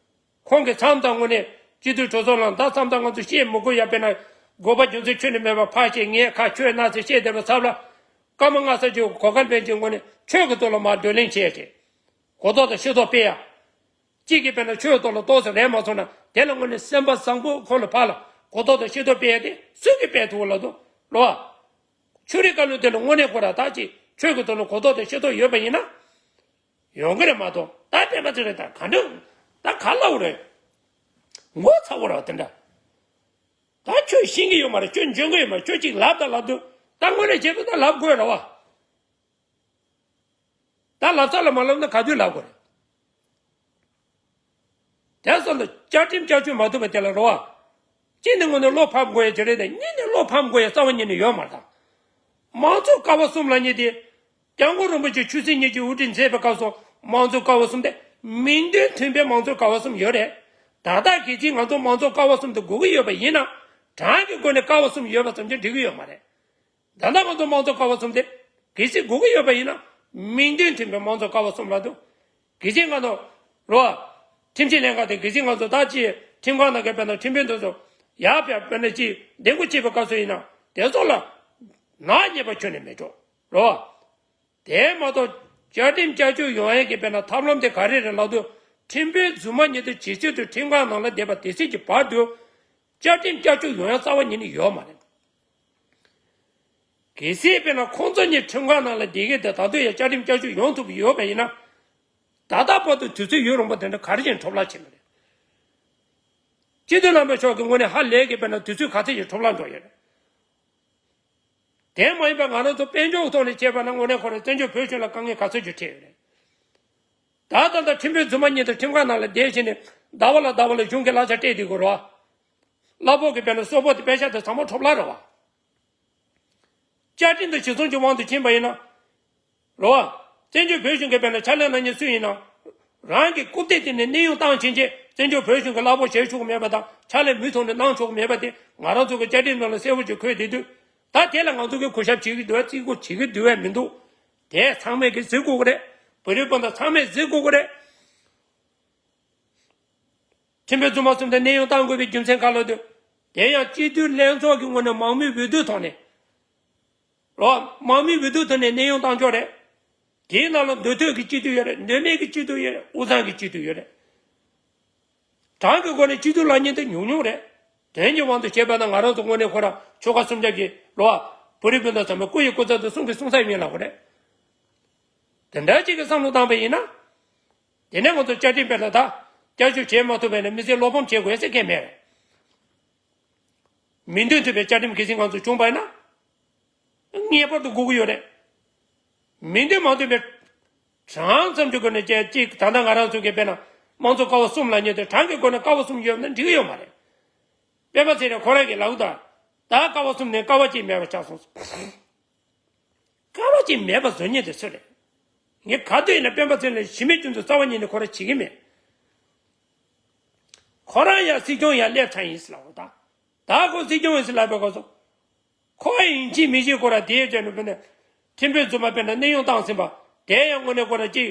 ཁོང་གིས་མཚམས་མཚམས་ངོས་ནས་སྤྱི་འཐུས་གྲོས་ཚོགས་ནང་ད་མཚམས་མཚམས་ང་ཚོ་བཤད་མི་དགོས་ཡ། དཔེར་ན་དགོས་པ་རྒྱུ་མཚན་ཁྱོན་ནས་མེད་པ་ཕར་བཤད་ངས་ཁ་ཆོས་སྣ་ཚོགས་བཤད་བསྡད་པའི་ཚབ་ལ། སྐར་མ་ལྔ་ཙམ་ཅིག་གོ་སྐབས་ལེན་གྱི་ངོས་ནས་ཆོས་ཀྱི་ཐོག་ལ་མར་བགྲོ་གླེང་བྱས་ཏེ། གོ་རྟོགས་དང་ཤེས་རྟོགས་སྤེལ་ཡ། གཅིག་གིས་དཔེར་ན་ཆོས་ཐོག་ལ་ཏོག་ཙམ་རེད་མ་སོང་ན་དེ་ལ་དངོས་གནས་སེམས་པ་བཟང་པོ་ཁོ་ལ་ཕར་ལ་གོ་རྟོགས་དང་ཤེས་རྟོགས་སྤེལ་ཡ་དེ་སུས་ཀྱིས་སྤེལ་ཐུབ་ལ་འདུག་རོ། ཆོས་རིག་བཀའ་བློན་དེ་ལ་དངོས་གནས་ཁོ་ར་ད་ཅིག་ཆོས་ཀྱི་ཐོག་ལ་གོ་རྟོགས་དང་ཤེས་རྟོགས་ཡོད་པ་ཡིན་ན། ཡོང་གི་རེད་མ་གཏོགས་ད་སྤེན་པ་ཚེ་རིང་ད་ག་འདྲ་ད་ག་ལབ་རེད། ངོ་ཚ་བོ་ར་དེ་འདྲ། ད་ཁྱོད་ཤེས་ཀྱི་ཡོད་མ་རེད། ཁྱོད་འཇོན་གྱི་ཡོད་མ་རེད། ཁྱོད་ཅིག་ལབ་ད་ལབ་དུས་ད་དངོས་གནས་བྱེད་དུས་ད་ལབ་དགོས་ར་བ། ད་ལབ་ས་ལ་མ་ལབ་ན་ག་དུས་ལབ་དགོས་རེད། དེ་ཙམ་དུ་བཅའ་ཁྲིམས་བསྐྱར་བཅོས་མ་ཐུབ་པ་དེ་ལ་རོ་བ། གཅིག་ནས་དངོས་གནས་བློ་ཕམ་དགོས་ཡ་ཅིག་རེད་དེ། གཉིས་ནས་བློ་ཕམ་དགོས་ཡ་རྩ་བ་ཉིད་ནས་ཡོད་མ་རེད་ད། མང་གཙོ་ཀ་བ་གསུམ་ལབ་མཁན་དེ། སྐྱབས་མགོན་རིན་པོ་ཆེ་ཆོས་སྲིད་གཉིས་ཀྱི་དབུ་ཁྲིད་མཛད་པའི་སྐབས་སུ་མང་གཙོ་ཀ་བ་གསུམ་དེ་མིང་དོན་མཐུན་པའི་མང་གཙོ་ཀ་བ་གསུམ་ཡོད་རེད། ད་ལྟ་གལ་སྲིད་ང་ཚོ་མང་གཙོ་ཀ་བ་གསུམ་དེ་དགོས་ཀྱི་ཡོད་པ་ཡིན་ན། གྲངས་ཀྱི་སྒོ་ནས་ཀ་བ་གསུམ་ཡོད་པ་ཙམ་གྱིས་འགྲིག་གི་ཡོད་མ་རེད། ད་ལྟ་ང་ཚོ་མང་གཙོ་ཀ་བ་གསུམ་དེ་གལ་སྲིད་དགོས་ཀྱི་ཡོད་པ་ཡིན་ན་མིང་དོན་མཐུན་པའི་མང་གཙོ་ཀ་བ་གསུམ་ལ་འདུག་གལ་སྲིད་ང་ཚོ་རོ། ཁྲིམས་ཞིབ་ལྷན་ཁང་དེ་གལ་སྲིད་ང་ཚོ་ད་ཅི་ཁྲིམས་ཁང་ནང་གི་དཔེར་ན་ཁྲིམས་དཔོན་དེ་ཚོ་ཡར་ཕར་དཔེར་ན་ཅི་འདེམས་བསྐོ་བྱེད་པའི་སྐབས་སུ་ཡིན་ན་དེ་ཚོ་ལ་ནག་ཉེས་པ་ཁྱོན་ནས་མེད་འགྲོ་རོ། དེ་མ་གཏོགས་བཅའ་ཁྲིམས་བསྐྱར་བཅོས་ཡོང་ཡས་ཀྱི་དཔེར་ན་ཐབས་ལམ་དེ་ག་རེ་རེད་ལབ་དུས་ཁྲིམས་དཔོན་རྫུན་མ་ཉིད་དུ་ཇེ་ཆེ་དུ་ཁྲིམས་ཁང་ནང་ལ་བསྡད་པ་དེ་སྲིད་ཀྱི་བར་དུ་བཅའ་ཁྲིམས་བསྐྱར་བཅོས་ཡོང་ཡ་རྩ་བ་ཉིད་ནས་ཡོད་མ་རེད། གལ་སྲིད་དཔེར་ན་ཁོང་ཚོ་གཉིས་ཁྲིམས་ཁང་ནང་ལ་བསྡད་ཀྱི་དེ་ད་དུང་ཡང་བཅའ་ཁྲིམས་བསྐྱར་བཅོས་ཡོང་ཐུབ་ཡོད་པ་ཡིན་ན། ད་ལྟ་བར་དུ་དུས་ཚོད་ཡུན་རིང་པོ་དེ་འདྲ་ག་རེ་བྱས་ནས་འཕྲོ་བརླག་བྱེད་མི་རེད། སྤྱི་འཐུས་རྣམ་པ་མཆོག་གི་ངོས་ནས་ཧ་ལས་ཀྱི་དཔེར་ན་དུས་ཚོད་ག་ཚོད་ཡིན་འཕྲོ་བརླག་འགྲོ་ཡོད་རེད། དེ་མ་ཡིན་པ་ང་རང་ཚོ་དཔལ་འབྱོར་ཐོག་ནས་བྱས་པ་ན་དངོས་གནས་ཁོ་རང་བཙན་བྱོལ་བོད་གཞུང་ལ་དཀའ་ངལ་ག་ཚོད་ཅིག་འཕྲད་ཡོད་རེད། ད་ལྟ་ད་ཁྲིམས་དཔོན་རྫུན་མ་ཉིད་དུ་ཁྲིམས་ཁང་ནང་ལ་བསྡད་བྱས་ནས་ཟླ་བ་ལ་ཟླ་བ་ལ་གཞུང་གི་གླ་ཆ་སྤྲད་བསྡད་དགོས་རེད་བ། གླ་ཕོགས་ཀྱི་དཔེར་ན་གསོག་ཕོགས་དེ་པེ་ཤག་དེ་ཚང་མ་འཕྲོ་བརླག་རེད་བ། བཅའ་ཁྲིམས་དང་གཞི་བཟུང་གི་དབང་དུ་ཕྱིན་པ་ཡིན་ན། རེད་བ། བཙན་བྱོལ་བོད་གཞུང་གི་དཔེར་ན་ཕྱག་ལས་གནང་མཁན་སུ་ཡིན་ན། རང་གི་རྐུབ་སྟེགས་སྟེང་ནས་གནས་དབྱུང་བཏང་ཕྱིན་ཆད་བཙན་བྱོལ་བོད་གཞུང་གི་གླ་ཕོགས་བྱེད་ཆོག་གི་མེད་པ་དང་ཕྱག་ལས་མུ་མཐུད་ནས་གནང་ཆོག་གི་མེད་པ་དེ་ང་རང་ཚོ་གི་བཅའ་ཁྲིམས་ནང་ལ་གསལ་པོ་ཅིག་འཁོད་བསྡད་དུས། ད་དེ་ལ་ང་ཚོ་གི་གུས་ཞབས་བྱེད་ཀྱི་འདུག་བ། བརྩི་བཀུར་བྱེད་ཀྱི་འདུག་བས་མི་འདུག་དེ་ཚང་མས་གི་གཟིགས་དགོས་ཀྱི་རེད། བོད་རིགས་སྤུན་ཟླ་ཚང་མས་གཟིགས་དགོས་ཀྱི་རེད། ཁྲིམས་དཔོན་རྫུན་མ་གསུམ་དེ་གནས་དབྱུང་གཏང་དགོས་པའི་རྒྱུ་མཚན་ག་ལ་འདུག་དེ་ཡང་སྤྱི་འཐུས་ལྷན་ཚོགས་ཀྱི་ངོས་ནས་མང་མོས་འོས་བསྡུ་ཐོག་ནས། རོ། མང་མོས་འོས་བསྡུ་ཐོག་ནས་གནས་དབྱུང་གཏང་ཕྱོགས་རེད། དེའི་ནང་ལ་མདོ་སྟོད་ཀྱི་སྤྱི་འཐུས་ཡོད་རེད། མདོ་སྨད་ཀྱི་སྤྱི་འཐུས་ཡོད་རེད། དབུས་གཙང་གི་སྤྱི་འཐུས་ཡོད་རེད། གྲངས་ཀྱི་སྒོ་ནས་སྤྱི་འཐུས་ལབ་མཁན་དེ་ཉུང་ཉུང་རེད། དོན་གྱི་དབང་དུ་བྱས་པ་ན་ང་རང་ཚོ་དངོས་གནས་ཁོ་རང་ཆོལ་ཁ་གསུམ་ཆར་གྱི་རོ། བོད་རིགས་སྤུན་ཟླ་ཚང་མ་སྐུ་ཡི་སྐུ་ཚབ་དང་གསུང་གི་གསུང་ཚབ་ཡིན་ལབ་དགོས་རེད། དེ་འདྲ་ཅིག་གི་བསམ་བློ་བཏང་པ་ཡིན་ན། དེ་ནས་ང་ཚོ་བཅའ་ཁྲིམས་དཔེར་ན་ད་བསྐྱར་བཅོས་བྱེད་མ་ཐུབ་པས་ན་མི་ཚེ་བློ་ཕམ་བྱེད་དགོས་ཟེར་མཁན་མེད་རེད། མིང་དོན་མཐུན་པའི་བཅའ་ཁྲིམས་གལ་སྲིད་ང་ཚོ་བྱུང་པ་ཡིན་ན། ངེས་པར་དུ་དགོས་ཀྱི་ཡོད་རེད། མིང་དོན་མ་མཐུན་པའི་གྲངས་ཙམ་གྱི་སྒོ་ནས་ཅིག་ཅིག་ད་ལྟ་ང་རང་ཚོ་གི་དཔེར་ན་དམངས་གཙོ་ཀ་བ་གསུམ་ལབ་མཁན་དེ་གྲངས་ཀྱི་སྒོ་ནས་ཀ་བ་གསུམ་ཡོད་ན་འགྲིག་གི་ཡོད་མ་རེད། སྤེན་པ་ཚེ་རིང་ཁོ་རང་གིས་ལབ་ད། ད་ཀ་བ་གསུམ་ནས་ཀ་བ་གཅིག་མེད་པ་ཆགས་སོང་། ཀ་བ་གཅིག་མེད་པ་བཟོ་མཁན་དེ་སུ་རེད། ངས་ག་དུས་ཡིན་ན་སྤེན་པ་ཚེ་རིང་ལ་གཞི་མེད་སྐྱོན་འཛུགས་རྩ་བ་ཉིད་ནས་ཁོ་རང་བྱེད་ཀྱི་མེད། ཁོ་རང་ཡང་སྲིད་སྐྱོང་ཡང་སླེབས་ཚར་ཡིན་ཟེར་ལབ་པ་དང་། ད་ཁོ་སྲིད་སྐྱོང་ཡིན་ཟེར་ལབ་པའི་སྐབས་སུ། ཁོ་ཡིན་གཅིག་མིན་གཅིག་ཁོ་རང་དེའི་རྗེས་ནས་དཔེར་ན། ཁྲིམས་དཔོན་རྫུན་མ་དཔེར་ན་གནས་དབྱུང་བཏང་ཟིན་པ། དེ་ཡང་དངོས་གནས་ཁོ་རང་གཅིག་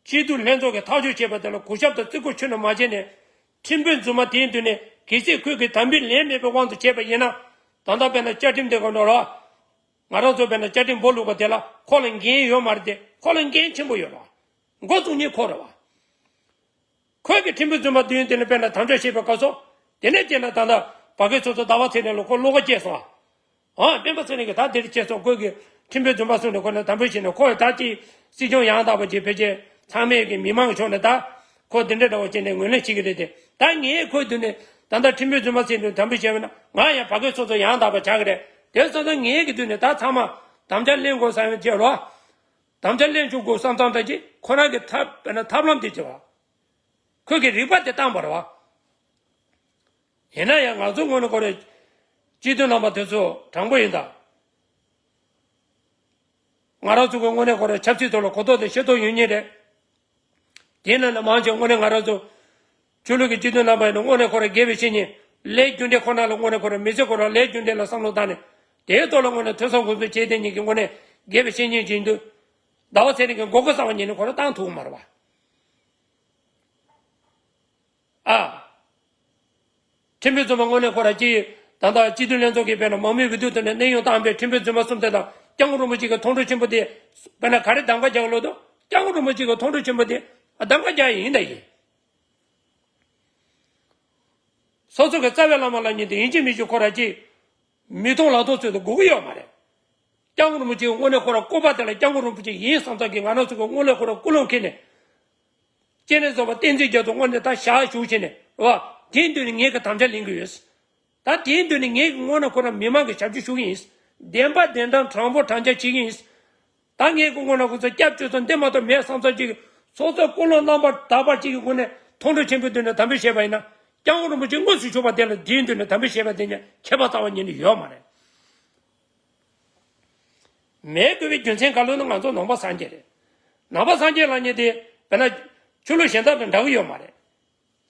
སྤྱི་འཐུས་ལྷན་ཚོགས་ཀྱིས་ཐག་གཅོད་བྱས་པ་དེ་ལ་གུས་ཞབས་དང་བརྩི་བཀུར་ཁྱོན་ནས་མ་བྱས་ནས། ཁྲིམས་དཔོན་རྫུན་མ་དེའི་མདུན་ནས་གལ་སྲིད་ཁོས་ཀྱི་དམ་འབུལ་ལེན་མེད་པའི་དབང་དུ་བྱས་པ་ཡིན་ན། ད་ལྟ་དཔེར་ན་བཅའ་ཁྲིམས་དེ་ག་འགྲོ་ར། ང་རང་ཚོ་དཔེར་ན་བཅའ་ཁྲིམས་སྦོ་ལུག་པ་དེ་ལ་ཁོ་ལ་འགན་ཡོད་མ་རེད་དེ། ཁོ་ལ་འགན་ཆེན་པོ་ཡོད་རེད་བ། འགོ་བཙུགས་མཁན་ཁོ་རེད་བ། ཁོས་ཀྱི་ཁྲིམས་དཔོན་རྫུན་མ་དུས་ཡུན་དེ་ནས་དཔེར་ན་དམ་བཅའ་བྱས་པའི་སྐབས་སུ། དེ་ནས་བྱས་ན་ད་ལྟ་ བར་བརྒལ་ཚོགས་གཙོ་ཟླ་བ་ཚེ་རིང་ལ་ཁོ་བློ་ཁ་སྐྱེས་སོང་ཨ། ཨ་སྤེན་པ་ཚེ་རིང་གིས་ད་དེར་སྐྱེས་སོང་། ཁོས་གི་ཁྲིམས་དཔོན་རྫུན་མ་གསུམ་ནས་ཁོ་ལ་དམ་འབུལ་བྱས་ནས་ཁོས་ད་ཅི་སྲིད་སྐྱོང་ཡང་དག་པ་ཅིག་ཕལ་ཆེར་ཚང་མས་གི་མི་མང་གི་ཕྱོགས་ནས་ད་ཁོ་འདི་འདྲ་འདྲ་བོ་བྱས་ནས་ངོས་ལེན་བྱེད་ཀྱི་རེད་དེ། ད་ངས་ཁོའི་མདུན་ནས་ད་ལྟ་ཁྲིམས་དཔོན་རྫུན་མ་ཚེ་རིང་དམ་འབུལ་བྱས་པ་ན་ང་ཡང་བར་བརྒལ་ཚོགས་གཙོ་ཡང་དག་པ་ཆགས་ཀྱི་རེད། དེ་སོང་ཙང་ངའི་གི་མདུན་ནས་ད་ཚང་མ་དམ་བཅའ་ལེན་དགོས་བསམ་ཡོད་ཅེས་རོ། དམ་བཅའ་ལེན་ཆོག་དགོས་བསམ་ཙང་ད་ཅི་ཁོ་རང་གི་ཐབས་དཔེར་ན་ཐབས་ལམ་དེ་བྱེད་བ། ཁོས་ཀྱི་རིག་པ་དེ་བཏང་བ་རེད་བ། ཡིན་ན་ཡང་ང་ཚོ་དངོས་གནས་ཁོ་རེ་སྤྱི་འཐུས་རྣམ་པ་དེ་ཚོ་དྲང་པོ་ཡིན་ད། ང་རང་ཚོ་གི་དངོས་གནས་ཁོ་རེ་ཆབ་སྲིད་ཐོག་ལ་གོ་རྟོགས་དེ་ཤེས་རྟོགས་ཡོད་མཁན་རེད། དེ་ནང་ནས་མང་ཆེ་དངོས་གནས་ང་རང་ཚོ་ཆོས་ལུགས་ཀྱི་སྤྱི་འཐུས་རྣམ་པ་ཡིན་ན་དངོས་གནས་ཁོ་རེ་དགེ་བའི་བཤེས་གཉེན་ལས་རྒྱུ་འབྲས་ཁོ་ན་ལ་དངོས་གནས་ཁོ་རེ་མི་ཚེ་ཁོ་རང་ལས་རྒྱུ་འབྲས་ལ་བསམ་བློ་བཏང་ནས་དེའི་ཐོག་ལ་དངོས་གནས་ཐོས་བསམ་སྒོམ་གསུམ་བྱས་དེ་ཉིད་ཀྱི་དངོས་གནས་དགེ་བའི་བཤེས་གཉེན་ཅིག་ཡིན་དུས། ཟླ་བ་ཚེ་རིང་གི་མགོ་སྐོར་གསར་བ་ཉིད་ནས་ཁོ་རང་བཏང་ཐུབ་ཀྱི་མ་རེད་བ། ཨ། ཁྲིམས་དཔོན་རྫུན་མ་དངོས་གནས་ཁོ་རང་ཅི། ད་ལྟ་སྤྱི་འཐུས་ལྷན་ཚོགས་ཀྱིས་དཔེར་ན་མང་མོས་འོས་བསྡུ་ཐོག་ནས་གནས་དབྱུང་བཏང་བའི་ཁྲིམས་དཔོན་རྫུན་མ་གསུམ་དེ་དང་སྐྱབས་མགོན་རིན་པོ་ཆེ་གི་མཐོང་གྲོལ་ཆེན་པོ་དེ། དཔེར་ན་ག་རེ་གདམ་ག་རྒྱག་ལོ་དོ། སྐྱབས་མགོན་རིན་པོ་ཆེ་གི་མཐོང་གྲོལ་ཆེན་པོ་དེ་གདམ་ག་རྒྱག་ཡིན་ད་ཡིན། སོ་སོ་གི་རྩ་བའི་བླ་མ་ལ་ཉིད་དུ་ཡིན་གཅིག་མིན་གཅིག་ཁོ་རང་ཅི། མི་མཐོང་ལག་མཐོང་ཚུལ་དུ་དགོས་ཀྱི་ཡོད་མ་རེད། སྐྱབས་མགོན་རིན་པོ་ཆེ་དངོས་གནས་ཁོ་རང་སྐུ་པར་དེ་ལ་སྐྱབས་མགོན་རིན་པོ་ཆེ་ཡིན་བསམ་ཙང་གི་ང་རང་ཚོ་གི་དངོས་གནས་ཁོ་རང་ཀུན་སློང་ཁྱེར་ནས། སྤྱན་རས་གཟིགས་པ་བསྟན་འཛིན་རྒྱ་མཚོ་དངོས་གནས་ད་ཞག་བཞུགས་བྱས་ནས་རེད་བ། དེའི་མདུན་ནས་ངས་ཀྱི་དམ་བཅའ་ལེན་གྱི་ཡོད། ད་དེའི་མདུན་ནས་ངས་ཀྱི་དངོས་གནས་ཁོ་རང་མི་མང་གི་ཞབས་ཕྱི་ཞུ་གི་ཡིན། བདེན་པ་བདེན་དྲང་དྲང་པོ་དྲང་བཞག་བྱེད་ཀྱི་ཡིན། ད་ངས་ཀྱི་དངོས་གནས་ཁོ་ཚོ་སྐྱབས་བཅོལ་ཚོ་འདི་མ་གཏོགས་མེད་བསམ་ཚོད་ཅིག་སོ་སོའི་ཀུན་སློང་རྣམ་པར་དག་པ་ཅིག་གི་སྒོ་ནས་མཐོང་གྲོལ་ཆེན་པོའི་མདུན་ནས་དམ་འབུལ་བྱས་པ་ཡིན་ན། སྐྱབས་མགོན་རིན་པོ་ཆེ་དངོས་སུ་བཞུགས་པ་དེ་ལ་དེའི་མདུན་ནས་དམ་འབུལ་བྱས་པ་དེ་ཉིད་ཁྱད་པར་རྩ་བ་ཉིད་ནས་ཡོད་མ་རེད། མེད་དགོས་པའི་རྒྱུ་མཚན་ག་ལོ་ནི་ང་ཚོ་ནང་པ་སངས་རྒྱས་རེད། ནང་པ་སངས་རྒྱས་ལབ་མཁན་དེ་དཔེར་ན་ཆོས་ལུགས་གཞན་དག་དང་འདྲ་གི་ཡོད་མ་རེད།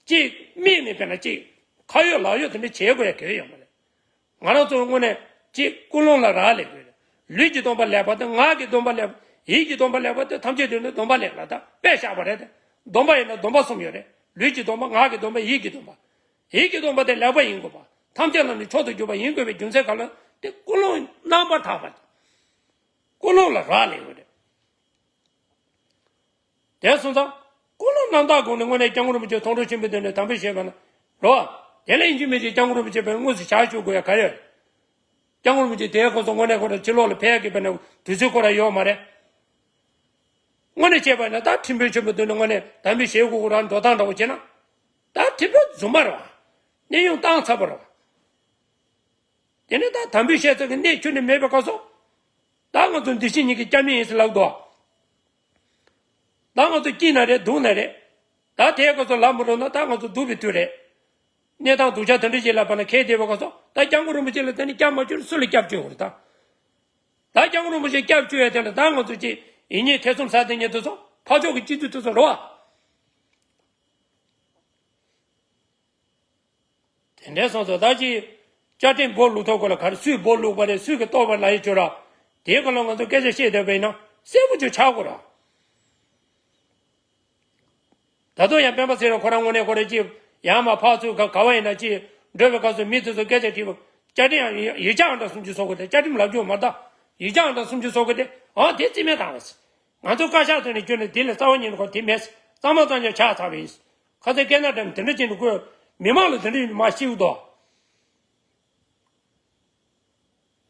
གཅིག་དམིགས་ནས་དཔེར་ན་གཅིག་ཁ་ཡོད་ལག་ཡོད་དེ་འདྲ་བྱེད་དགོས་ཡ་གལ་ཡོད་མ་རེད། ང་རང་ཚོ་དངོས་གནས་གཅིག་ཀུན་སློང་ལ་རག་ལས་དགོས་རེད། ལུས་ཀྱི་སྡོམ་པ་ལེགས་པ་དང་ངག་གི་སྡོམ་པ་ལེགས་པ། ཡིད་ཀྱི་སྡོམ་པ་ལེགས་པ་དེ་ཐམས་ཅད་དོན་དུ་སྡོམ་པ་ལེགས་ལ་ད་དཔེ་བཞག་པ་རེད་དེ། སྡོམ་པ་ཡིན་ན་སྡོམ་པ་གསུམ་ཡོད་རེད། ལུས་ཀྱི་སྡོམ་པ། ངག་གི་སྡོམ་པ། ཡིད་ཀྱི་སྡོམ་པ། ཡིད་ཀྱི་སྡོམ་པ་དེ་ལེགས་པ་ཡིན་དགོས་པ། ཐམས་ཅད་ལ་ནི་མཆོག་ཏུ་གྱུར་པ་ཡིན་དགོས་པའི་རྒྱུ་མཚན་ག་ལ་དེ་ཀུན་སློང་རྣམ་པར་དག་པ། ཀུན་སློང་ལ་རག་ལས་དགོས་རེད། དེ་སོང་ཙང་། ཀུན་སློང་རྣམ་དག་སྒོ་ནས་དངོས་གནས་སྐྱབས་མགོན་རིན་པོ་ཆེ་མཐོང་གྲོལ་ཆེན་པོའི་མདུན་ནས་དམ་འབུལ་བྱས་པ་ན། རོ། དེ་ལས་ཡིན་གཅིག་མིན་གཅིག་སྐྱབས་མགོན་རིན་པོ་ཆེ་དཔེར་ན་དངོས་སུ་ཕྱག་ཞུ་དགོས་ཡ་ག་ཡོད། སྐྱབས་མགོན་རིན་པོ་ཆེ་དེའི་སྐབས་སུ་དངོས་གནས་ཁོ་རང་ཕྱི་ལོགས་ལ་ཕེབས་ཀྱི་དཔེར་ན་དུས་ཚོད་ཁོ་རང་ཡོད་མ་རེད། དངོས་གནས་བྱས་པ་ན་ད་ཁྲིམས་དཔོན་ཆེན་པོའི་མདུན་ནས་དངོས་གནས་དམ་འབུལ་བྱེད་དགོས་ཁོ་རང་འགྲོ་སྟངས་འདྲ་བོ་བྱས་ན། ད་ཁྲིམས་དཔོན་རྫུན་མ་རེད་བ། གནས་དབྱུང་བཏང་ཚར་བ་རེད་བ། དེ་ནས་ད་དམ་འབུལ་བྱས་ཚར་གི་གནས་ཁྱོན་ནས་མེད་པའི་སྐབས་སུ། ད་ང་ཚོ་འདི་ཕྱི་གཉིས་ཀྱི་སྐྱབས་གནས་ཡིན་ཟེར་ལབ་འདུག་ད་ང་ཚོ་སྐྱིད་ན་རེད་སྡུག་ན་རེད། ད་དེའི་སྐབས་སུ་ལབ་མི་རུང་ན་ད་ང་ཚོ་སྡུག་པའི་དུས་རེད། གནས་སྟངས་སྡུག་ཅག་དེ་འདྲ་ཞིག་ལ་ཕར་ན་ཁེལ་བསྡད་པའི་སྐབས་སུ་ད་སྐྱབས་མགོན་རིན་པོ་ཆེ་ལ་དེ་ནི་སྐྱབས་མ་བཅོལ་སུ་ལ་སྐྱབས་བཅོལ་དགོས་རེད་ད། ད་སྐྱབས་མགོན་རིན་པོ་ཆེ་སྐྱབས་བཅོལ་ཡ་དེ་ལ་ད་ང་ཚོ་ཅིག་ཡིན་ཉེས་ཐེ་ཚོམ་ཟ་བསྡད་མཁན་དེ་ཚོ་ཕར་ཕྱོགས་ཀྱི་སྤྱི་འཐུས་དེ་ཚོ་རེད་བ། དེ་འདྲའི་སོང་ཙང་ད་ཅི། བཅའ་ཁྲིམས་སྦོ་ལུག་ཐོག་གོ་ལ་ག་རེ་སུས་སྦོ་ལུག་པ་རེད། སུས་ཀྱི་གཏོར་བ་ལ་ཡི་བཅོལ་ར། དེའི་སྐོར་ལ་ང་ཚོ་སྐད་ཆ་བཤད་བསྡད་པ་ཡིན་ན་གསལ་པོ་ཅིག་ཆགས་དགོས་ར། ད་དུང་ཡང་སྤེན་པ་ཚེ་རིང་ཁོ་རང་དངོས་གནས་ཁོ་རང་ཅི། ཡང་མ་ཕར་ཚུར་ག་ག་བ་ཡིན་ན་ཅི། འགྲོ་བའི་སྐབས་སུ་མི་དེ་ཚོ་སྐད་ཆ་དྲིས་པ། བཅའ་ཁྲིམས་ཡང་ཡིག་ཆ་ཨང་གྲངས་སུམ་ཅུ་སོ་དགུ་དེ་བཅའ་ཁྲིམས་ལབ་རྒྱུ་མ་གཏོགས། ཡིག་ཆ་ཨང་གྲངས་སུམ་ཅུ་སོ་དགུ་དེ་ཨང་དེ་རྩིས་མེད་བཏང་བ་ཟེར། ང་ཚོ་བཀའ་ཤག་ཐོག་ནས་བསྐྱོན་ནས་དེ་ལས་རྩ་བ་ཉིད་ནས་ཁོ་དེ་མེད། གཙང་མ་གཙང་རྐྱང་ཆགས་ཚར་བ་ཡིན། ཁ་སང་སྐད་ན་འགྲམ་དེ་འདྲ་བྱས་ནས་ཁོས་མི་མང་ལ་དེ་འདྲ་མ་ཤེས་འདུག་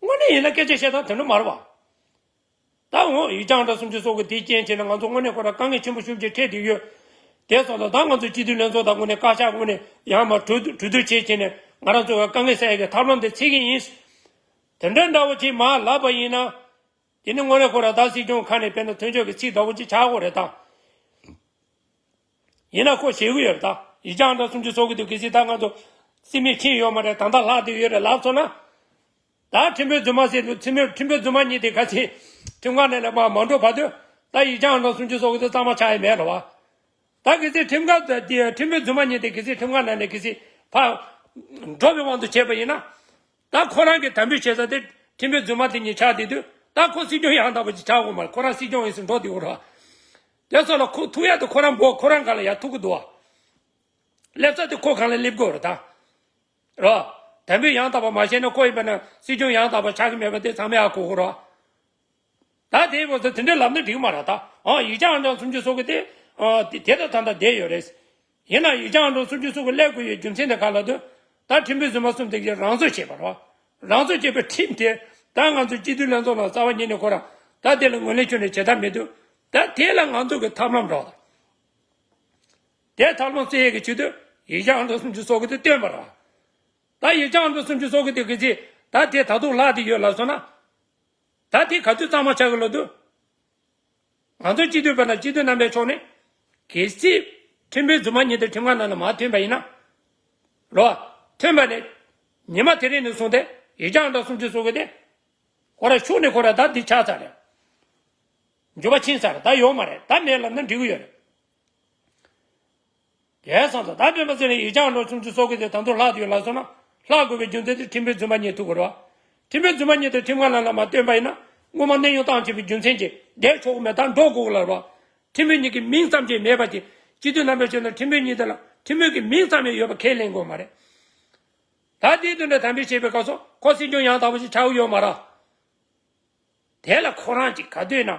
དངོས་གནས་ཡིན་ན་སྐད་ཆ་བཤད་སྟངས་དེ་འདྲ་མ་རེད་བ། ད་འོ་ཡིག་ཆ་ཨང་གྲངས་སུམ་ཅུ་སོ་དགུ་དེའི་རྐྱེན་བྱས་ནས་ང་ཚོ་དངོས་གནས་ཁོ་རང་དཀའ་ངལ་ཆེན་པོ་ཤུགས་ཆེ་འཕྲད་བསྡད་ཡོད། དེ་སོང་ཙང་ད་ང་ཚོ་སྤྱི་འཐུས་ལྷན་ཚོགས་དང་དངོས་གནས་བཀའ་ཤག་དངོས་གནས་ཡང་མ་གྲོས་གྲོས་བསྡུར་བྱས་བྱས་ནས་ང་རང་ཚོ་གི་དཀའ་ངལ་སེལ་ཡག་གི་ཐབས་ལམ་དེ་འཚོལ་གི་ཡིན། དེ་འདྲ་འདྲ་བོ་ཅིག་མ་ལབ་པ་ཡིན་ན། དེ་ནི་དངོས་གནས་ཁོ་རང་ད་སྲིད་སྐྱོང་ཁ་ནས་དཔེར་ན་མཐུན་ཕྱོགས་ཀྱི་ཚིག་འདྲ་བོ་ཅིག་ཆགས་དགོས་རེད་ད། ཡིན་ན་ཁོ་ཞེད་གི་ཡོད་རེད་ད། ཡིག་ཆ་ཨང་གྲངས་སུམ་ཅུ་སོ་དགུ་དེ་གལ་སྲིད་ད་ང་ཚོ་རྩིས་མེད་ཕྱིན་ཡོད་མ་རེད། ད་ལྟ་ལྷག་བསྡད་ཡོད་རེད་ལབ་སོང་ན། ད་ཁྲིམས་དཔོན་རྫུན་མ་ཟེར་དུས་ཁྲིམས་དཔོན་ཁྲིམས་དཔོན་རྫུན་མ་གཉིས་དེ་ག་ཚོད་ཁྲིམས་ཁང་ནང་ལ་མ་མ་འགྲོ་བར་དུ་ད་ཡིག་ཆ་ཨང་གྲངས་སུམ་ཅུ་སོ་དགུ་དེ་གཙང་མ་ཆགས་ཡ་མེད་རེད་བ། ད་གལ་སྲིད་ཁྲིམས་ཁང་དེ་ཁྲིམས་དཔོན་རྫུན་མ་གཉིས་དེ་གལ་སྲིད་ཁྲིམས་ཁང་ནང་ནས་གལ་སྲིད་ཕར་འགྲོ་བའི་དབང་དུ་བྱས་པ་ཡིན་ན། ད་ཁོ་རང་གི་དམ་འབུལ་བྱེད་ས་དེ་ཁྲིམས་དཔོན་རྫུན་མ་དེ་གཉིས་ཆགས་བསྡད་དུས་ད་ཁོ་སྲིད་སྐྱོང་ཡང་དག་པ་ཅིག་ཆགས་དགོས་མ་རེད། ཁོ་རང་སྲིད་སྐྱོང་ཡིན་ཟེར་འགྲོ་བསྡད་ཡོད་རེད་བ། དེ་ཚོ་ལ་ཁོ་ཐུག་ཡ་དེ་ཁོ་རང་མགོ་ཁོ་རང་སྒང་ལ་ཡར་ཐུག་གི་འདུག་བ། སླེབས་ས་དེ་ཁོ་སྒང་ལ་སླེབས་དགོས་རེད་ད། རོ། དམ་འབུལ་ཡང་དག་པ་མ་བྱས་ན་ཁོ་ཡིན་པ་ན་སྲིད་སྐྱོང་ཡང་དག་པ་ཆགས་ཀྱི་མེད་པ་དེ་ཚང་མས་ཧ་གོ་གི་རོ། ད་དེའི་སྐོར་དུ་དེ་འདྲའི་ལབ་ན་འགྲིག་མ་རེད་ད། ཨང་ཡིག་ཆ་ཨང་གྲངས་སུམ་ཅུ་སོ་དགུ་དེ། ཨང་དེ་དེ་ད་ད་ད་བསྡད་ཡོད་རེད། ཡིན་ན་ཡིག་ཆ་ཨང་གྲངས་སུམ་ཅུ་སོ་དགུ་སླེབས་དགོས་ཡོད་རྒྱུ་མཚན་དེ་ག་ལ་དུ། ད་ཁྲིམས་དཔོན་རྫུན་མ་གསུམ་དེ་གིས་རང་བཟོ་བྱས་པ་རེད་བ། རང་བཟོ་བྱས་པའི་ཁྲིམས་དེ་ད་ང་ཚོ་སྤྱི་འཐུས་ལྷན་ཚོགས་ནང་རྩ་བ་ཉིད་ནས་ཁོ་རང་ད་དེ་ལ་ངོས་ལེན་ཁྱོན་ནས་བྱེད་ཐབས་མི་འདུག་ད་དེ་ལ་ང་ཚོ་གི་ཐབས་ལམ་རོགས་དང་། དེ་ཐབས་ལམ་བཙལ་ཡས་ཀྱི་ཆེད་དུ་ཡིག་ཆ་ཨང་གྲངས་སུམ་ཅུ་སོ་དགུ་དེ་བཏོན་པ་རེད་བ། ད་ཡིག་ཆ་ཨང་གྲངས་སུམ་ཅུ་སོ་དགུ་དེ་གི་ཚེ་ད་དེ་ད་དུང་ལྷག་བསྡད་ཡོད་ལབ་སོང་ན། ད་དེ་ག་དུས་གཙང་མ་ཆགས་ཀྱི་ལོ་དུ། ང་ཚོ་སྤྱི་འཐུས་པ་ན་སྤྱི་འཐུས་རྣམ་པའི་ཕྱོགས་ནས། གལ་སྲིད་ཁྲིམས་དཔོན་རྫུན་མ་ཉིད་དུ་ཁྲིམས་ཁང་ནང་ལ་མ་ཐོན་པ་ཡིན་ན། རོ། ཐོན་པ་ནས། ཉི་མ་དེ་རིང་ནས་བཟུང་སྟེ་ཡིག་ཆ་ཨང་གྲངས་སུམ་ཅུ་སོ་དགུ་དེ། ཁོ་ར་ཤུགས་ནས་ཁོ་ར་ད་འདི་ཆགས་ཚར་རེད། འགྱུར་བ་ཕྱིན་ཚར་ད་ཡོད་མ་རེད་ད་མེད་ལབ་ན་འགྲིག་གི་ཡོད་རེད། དེ་སོང་ཙང་ད་སྤེན་པ་ཚེ་རིང་ཡིག་ཆ་ཨང་གྲངས་སུམ་ཅུ་སོ་དགུ་དེ་ད་དུང་ལྷག་ཡོད་ལབ་སོང་ན་ལྷག་དགོས་པའི་རྒྱུ་མཚན་དེ་ཁྲིམས་དཔོན་རྫུན་མ་ཉིད་ཐུག་དགོས་རེད་བ། ཁྲིམས་དཔོན་རྫུན་མ་ཉིད་དེ་ཁྲིམས་ཁང་ནང་ལ་མ་བཏོན་པ་ཡིན་ན་སྔོན་མ་གནས་དབྱུང་བཏང་བྱས་པའི་རྒྱུ་མཚན་གྱིས་བསྡད་ཆོག་གི་མེད་ད་འགྲོ་དགོས་ལབ་རེད་བ། ཁྲིམས་དཔོན་ཉིད་ཀྱི་མིང་ཙམ་ཅིག་མེད་པ་ཅིག་སྤྱི་འཐུས་རྣམ་པས་བྱས་ན་ཁྲིམས་དཔོན་ཉིད་དེ་ལ་ཁྲིམས་དཔོན་གྱི་མིང་ཙམ་ཡང་ཡོད་པ་ཁས་ལེན་དགོས་མ་རེད། ད་དེའི་དོན་དུ་དམ་འབུལ་བྱེད་པའི་སྐབས་སུ་ཁོ་སྲིད་སྐྱོང་ཡང་དག་པ་ཞིག་ཆགས་ཀྱི་ཡོད་མ་རེད། དེ་ལ་ཁོ་རང་གཅིག་ག་དུས་ན།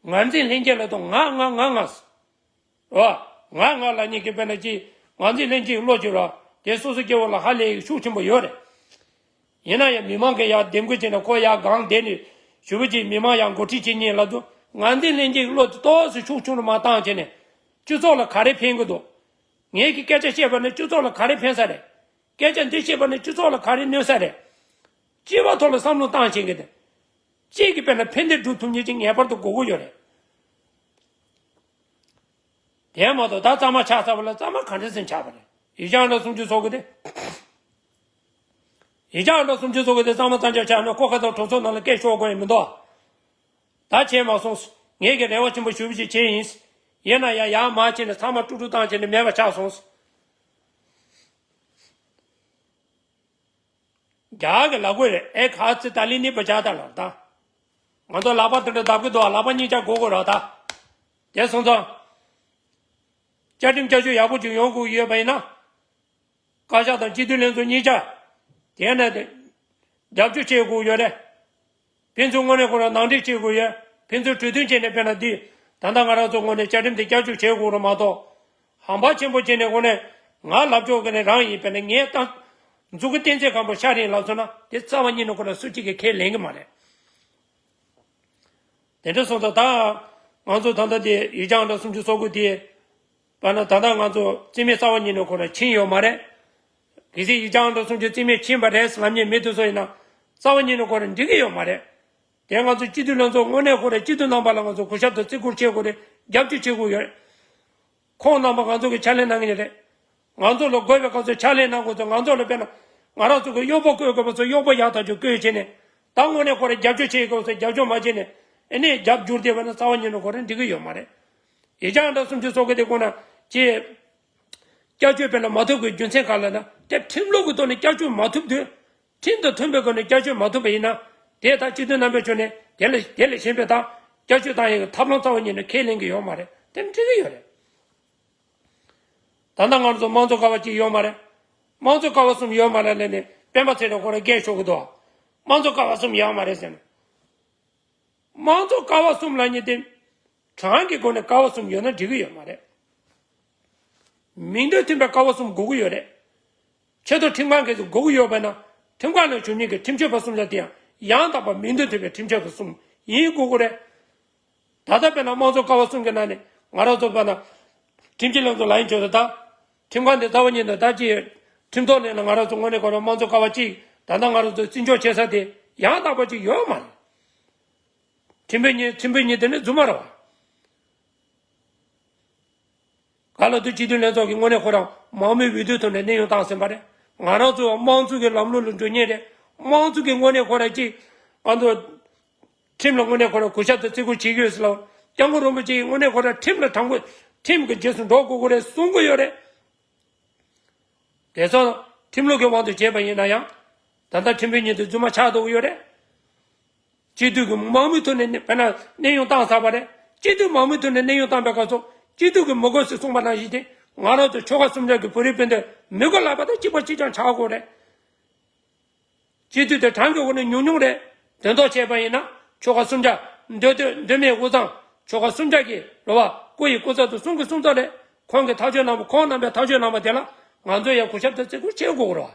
ངར་འཛིན་ལྷན་རྒྱས་ལ་དང་ང་ང་ང་ང་ཟེར། རོ། ང་ང་ལབ་མཁན་གྱི་དཔེར་ན་ཅི། ངར་འཛིན་ལྷན་རྒྱས་བློ་ཅིག་རོ། དེ་སོ་སོ་སྐྱེ་བོ་ལ་ཧ་ལས་ཤུགས་ཆེན་པོ་ཡོད་རེད། ཡིན་ན་ཡང་མི་མང་གིས་ཡར་འདེམས་བསྐོ་བྱས་ནས་ཁོ་ཡར་སྒང་བསྡད་ནས་ཞུ་བ་ཅིག་མི་མང་ཡར་འགོ་ཁྲིད་བྱེད་མཁན་ལབ་དུས་ངར་འཛིན་ལྷན་རྒྱས་ཀྱི་བློ་དེ་ཏོག་ཙམ་ཤུགས་ཆུང་རུ་མ་བཏང་བྱས་ནས་སྤྱི་ཚོགས་ལ་ག་རེ་ཕན་གི་འདུག་ངས་ཀྱི་སྐད་ཆ་བཤད་པ་ནི་སྤྱི་ཚོགས་ལ་ག་རེ་ཕན་ས་རེད། སྐད་ཆ་འདི་བཤད་པ་ནི་སྤྱི་ཚོགས་ལ་ག་རེ་གནོད་ས་རེད། སྤྱི་པ་ཐོག་ལ་བསམ་བློ་བཏང་བྱེད་མཁན་དེ། གཅིག་གིས་དཔེར་ན་ཕན་བདེ་སྒྲུབ་ཐུབ་མཁན་ཅིག་ངེས་པར་དུ་དགོས་ཀྱི་ཡོད་རེད། དེ་མ་གཏོགས་ད་གཙང་མ་ཆགས་ཚར་བ་ལ་གཙང་མ་ག་འདྲ་ཟིན་ཆགས་པ་རེད། ཡིག་ཆ་ཨང་གྲངས་སུམ་ཅུ་སོ་དགུ་དེ། ཡིག་ཆ་ཨང་གྲངས་སུམ་ཅུ་སོ་དགུ་དེ་གཙང་མ་གཙང་ཆགས་ཆགས་ན་ཁོ་ཁ་ཐོག་གྲོས་ཚོགས་ནང་ལ་སྐད་ཤོར་དགོས་ཡ་མི་འདུག་ད་བྱས་མ་སོང་། ངས་ཀྱི་རེ་བ་ཆེན་པོ་ཞུ་བ་ཞིག་བྱས་ཡིན། ཡིན་ན་ཡང་ཡར་མར་བྱས་ནས་ཚང་མ་དཀྲུག་དཀྲུག་བཏང་བྱས་ནས་མེད་པ་ཆགས་སོང་། རྒྱ་གི་ལབ་དགོས་རེད་ཨེ་ག་ཚི་ད་ལི་ནི་པ་ཇ་ད་ལ་ད། ང་ཚོ་ལག་པ་དེ་འདྲ་བརྡབ་གི་འདུག་ལག་པ་གཉིས་ཆ་སྒོར་སྒོར་ར་ད། དེ་སོང་ཙང་། བཅའ་ཁྲིམས་བསྐྱར་བཅོས་ཡག་པོ་ཅིག་ཡོང་དགོས་ཡོད་པ་ཡིན་ན། བཀའ་ཤག་དང་སྤྱི་འཐུས་ལྷན་ཚོགས་གཉིས་ཆ། དེ་ནས་དེ། རྒྱབ་སྐྱོར་བྱེད་དགོས་ཡོད་རེད། ཕན་ཚུན་དངོས་གནས་ཁོ་རང་ནང་འགྲིག་བྱེད་དགོས་ཡོད། ཕན་ཚུན་གྲོས་མཐུན་བྱས་ནས་དཔེར་ན་འདི། ད་ལྟ་ང་རང་ཚོ་ངོས་ནས་བཅའ་ཁྲིམས་དེ་བསྐྱར་བཅོས་བྱེད་དགོས་རེད་མ་གཏོགས། ཧམ་པ་ཆེན་པོ་བྱས་ནས་ངོས་ནས་ང་ལབ་ཕྱོགས་ཀྱི་ནས་རང་ཡིན་པས་ན་ངས་ཏང་། མཛུབ་གུ་གཏན་ཚད་སྒམ་པོ་ཤར་རིང་ལབ་སོང་ན་དེ་རྩ་བ་ཉིད་ནས་ཁོ་རང་སུ་གཅིག་གིས་ཁས་ལེན་གི་མ་རེད། དེ་འདྲ་སོང་ཙང་ད། ང་ཚོ་ད་ལྟ་དེ་ཡིག་ཆ་ཨང་གྲངས་སུམ་ཅུ་སོ་དགུ་དེ། པ་ན་ད་ལྟ་ང་ཚོ་རྩིས་མེད་རྩ་བ་ཉིད་ནས་ཁོ་རང་ཕྱིན་ཡོད་མ་རེད། གལ་སྲིད་ཡིག་ཆ་ཨང་གྲངས་སུམ་ཅུ་རྩིས་མེད་ཕྱིན་པ་རེད་ལབ་མཁན་མི་དེ་ཚོ་ཡིན་ན། རྩ་བ་ཉིད་ནས་ཁོ་རང་འགྲིག་གི་ཡོད་མ་རེད། དེ་ང་ཚོ་སྤྱི་འཐུས་ལྷན་ཚོགས་དངོས་གནས་ཁོ་རང་སྤྱི་འཐུས་རྣམ་པ་ལ་ང་ཚོ་གུས་ཞབས་དང་བརྩི་བཀུར་བྱེད་དགོས་རེད་རྒྱབ་སྐྱོར་བྱེད་དགོས་ཡོད་རེད། ཁོང་རྣམ་པ་ང་ཚོ་གི་ཕྱག་ལས་གནང་མཁན་རེད། ང་ཚོ་ལ་དགོས་པའི་སྐབས་སུ་ཕྱག་ལས་གནང་དགོས་ཚོ་ང་ཚོ་ལ་དཔེར་ན། ང་རང་ཚོ་གི་གཡོག་པོ་བསྐོས་དགོས་པ་ཚོ་གཡོག་པོ་ཡག་ཐག་ཆོད་བསྐོས་བྱས་ནས། ད་དངོས་གནས་ཁོ་རང་རྒྱབ་སྐྱོར་བྱེད་དགོས་ཚོ་རྒྱབ་སྐྱོར་མ་བྱས་ནས། ཨེ་ནས་རྒྱབ་བསྒྱུར་བསྡད་པ་ན་རྩ་བ་ཉིད་ནས་ཁོ་རང་འགྲིག་གི་ཡོད་མ་རེད། ཡིག་ཆ་ཨང་གྲངས་སུམ་ཅུ་སོ་དགུ་དེ་ཁོ་ན། ཅེས། བསྐྱར་བཅོས་དཔེར་ན་མ་ཐུབ་པའི་རྒྱུ་མཚན་གང་ལ་ན་དེ་ཁྲིམས་ལུགས་ཀྱི་ཐོག་ནས་བསྐྱར་བཅོས་མ་ཐུབ་དུས། ཁྲིམས་དང་མཐུན་པའི་སྒོ་ནས་བསྐྱར་བཅོས་མ་ཐུབ་པ་ཡིན་ན། དེ་ལྟར་སྤྱི་འཐུས་རྣམ་པས་བྱུང་ནས་དེ་ལ་དེ་ལས་གཞན་པའི་ཐག་བསྐྱར་བཅོས་བཏང་ཡག་གི་ཐབས་ལམ་རྩ་བ་ཉིད་ནས་ཁས་ལེན་གྱི་ཡོད་མ་རེད་དེ་འགྲིག་གི་ཡོད་རེད། ད་ལྟ་ང་ཚོ་དམངས་གཙོ་ཀ་བ་གཅིག་ཡོད་མ་རེད། དམངས་གཙོ་ཀ་བ་གསུམ་ཡོད་མ་རེད་ལབ་ནས་སྤེན་པ་ཚེ་རིང་ཁོ་རང་སྐད་ཤོར་གི་འདུག་དམངས་གཙོ་ཀ་བ་གསུམ་ཡོད་མ་རེད་ཟེར་ནས། དམངས་གཙོ་ཀ་བ་གསུམ་ལབ་མཁན་དེ། གྲངས་ཀྱི་སྒོ་ནས་ཀ་བ་གསུམ་ཡོད་ན་འགྲིག་གི་ཡོད་མ་རེད། མིང་དོན་མཐུན་པའི་ཀ་བ་གསུམ་དགོས་ཀྱི་ཡོད་རེད། ཆེས་མཐོ་ཁྲིམས་ཁང་གིས་དགོས་ཀྱི་ཡོད་པ་ན། ཁྲིམས་ཁང་ནང་བཞུགས་མཁན་གྱི་ཁྲིམས་ཞིབ་པ་གསུམ་ཆ་དེ་ཡང་ཡང་དག་པ་མིང་དོན་མཐུན་པའི་ཁྲིམས་ཞིབ་པ་གསུམ་ཡིན་དགོས་ཀྱི་རེད། ད་ལྟ་དཔེར་ན་དམངས་གཙོ་ཀ་བ་གསུམ་གྱི་ནང་ནས་ང་རང་ཚོ་དཔེར་ན། ཁྲིམས་ཞིབ་ལྷན་ཚོགས་ལ་ཡིན་ཆོག་ད་ལྟ། ཁྲིམས་ཁང་དེ་རྩ་བ་ཉིད་ནས་ད་ཅི། ཁྲིམས་ཐོག་ནས་ང་རང་ཚོ་དངོས་གནས་ཁོ་རང་དམངས་གཙོ་ཀ་བ་གཅིག་ད་ལྟ་ང་རང་ཚོ་བརྩི་འཇོག་བྱེད་ས་དེ་ཡང་དག་པ་ཅིག་ཡོད་མ་རེད། ཁྲིམས་དཔོན་གཉིས་ཁྲིམས་དཔོན་གཉིས་དེ་ནི་རྫུན་མ་རེད་བ། ག་ལ་དུ་སྤྱི་འཐུས་ལྷན་ཚོགས་ཀྱི་དངོས་གནས་ཁོ་རང་མང་མོས་འོས་བསྡུའི་ཐོག་ནས་གནས་དབྱུང་བཏང་ཟིན་པ་རེད། ང་རང་ཚོ་དམངས་གཙོ་གི་ལམ་ལུགས་ལ་འགྲོ་མཁན་རེད། དམངས་གཙོ་གི་དངོས་གནས་ཁོ་རང་གཅིག་ང་ཚོ་ཁྲིམས་ལ་དངོས་གནས་ཁོ་རང་གུས་ཞབས་དང་བརྩི་བཀུར་བྱེད་ཀྱི་ཡོད་ཟེར་ལ། སྐྱབས་མགོན་རིན་པོ་ཆེ་ཡིས་དངོས་གནས་ཁོ་རང་ཁྲིམས་ལ་དྲང་པོ་ཁྲིམས་ཀྱི་རྗེས་སུ་འགྲོ་དགོས་ཀྱི་རེད་གསུང་གི་ཡོད་རེད། དེ་ཚོ་ཁྲིམས་ལུགས་ཀྱི་དབང་དུ་བྱས་པ་ཡིན་ན་ཡང་། ད་ལྟ་ཁྲིམས་དཔོན་གཉིས་དེ་རྫུན་མ་ཆགས་འགྲོ་གི་ཡོད་རེད། སྤྱི་འཐུས་ཀྱི་མང་མོས་ཐོག་ནས་དཔེར་ན་གནས་དབྱུང་བཏང་ཚར་བ་རེད། སྤྱི་འཐུས་མང་མོས་ཐོག་ནས་གནས་དབྱུང་བཏང་པའི་སྐབས་སུ་སྤྱི་འཐུས་ཀྱིས་མི་དགོས་ཟེར་གསུངས་པ་ནང་བཞིན་དེ་ང་རང་ཚོ་ཆོལ་ཁ་གསུམ་ཆ་གི་བོད་རིགས་སྤུན་ཟླ་མི་དགོས་ལབ་པ་དང་གཅིག་པ་གཅིག་རྐྱང་ཆགས་དགོས་རེད། སྤྱི་འཐུས་དེ་གྲངས་ཀྱི་འོག་ནས་ཉུང་ཉུང་རེད། དོན་ཐོག་བྱས་པ་ཡིན་ན་ཆོལ་ཁ་གསུམ་ཆ་མདོ་སྟོད་མདོ་སྨད་དབུས་གཙང་ཆོལ་ཁ་གསུམ་ཆ་གི་རེད་བ། སྐུ་ཡི་སྐུ་ཚབ་ཏུ་གསུང་གི་གསུང་ཚབ་རེད། ཁོང་གི་ཐག་གཅོད་གནང་བ་ཁོང་རྣམ་པའི་ཐག་གཅོད་གནང་བ་དེ་ལ་ ང་ཚོ་ཡང་གུས་ཞབས་དང་བརྩི་བཀུར་བྱེད་དགོས་རེད་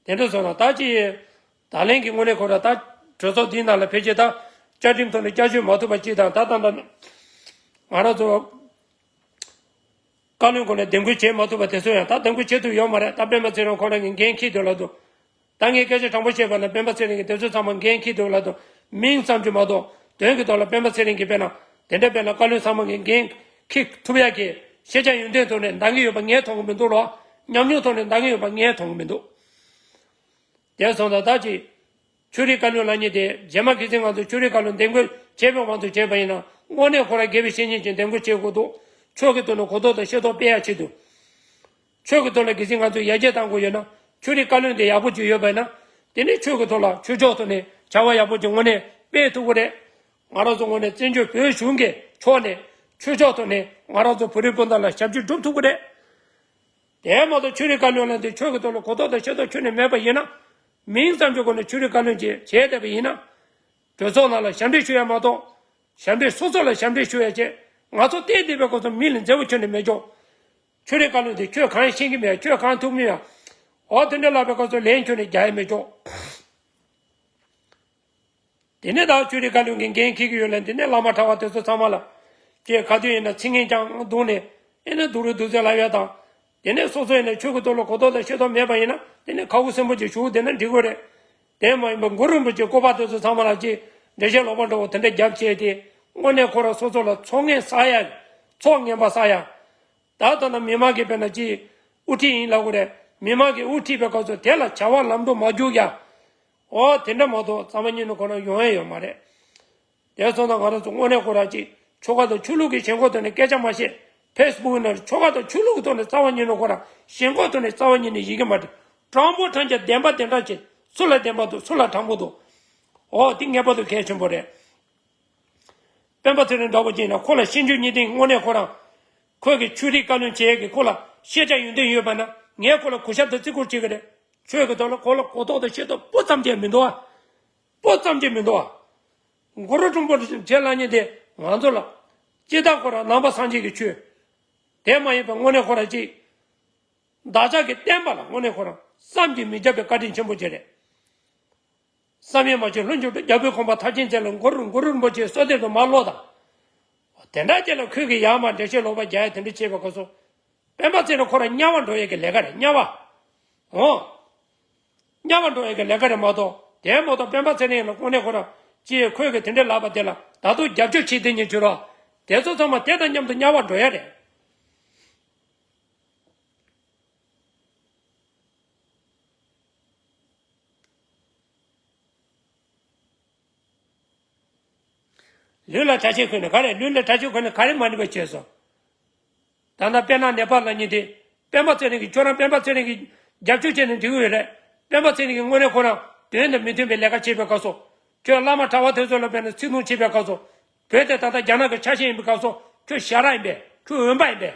བ། དེ་འདྲ་སོང་ན་ད་ཅི། ད་ལན་གྱི་དངོས་གནས་ཁོ་ར་ད་གྲོས་ཚོགས་འདིའི་ནང་ལ་ཕལ་ཆེར་ད་བཅའ་ཁྲིམས་ཐོག་ནས་བསྐྱར་བཅོས་མ་ཐུབ་པ་ཅིག་དང་ད་ད་ད་ང་རང་ཚོ་བཀའ་བློན་ཁོ་ནས་འདེམས་བསྐོ་བྱེད་མ་ཐུབ་པ་དེ་ཚོ་ཡང་ད་འདེམས་བསྐོ་བྱེད་ཐུབ་ཡོད་མ་རེད། ད་སྤེན་པ་ཚེ་རིང་ཁོ་རང་གི་འགན་འཁྱེར་དུས་ལ་དུ། ད་ངས་སྐད་ཆ་དྲང་པོ་བཤད་པ་ན་སྤེན་པ་ཚེ་རིང་གི་དེ་ཚོ་ཚང་མ་འགན་འཁྱེར་དུས་ལ་དུ་མིང་ཙམ་གྱིས་མ་གཏོགས་དོན་གྱི་ཐོག་ལ་སྤེན་པ་ཚེ་རིང་གིས་དཔེར་ན་དེ་འདྲ་དཔེར་ན་བཀའ་བློན་ཚང་མ་གི་འགན་འཁྱེར་ཐུབ་ཡག་གི་ཤེས་བྱ་ཡོན་ཏན་ཐོག་ནས་འདང་གི་ཡོད་པ་ངས་མཐོང་གི་མི་འདུག་ལོ། ཉམས་མྱོང་ཐོག་ནས་འདང་གི་ཡོད་པ་ངས་མཐོང་གི་མི་འདུག་དེ་སོང་ཙང་ད་ཅི། ཆོས་རིག་བཀའ་བློན་ལབ་མཁན་དེ་རྗེས་མ་གལ་སྲིད་ང་ཚོ་ཆོས་རིག་བཀའ་བློན་འདེམས་བསྐོ་བྱེད་པའི་དབང་དུ་བྱས་པ་ཡིན་ན་དངོས་གནས་ཁོ་རང་དགེ་བའི་བཤེས་གཉེན་ཅིག་འདེམས་བསྐོ་བྱེད་དགོས་འདུག་ཆོས་ཀྱི་ཐོག་ནས་གོ་རྟོགས་དང་ཤེས་རྟོགས་སྤེལ་ཡག་ཆེད་དུ། ཆོས་ཀྱི་ཐོག་ལ་གལ་སྲིད་ང་ཚོས་ཡར་རྒྱས་གཏང་དགོས་ཡོད་ན་ཆོས་རིག་བཀའ་བློན་དེ་ཡག་པོ་ཅིག་ཡོད་པ་ཡིན་ན་དེ་ནི་ཆོས་ཀྱི་ཐོག་ལ་ཆོས་ཕྱོགས་ཐོག་ནས་བྱ་བ་ཡག་པོ་ཅིག་དངོས་གནས་སྤེལ་ཐུབ་ཀྱི་རེད། ང་རང་ཚོ་དངོས་གནས་བཙན་བྱོལ་བོད་གཞུང་གི་ཕྱོགས་ནས་ཆོས་ཕྱོགས་ཐོག་ནས་ང་རང་ཚོ་བོད་རིགས་སྤུན་ཟླ་ལ་ཞབས་ཕྱི་སྒྲུབ་ཐུབ་ཀྱི་རེད། དེ་མ་གཏོགས་ཆོས་རིག་བཀའ་བློན་ལ་འདི་ཆོས་ཀྱི་ཐོག་ལ་གོ་རྟོགས་དང་ཤེས་རྟོགས་ཁྱོན་ནས་མེད་པ་ཡིན་ན། མིང་ཙམ་གྱི་སྒོ་ནས་ཆོས་རིག་བཀའ་བློན་ཅེས་བྱས་བསྡད་པ་ཡིན་ན། གྲོས་ཚོགས་ནང་ལ་ཞབས་འདྲེན་ཞུ་ཡ་མ་གཏོགས། ཞབས་འདྲེན་སོ་སོ་ལ་ཞབས་འདྲེན་ཞུ་ཡ་བྱས། ང་ཚོ་བལྟས་བསྡད་པའི་སྐབས་སུ་མི་ལ་མཛེས་པོ་ཁྱོན་ནས་མེད་ཀྱོག་ཆོས་རིག་བཀའ་བློན་དེ་ཁྱོད་གང་ཤེས་ཀྱི་མེད་ཁྱོད་གང་ཐུབ་མིན་ཡ། འོ་དེ་འདྲ་ལབ་པའི་སྐབས་སུ་ལན་ཁྱོན་ནས་རྒྱག་ཡ་མེད་ཀྱོག་དེ་ནས་ད་ཆོས་རིག་བཀའ་བློན་གྱི་འགན་འཁྱེར་གྱི་ཡོད་ལ་དེ་ནས་བླ་མ་གྲྭ་བ་དེ་ཚོ་ཚང་མ་ལ། ཁྱེད་ག་དུས་ཡིན་ན་ཚིག་ངན་རྐྱང་བརྡུངས་ནས་ཨེ་ན་སྡུག་རུས་སྡུག་ཚད་ལབ་ཡ་དང་། དེ་ནས་སོ་སོ་ཡིན་ན་ཆོས་ཀྱི་ཐོག་ལ་གོ་རྟོགས་དང་ཤེས་རྟོགས་མེད་པ་ཡིན་ན་དེ་ནས་ཁ་ཁུ་སིམ་པོ་ཅིག་བཞུགས་བསྡད་ན་འགྲིག་གི་རེད། དེ་མ་ཡིན་པ་གུ་རུ་རིན་པོ་ཆེ་སྐུ་པར་དེ་ཚོ་ཚང་མ་ལ་ཅིག་འགྲེལ་བཤད་ལོག་པ་འདྲ་བོ་དེ་འདྲ་རྒྱབ་བྱས་ཏེ་དངོས་གནས་ཁོ་རང་སོ་སོ་ལ་ཚོགས་ངན་བསགས་ཡ། ཚོགས་ངན་པ་བསགས་ཡ། ད་ལྟ་ན་མི་མང་གིས་དཔེར་ན་ཅིག་དབུ་ཁྲིད་ཡིན་ལབ་དགོས་རེད། མི་མང་གིས་དབུ་ཁྲིད་པའི་སྐབས་སུ་དེ་ལ་བྱ་བ་ལམ་འགྲོ་མ་རྒྱུག་ཡ། འོ་དེ་འདྲ་མ་གཏོགས་རྩ་བ་ཉིད་ནས་ཁོ་རང་ཡོང་ཡ་ཡོད་མ་རེད། དེ་སོང་ཙང་ང་རང་ཚོ་དངོས་གནས་ཁོ་རང་ཅིག་ཆོལ་ཁ་དང་ཆོས་ལུགས་ཀྱི་ཞེན་ཁོག་ཐོག་ནས་སྐད་ཆ་མ་བཤད། ཕེ་སི་བུག་ནང་ཆོལ་ཁ་དང་ཆོས་ལུགས་ཀྱི་ཐོག་ནས་རྩ་བ་ཉིད་ནས་ཁོ་རང་ཞེན་ཁོག་ཐོག་ནས་རྩ་བ་ཉིད་ནས་ཡི་གེ་མ་འབྲི། དྲང་པོ་དྲང་རྒྱ་བདེན་པ་བདེན་དྲང་བྱེད། སུ་ལ་བདེན་པ་འདུག་སུ་ལ་དྲང་པོ་འདུག་འོ་དེ་ངེས་པར་དུ་གལ་ཆེན་པོ་རེད། སྤེན་པ་ཚེ་རིང་འདྲ་པོ་ཅིག་ཡིན་ན་ཁོ་ལ་ཤེས་འཇོན་གཉིས་ལྡན་དངོས་གནས་ཁོ་རང་། ཁོས་ཀྱི་ཆོས་རིག་བཀའ་བློན་བྱེད་ཡས་ཀྱི་ཁོ་ལ་ཤེས་བྱ་ཡོན་ཏན་ཡོད་པ་ན་ངས་ཁོ་ལ་གུས་ཞབས་དང་བརྩི་བཀུར་བྱེད་ཀྱི་རེད། ཆོས་ཀྱི་ཐོག་ལ་ཁོ་ལ་གོ་རྟོགས་དང་ཤེས་རྟོགས་སྤུ་ཙམ་ཅིག་མི་འདུག་ཨ། སྤུ་ཙམ་ཅིག་མི་འདུག་ཨ། གུ་རུ་ཀྲུང་པོ་བྱེད་ལ་ཉེ་དེ་ང་ཚོ་ལ། སྤྱི་བཏང་ཁོ་རང་ནང་པ་སངས་རྒྱས་ཀྱི་ཆོས། དེ་མ་ཡིན་པའི་དངོས་གནས་ཁོ་རང་ཅིག་བདག་ཅག་གི་བསྟན་པ་ལ་དངོས་གནས་ཁོ་རང་བསམ་གྱིས་མི་ཁྱབ་པའི་བཀའ་དྲིན་ཆེན་པོ་ཅིག་རེད། བསམ་ཡས་མ་བྱོན་ལྷུན་གྱིས་གྲུབ་རྒྱལ་པོའི་དགོངས་པ་མཐར་ཕྱིན་མཛད་ལ་གུ་རུ་གུ་རུ་རིན་པོ་ཆེའི་གསོལ་འདེབས་དུ་མ་ལོག་དང་། དེ་འདྲ་ཅིག་ལ་ཁོས་ཀྱི་ཡར་མར་འགྲེལ་བཤད་ལོག་པ་རྒྱག་ཡ་དེ་འདྲ་བྱས་པའི་སྐབས་སུ། སྤེན་པ་ཚེ་རིང་ཁོ་རང་དམྱལ་བ་འགྲོ་ཡས་ཀྱི་ལས་ཀ་རེད་དམྱལ་བ། འོ། དམྱལ་བ་འགྲོ་ཡས་ཀྱི་ལས་ཀ་རེད་མ་གཏོགས་དེ་མ་གཏོགས་སྤེན་པ་ཚེ་རིང་ལ་དངོས་གནས་ཁོ་རང་ཅིག་ཁོས་ཀྱི་དེ་འདྲ་ལབ་པ་དེ་ལ་ད་དུང་རྒྱབ་སྐྱོར་བྱེད་དེ་ཉིད་བྱོས་རོགས། དེ་ཚོ་ཚང་མ་དེ་དང་མཉམ་དུ་དམྱལ་བ་འགྲོ་ཡས་རེད། ལུས་ལ་གྲྭ་ཆས་གོན་ནས་ག་རེ་ལུས་ལ་གྲྭ་ཆས་གོན་ནས་ག་རེ་མ་འགྲིག་པ་བྱས་སོང་། ད་ལྟ་དཔེར་ན་ནེ་པཱལ་ལ་ཉིན་དེ་སྤེན་པ་ཚེ་རིང་གིས་ཁྱོད་རང་སྤེན་པ་ཚེ་རིང་གིས་རྒྱབ་སྐྱོར་བྱས་ནས་འགྲིག་གི་ཡོད་རེད། སྤེན་པ་ཚེ་རིང་གིས་དངོས་གནས་ཁོ་རང་དོན་དང་མི་མཐུན་པའི་ལས་ཀ་བྱེད་པའི་སྐབས་སུ། ཁྱོད་བླ་མ་གྲྭ་བ་དེ་ཚོ་ལ་དཔེར་ན་ཚིག་ཐུང་བྱེད་པའི་སྐབས་སུ། བོད་དེ་ད་ལྟ་རྒྱ་ནག་གི་ཆ་ཤས་ཡིན་པའི་སྐབས་སུ་ཁྱོད་ཞྭ་ར་ཡིན་པས་ཁྱོད་འོན་པ་ཡིན་པས།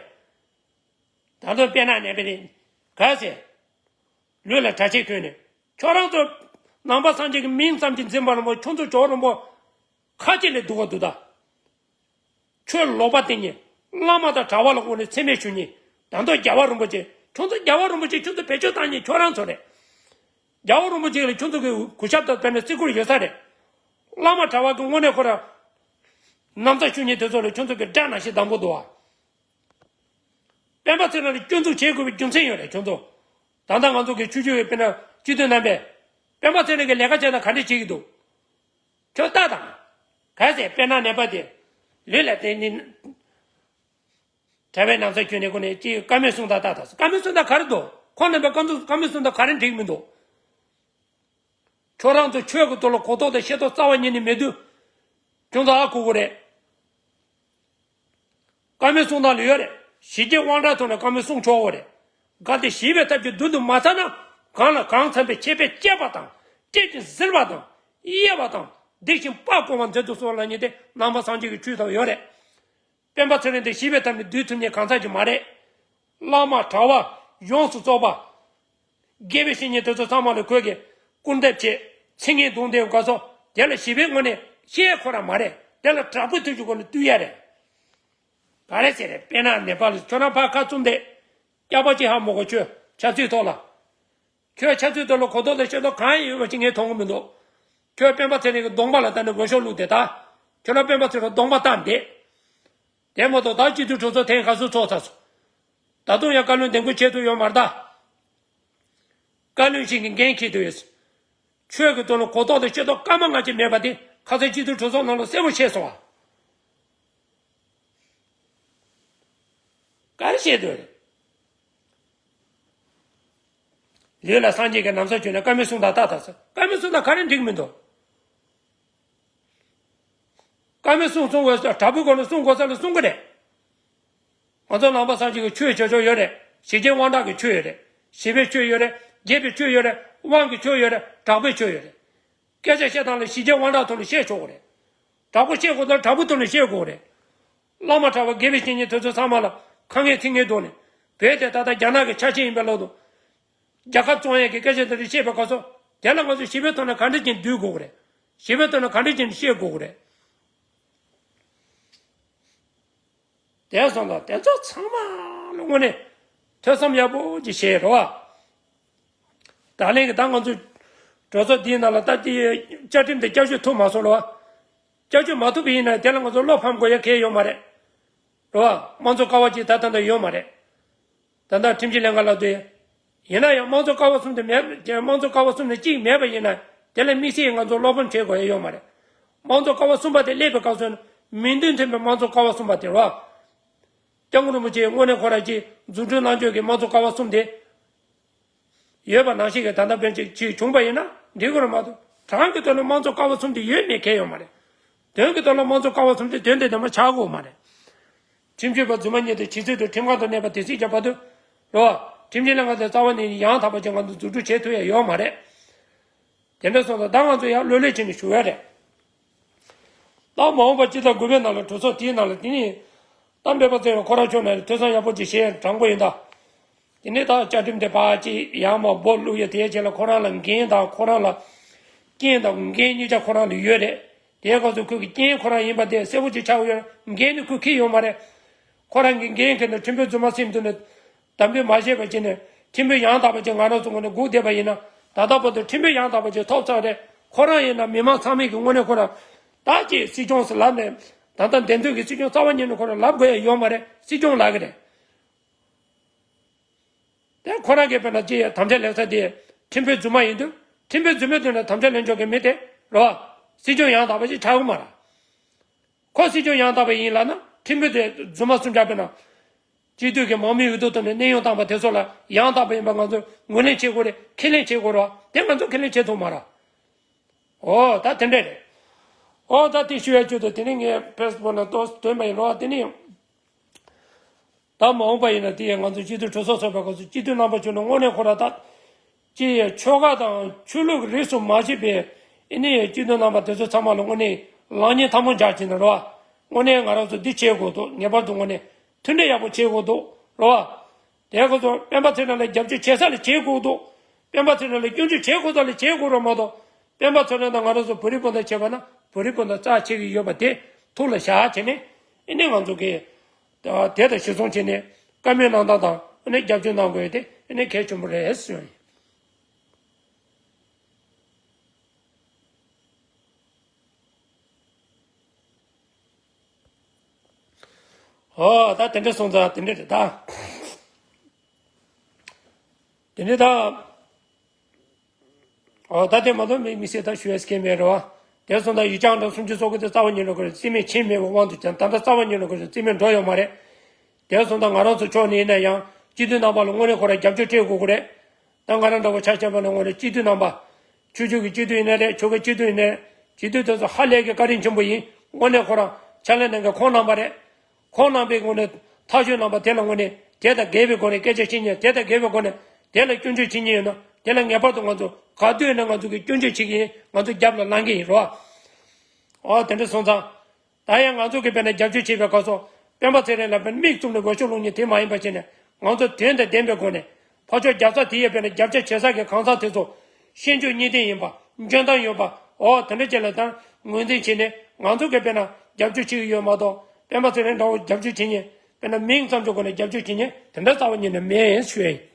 ད་དུང་དཔེར་ན་ནེ་པཱལ་ལ་ག་ཟེ། ལུས་ལ་གྲྭ་ཆས་གོན་ནས། ཁྱོད་རང་ཚོ་ནང་པ་སངས་རྒྱས་ཀྱི་མིང་ཙམ་གྱིས་འཛིན་པ་རིན་པོ་ཁྱོད་ཚོ་ཇོ་བོ་རིན་པོ་ཁ་ཅིག་ལས་སྡུག་པ་འདུག་ད། ཁྱོད་ལོག་པ་བསྟན་ཉེ། བླ་མ་དང་གྲྭ་བ་ལ་དབུ་ནས་མཚན་སྨད་ཞུ་ཉེ། ད་དུང་རྒྱལ་བ་རིན་པོ་ཆེ་ཁྱོད་ཚོ་རྒྱལ་བ་རིན་པོ་ཆེ་ཁྱོད་ཚོ་བེད་སྤྱོད་བཏང་ཉེ་ཁྱོད་རང་ཚོ་རེད། རྒྱལ་བ་རིན་པོ་ཆེ་ལ་ཁྱོད་ཚོ་གི་གུས་ཞབས་དང་དཔེར་ན་བརྩི་བཀུར་ཡོད་ས་རེད། བླ་མ་གྲྭ་བ་གི་དངོས་གནས་ཁོ་ར། ན་བཟའ་ཞུ་ཉེ་དེ་ཚོ་ལ་ཁྱོད་ཚོ་གི་དགྲ་ནང་བཞིན་སྡང་པོ་འདུག་བ། སྤེན་པ་ཚེ་རིང་ལ་སྐྱོན་འཛུགས་བྱེད་དགོས་པའི་རྒྱུ་མཚན་ཡོད་རེད་ཁྱོད་ཚོ། ད་ལྟ་ང་ཚོ་གི་ཆོས་བརྒྱུད་ཀྱི་དཔེར་ན་སྤྱི་འཐུས་རྣམ་པས། སྤེན་པ་ཚེ་རིང་གི་ལས་ཀ་བྱས་ན་ག་འདྲས་བྱེད་ཀྱི་འདུག་ཁྱོད་ལྟ་དང་། གལ་སྲིད་དཔེར་ན་ནད་པ་དེ། ལུས་ལ་བརྟེན་ནས། གྲྭ་པའི་ན་བཟའ་གྱོན་ནས་ཁོ་ནས་ཅིག་བཀའ་མོལ་གསུང་དང་ལྟ་དང་བཀའ་མོལ་གསུང་དང་ག་རེ་འདུག་ཁོང་རྣམ་པས་བཀའ་འདུག་བཀའ་མོལ་གསུང་དང་ག་རེ་འགྲིག་མི་འདུག་ཁྱོད་རང་ཚོ་ཆོས་ཀྱི་ཐོག་ལ་གོ་རྟོགས་དང་ཤེས་རྟོགས་རྩ་བ་ཉིད་ནས་མེད་དུས། ཁྱོད་ཚོ་ཨ་ཁུ་དགོས་རེད། བཀའ་མོལ་གསུང་སྟངས་ལ་ཡོད་རེད། ཞི་རྒྱས་དབང་དྲག་ཐོག་ནས་བཀའ་མོལ་གསུང་ཆོག་གོ་རེད། གལ་ཏེ་ཞི་བའི་ཐབས་ཀྱིས་མདུན་དུ་མ་ཚར་ན། གང་ལ་གང་འཚམ་པའི་ཆད་པས་བཅད་པ་དང་། བཅད་ཅིང་གཟིར་བ་དང་། གཡས་པ་དང་། བརྡེག་ཅིང་སྤ་བཀོ་བར་མཛད་དུ་གསོལ་ལབ་མཁན་དེ་ནང་པ་སངས་རྒྱས་ཀྱི་ཆོས་དང་ཡོད་རེད། སྤེན་པ་ཚེ་རིང་དེ་ཞི་བའི་ཐབས་ནས་བསྡུས་ཐུབ་མཁན་གང་ཟག་ཅིག་མ་རེད། བླ་མ་གྲྭ་བ་ཡོངས་སུ་རྫོགས་པ། དགེ་བའི་བཤེས་གཉེན་དེ་ཚོ་ཚང་མ་ལ་ཁོས་ཀྱི་སྐུར་འདེབས་བྱེད། མཚན་སྙན་རྡུང་འདེབས་དགོས་སོ། དེ་ལ་ཞི་བའི་ངོས་ནས་བཤད་ཁོ་རང་མ་རེད། དེ་ལ་དྲག་པོའི་ཐུགས་ཀྱི་སྒོ་ནས་བཏུལ་ཡ་རེད། ག་རེ་ཟེར་རེད། དཔེར་ན་ནེ་པ་ལ་ཁྱོད་རང་ཕར་ཁ་བཙུམ་བསྡད། སྐྱག་པ་ཅིག་ཧ་མ་གོ་ཁྱོད་ཆབ་སྲིད་ཐོག་ལ། ཁྱོད་ཆབ་སྲིད་ཐོག་ལ་གོ་རྟོགས་དང་ཤེས་རྟོགས་གང་ཡང་ཡོད་པ་ཞིག་ངས་མཐོང་གི་མི་འདུག་ཁྱོད་སྤེན་པ་ཚེ་རིང་གི་གདོང་པ་ལ་ལྟ་ནས་འོས་ཤོག་བླུགས་ཏེ་ད། ཁྱོད་རང་སྤེན་པ་ཚེ་རིང་གདོང་པ་བཏང་བསྡད། དེ་མ་གཏོགས་ད་སྤྱི་འཐུས་གྲོས་ཚོགས་ཐེངས་ག་ཚོད་ཚོགས་ཚར་སོང་། ད་དུང་ཡང་བཀའ་བློན་འདེམས་བསྐོ་བྱེད་ཐུབ་ཡོད་མ་རེད་ད། བཀའ་བློན་ཞིག་གི་འགན་འཁྱེར་དུ་ཡོད། ཆོས་ཀྱི་དོན་ལ་གོ་རྟོགས་དང་ཤེས་རྟོགས་སྐར་མ་ལྔ་གཅིག་མེད་པ་དེ་ཁ་སང་སྤྱི་འཐུས་གྲོས་ཚོགས་ནང་ལ་གསལ་པོ་བཤད་སོང་བ། ག་རེ་བཤད་འདོད་རེད། ལུས་ལ་སངས་རྒྱས་ཀྱི་ན་བཟའ་གྱོན་ནས་བཀའ་མོལ་གསུང་དང་ལྟ་ད་ཟེར། བཀའ་མོལ་གསུང་དང་ག་རེ་འགྲིག་མི་འདུག་བཀའ་མོལ་གསུང་གསུང་དགོས་ས་དྲག་པོའི་སྒོ་ནས་གསུང་དགོས་ས་ལ་གསུང་གི་རེད། ང་ཚོ་ནང་པ་སངས་རྒྱས་ཀྱི་ཆོས་བྱེད་ཕྱོགས་ཡོད་རེད། ཞི་རྒྱས་དབང་དྲག་གི་ཆོས་ཡོད་རེད། ཞི་བའི་ཆོས་ཡོད་རེད། རྒྱས་པའི་ཆོས་ཡོད་རེད། དབང་གི་ཆོས་ཡོད་རེད། དྲག་པོའི་ཆོས་ཡོད་རེད། སྐད་ཆ་བཤད་སྟངས་ལ་ཞི་རྒྱས་དབང་དྲག་ཐོག་ནས་བཤད་ཆོག་གི་རེད། དྲག་པོ་བཤད་དགོས་ན་དྲག་པོ་ཐོག་ནས་བཤད་དགོས་རེད། བླ་མ་གྲྭ་པ་དགེ་བའི་བཤེས་གཉེན་དེ་ཚོ་ཚང་མ་ལ་ཁ་ངན་ཚིག་ངན་བསྡད་ནས། བོད་དེ་ད་ལྟ་རྒྱ་ནག་གི་ཆ་ཤས་ཡིན་པའི་ལོག་ཏུ། རྒྱལ་ཁབ་བཙོང་ཡས་ཀྱི་སྐད་ཆ་དེ་འདྲ་བཤད་པའི་སྐབས་སུ། དེ་ལ་ང་ཚོས་ཞི་བའི་ཐོག་ནས་ག་འདྲ་ཅིག་འདུལ་དགོས་ཀྱི་རེད། ཞི་བའི་ཐོག་ནས་ག་འདྲ་ཅིག་བཤད་དགོས་ཀྱི་རེད། དེ་སོང་ཙང་དེ་ཚོ་ཚང་མ་ལ་དངོས་གནས་ཐོས་བསམ་ཡག་པོ་ཅིག་བྱེད་རོགས། ད་ལན་གྱི་ད་ང་ཚོ་གྲོས་ཚོགས་འདིའི་ནང་ལ་ད་ལྟའི་བཅའ་ཁྲིམས་དེ་བསྐྱར་བཅོས་ཐུབ་མ་སོང་རོགས། བསྐྱར་བཅོས་མ་ཐུབ་པ་ཡིན་ན་དེ་ལ་ང་ཚོ་བློ་ཕམ་དགོས་ཡ་གང་ཡང་ཡོད་མ་རེད། རོགས། དམངས་གཙོ་ཀ་བ་གཅིག་ད་ལྟ་ད་ཡོད་མ་རེད། ད་ལྟ་ཁྲིམས་ཞིབ་ལྷན་ཁང་ལ་དུས། ཡིན་ན་ཡང་དམངས་གཙོ་ཀ་བ་གསུམ་དེ་མེད། དམངས་གཙོ་ཀ་བ་གསུམ་ནས་གཅིག་མེད་པ་ཡིན་ན་དེ་ལ་དམིགས་བསལ་ང་ཚོ་བློ་ཕམ་བྱེད་དགོས་ཡ་ཡོད་མ་རེད། དམངས་གཙོ་ཀ་བ་གསུམ་པ་དེ་སླེབས་པའི་སྐབས་སུ་མིང་དོན་མཐུན་པའི་དམངས་གཙོ་ཀ་བ་གསུམ་པ་དེ་རོགས། སྐྱབས་མགོན་རིན་པོ་ཆེས་དངོས་གནས་ཁོ་རང་གིས་འཛུགས་སྐྲུན་གནང་ཕྱོགས་ཀྱི་དམངས་གཙོ་ཀ་བ་གསུམ་དེ། ཡོད་པ་ནང་བཞིན་གྱི་ད་ལྟ་དཔེར་ན་ཅིག་བྱུང་པ་ཡིན་ན་འགྲིག་གི་རེད་མ་གཏོགས། གྲངས་ཀྱི་ཐོག་ནས་དམངས་གཙོ་ཀ་བ་གསུམ་དེ་ཡོད་མེད་གང་ཡང་ཡོད་མ་རེད། དོན་གྱི་ཐོག་ལ་དམངས་གཙོ་ཀ་བ་གསུམ་དེ་དོན་དེ་ལྡན་པ་ཆགས་ཀྱི་ཡོད་མ་རེད། ཁྲིམས་ཞིབ་པ་རྫུན་མ་གཉིས་དེ་ཇི་སྲིད་དུ་ཁྲིམས་ཁང་དུ་གནས་པ་དེ་སྲིད་ཀྱི་བར་དུ། རེད་བ། ཁྲིམས་ཞིབ་ལྷན་ཁང་དེ་རྩ་བ་ནས་ཡང་དག་པ་ཅིག་ང་ཚོ་འཛུགས་སྐྲུན་བྱེད་ཐུབ་ཡ་ཡོད་མ་རེད། དེ་འདྲ་སོང་ཙང་ད་ང་ཚོ་ཡང་ལྷོད་ལྷོད་བྱས་ནས་བཞུགས་ཡ་རེད། ད་མ་འོངས་པ་སྤྱི་ཟླ་དགུ་པའི་ནང་ལ་གྲོས་ཚོགས་དེའི་ནང་ལ་དེ་ནི། གཏམ་དཔེ་པ་ཚོས་ཁོ་རང་ཕྱོགས་ནས་ཐོས་བསམ་ཡག་པོ་ཅིག་བྱས་དྲང་པོ་ཡིན་ད། དེ་ནི་ད་བཅའ་ཁྲིམས་དེ་ཕར་ཅིག་ཡར་མར་སྦོ་བླུགས་ཡ་དེའི་རྗེས་ལ་ཁོ་རང་ལ་འགན་དང་ཁོ་རང་ལ། རྐྱེན་དང་འགན་གཉིས་ཆ་ཁོ་རང་ལ་ཡོད་རེད། དེའི་སྐབས་སུ་ཁོ་གི་རྐྱེན་ཁོ་རང་ཡིན་པ་དེ་གསལ་པོ་ཅིག་ཆགས་ཡོད། འགན་ནི་ཁོས་འཁྱེར་ཡོད་མ་རེད། ཁོ་རང་གི་འགན་འཁྱེར་ནས་ཁྲིམས་དཔོན་རྫུན་མ་སེམས་སྡུག་ནས། དམ་འབུལ་མ་བྱས་པ་བྱས་ནས་ཁྲིམས་དཔོན་ཡང་དག་པ་ཅིག་ང་རང་ཚོ་ངོས་ནས་སྒུག་བསྡད་པ་ཡིན་ན། ད་ལྟ་བར་དུ་ཁྲིམས་དཔོན་ཡང་དག་པ་ཅིག་ཐོབ་ཚར་རེད། ཁོ་རང་ཡིན་ན་མི་མང་ཚང་མས་ཀྱི་ངོས་ནས་ཁོ་རང་ད་ཅིག་སྲིད་སྐྱོང་ཟེར་ལབ་ནས། ད་ལྟ་འདེམས་ཐོན་གྱི་སྲིད་སྐྱོང་རྩ་བ་ཉིད་ནས་ཁོ་རང་ལབ་དགོས་ཡ་ཡོད་མ་རེད། སྲིད་སྐྱོང་ལབ་གི་རེད། དེ་ཁོ་རང་གིས་དཔེར་ན་ཅིག་དམ་བཅའ་ལེན་ས་དེ་ཁྲིམས་དཔོན་རྫུན་མ་ཡིན་དུས། ཁྲིམས་དཔོན་རྫུན་མའི་དོན་ལ་དམ་བཅའ་ལེན་ཆོག་གི་མི་དེ་རེད་བ། སྲིད་སྐྱོང་ཡང་དག་པ་ཞིག་ཆགས་ཀྱི་མ་རེད། ཁོ་སྲིད་སྐྱོང་ཡང་དག་པ་ཡིན་ལབ་ན་ཁྲིམས་དཔོན་དེ་རྫུན་མ་སུམ་བརྒྱ་དཔེར་ན། སྤྱི་འཐུས་ཀྱི་མང་མོས་འོས་བསྡུ་ཐོག་ནས་གནས་དབྱུང་བཏང་བ་དེ་ཚོ་ལ་ཡང་དག་པ་ཡིན་པ་ང་ཚོས་ངོས་ལེན་བྱེད་དགོས་རེད། ཁས་ལེན་བྱེད་དགོས་རེད་བ། དེ་ང་ཚོས་ཁས་ལེན་བྱེད་ཐུབ་མ་རེད། འོ་ད་དེ་འདྲས་རེད། འོ་ད་དེ་ཞུ་ཡ་བཅུད་དུ་དེ་ནི་ངས་ཕེ་སི་བུག་ལ་ཏོག་ཙམ་ཐོན་པ་ཡིན་རོགས། དེ་ནི། ད་མ་འོངས་པ་ཡིན་ན་དེ་ཡང་ང་ཚོ་སྤྱི་འཐུས་གྲོས་ཚོགས་ཚོགས་པའི་སྐབས་སུ་སྤྱི་འཐུས་རྣམ་པ་ཚོ་ནི་དངོས་གནས་ཁོ་ར་ད། ཅི་ཡང་ཆོལ་ཁ་དང་ཆོས་ལུགས་རིས་སུ་མ་ཆད་པའི་ཨེ་ནི་སྤྱི་འཐུས་རྣམ་པ་དེ་ཚོ་ཚང་མ་ལ་དངོས་གནས་ལག་གཉིས་ཐལ་མོ་སྦྱར་བྱས་ནས་རོགས། དངོས་གནས་ང་རང་ཚོ་འདི་བྱེད་དགོས་འདུག་ངེས་པར་དུ་དངོས་གནས་མཐུན་སྒྲིལ་ཡག་པོ་བྱེད་དགོས་འདུག་རོགས། དེ་ཁོ་ཚོ་སྤེན་པ་ཚེ་རིང་ལ་རྒྱབ་སྐྱོར་བྱེད་ས་ལ་བྱེད་དགོས་འདུག་སྤེན་པ་ཚེ་རིང་ལ་སྐྱོན་བརྗོད་བྱེད་དགོས་ས་ལ་བྱེད་དགོས་རོགས་མ་གཏོགས། སྤེན་པ་ཚེ་རིང་དང་ང་རང་ཚོ་བོད་རིགས་སྤུན་ཟླ་བྱས་པ་ན་བོད་རིགས་སྤུན་ཟླ་རྩ་ཆེ་གི་ཡོད་པ་དེ་ཐུགས་ལ་བཞག་བྱས་ནས་ཨེ་ནི་ང་ཚོ་གི་དེ་དང་གཞི་བཟུང་བྱས་ནས་བཀའ་མོལ་གནང་སྟངས་དང་ཨེ་ནི་རྒྱབ་སྐྱོར་གནང་དགོས་ཡ་དེ་ཨེ་ནི་གལ་ཆེན་པོ་རེད་ཟེར་ཡོང་ཡིན། ཨོ་ད་དེ་འདྲ་སོང་ཙང་དེ་འདྲ་རེད་ད། དེ་འདྲ་ད། ཨོ་ད་དེ་མ་གཏོགས་མི་མི་སེར་ད་ཞུ་ཡས་སྐད་མེད་རེད་བ། དེ་སོང་ད་ཡིག་ཆ་འདྲ་སུམ་ཅུ་སོ་དགུ་དེ་རྩ་བ་ཉིད་ནས་དགོས་རེད། རྩིས་མེད་ཆེན་མེད་པའི་དབང་དུ་ཀྱང་ད་ལྟ་རྩ་བ་ཉིད་ནས་དགོས་རེད། རྩིས་མེད་འགྲོ་ཡོད་མ་རེད། དེ་སོང་ད་ང་རང་ཚོ་ཕྱོགས་ནས་ཡིན་ན་ཡང་སྤྱི་འཐུས་རྣམ་པ་ལ་དངོས་གནས་ཁོ་རང་རྒྱབ་སྐྱོར་སྤྲད་དགོས་ཀྱི་རེད། ད་ང་རང་འདྲ་བོ་ཆ་བཞག་པ་ན་དངོས་གནས་སྤྱི་འཐུས་རྣམ་པ། ཆོས་བརྒྱུད་ཀྱི་སྤྱི་འཐུས་ཡིན་ན་རེད། ཆོལ་ཁའི་སྤྱི་འཐུས་ཡིན་ན་རེད། སྤྱི་འཐུས་དེ་ཚོ་ཧ་ལས་ཀྱི་བཀའ་དྲིན་ཆེན་པོ་ཡིན། དངོས་གནས་ཁོ་རང་ཕྱག་ལས་གནང་མཁན་ཁོང་རྣམ་པ་རེད། ཁོང་རྣམ་པའི་ངོས་ནས་ཐག་གཅོད་གནང་པ་དེ་ལ་དངོས་གནས་དེ་དང་འགལ་བའི་སྒོ་ནས་སྐད་ཆ་བཤད་མཁན་དེ་དང་འགལ་བའི་སྒོ་ནས་དེ་ལ་སྐྱོན་བརྗོད་བྱེད་མཁན་ཡོད་ན་དེ་ལ་ངེས་པར་དུ་ང་ཚོ་ག་དུས་ཡིན་ན་ང་ཚོ་གིས་སྐྱོན་བརྗོད་བྱེད་ཀྱི་ཡིན། ང་ཚོ་རྒྱབ་ལ་ལངས་ཀྱི་ཡིན་རོ། ཨོ་དེ་འདྲ་སོང་ཙང་། ད་ཡང་ང་ཚོ་གིས་དཔེར་ན་རྒྱབ་སྐྱོར་བྱེད་པའི་སྐབས་སུ་སྤེན་པ་ཚེ་རིང་ལ་དཔེར་ན་མིག་བཙུམ་ནས་འོས་ཤོག་བླུགས་མཁན་དེ་མ་ཡིན་པ་བྱས་ནས་ང་ཚོ་དོན་དང་ལྡན་པའི་སྒོ་ནས་ཕར་ཕྱོགས་རྒྱབ་ས་དེ་ཡང་དཔེར་ན་རྒྱབ་སྐྱོར་བྱེད་ས་གི་གང་ཟག་དེ་ཚོ་ཤེས་འཇོན་གཉིས་ལྡན་ཡིན་པ། འཇོན་ཐང་ཡོད་པ། འོ་དེ་འདྲ་ཅིག་ལ་ད་ངོས་འཛིན་བྱས་ནས་ང་ཚོ་གིས་དཔེར་ན་རྒྱབ་སྐྱོར་བྱེད་ཀྱི་ཡོད་མ་གཏོགས་སྤེན་པ་ཚེ་རིང་འདྲ་བོ་རྒྱབ་སྐྱོར་བྱེད་མཁན་ དཔེར་ན་མིང་ཙམ་གྱི་སྒོ་ནས་རྒྱབ་སྐྱོར་བྱེད་མཁན་དེ་འདྲ་རྩ་བ་ཉིད་ནས་མེད་ཞུ་ཡ་ཡིན།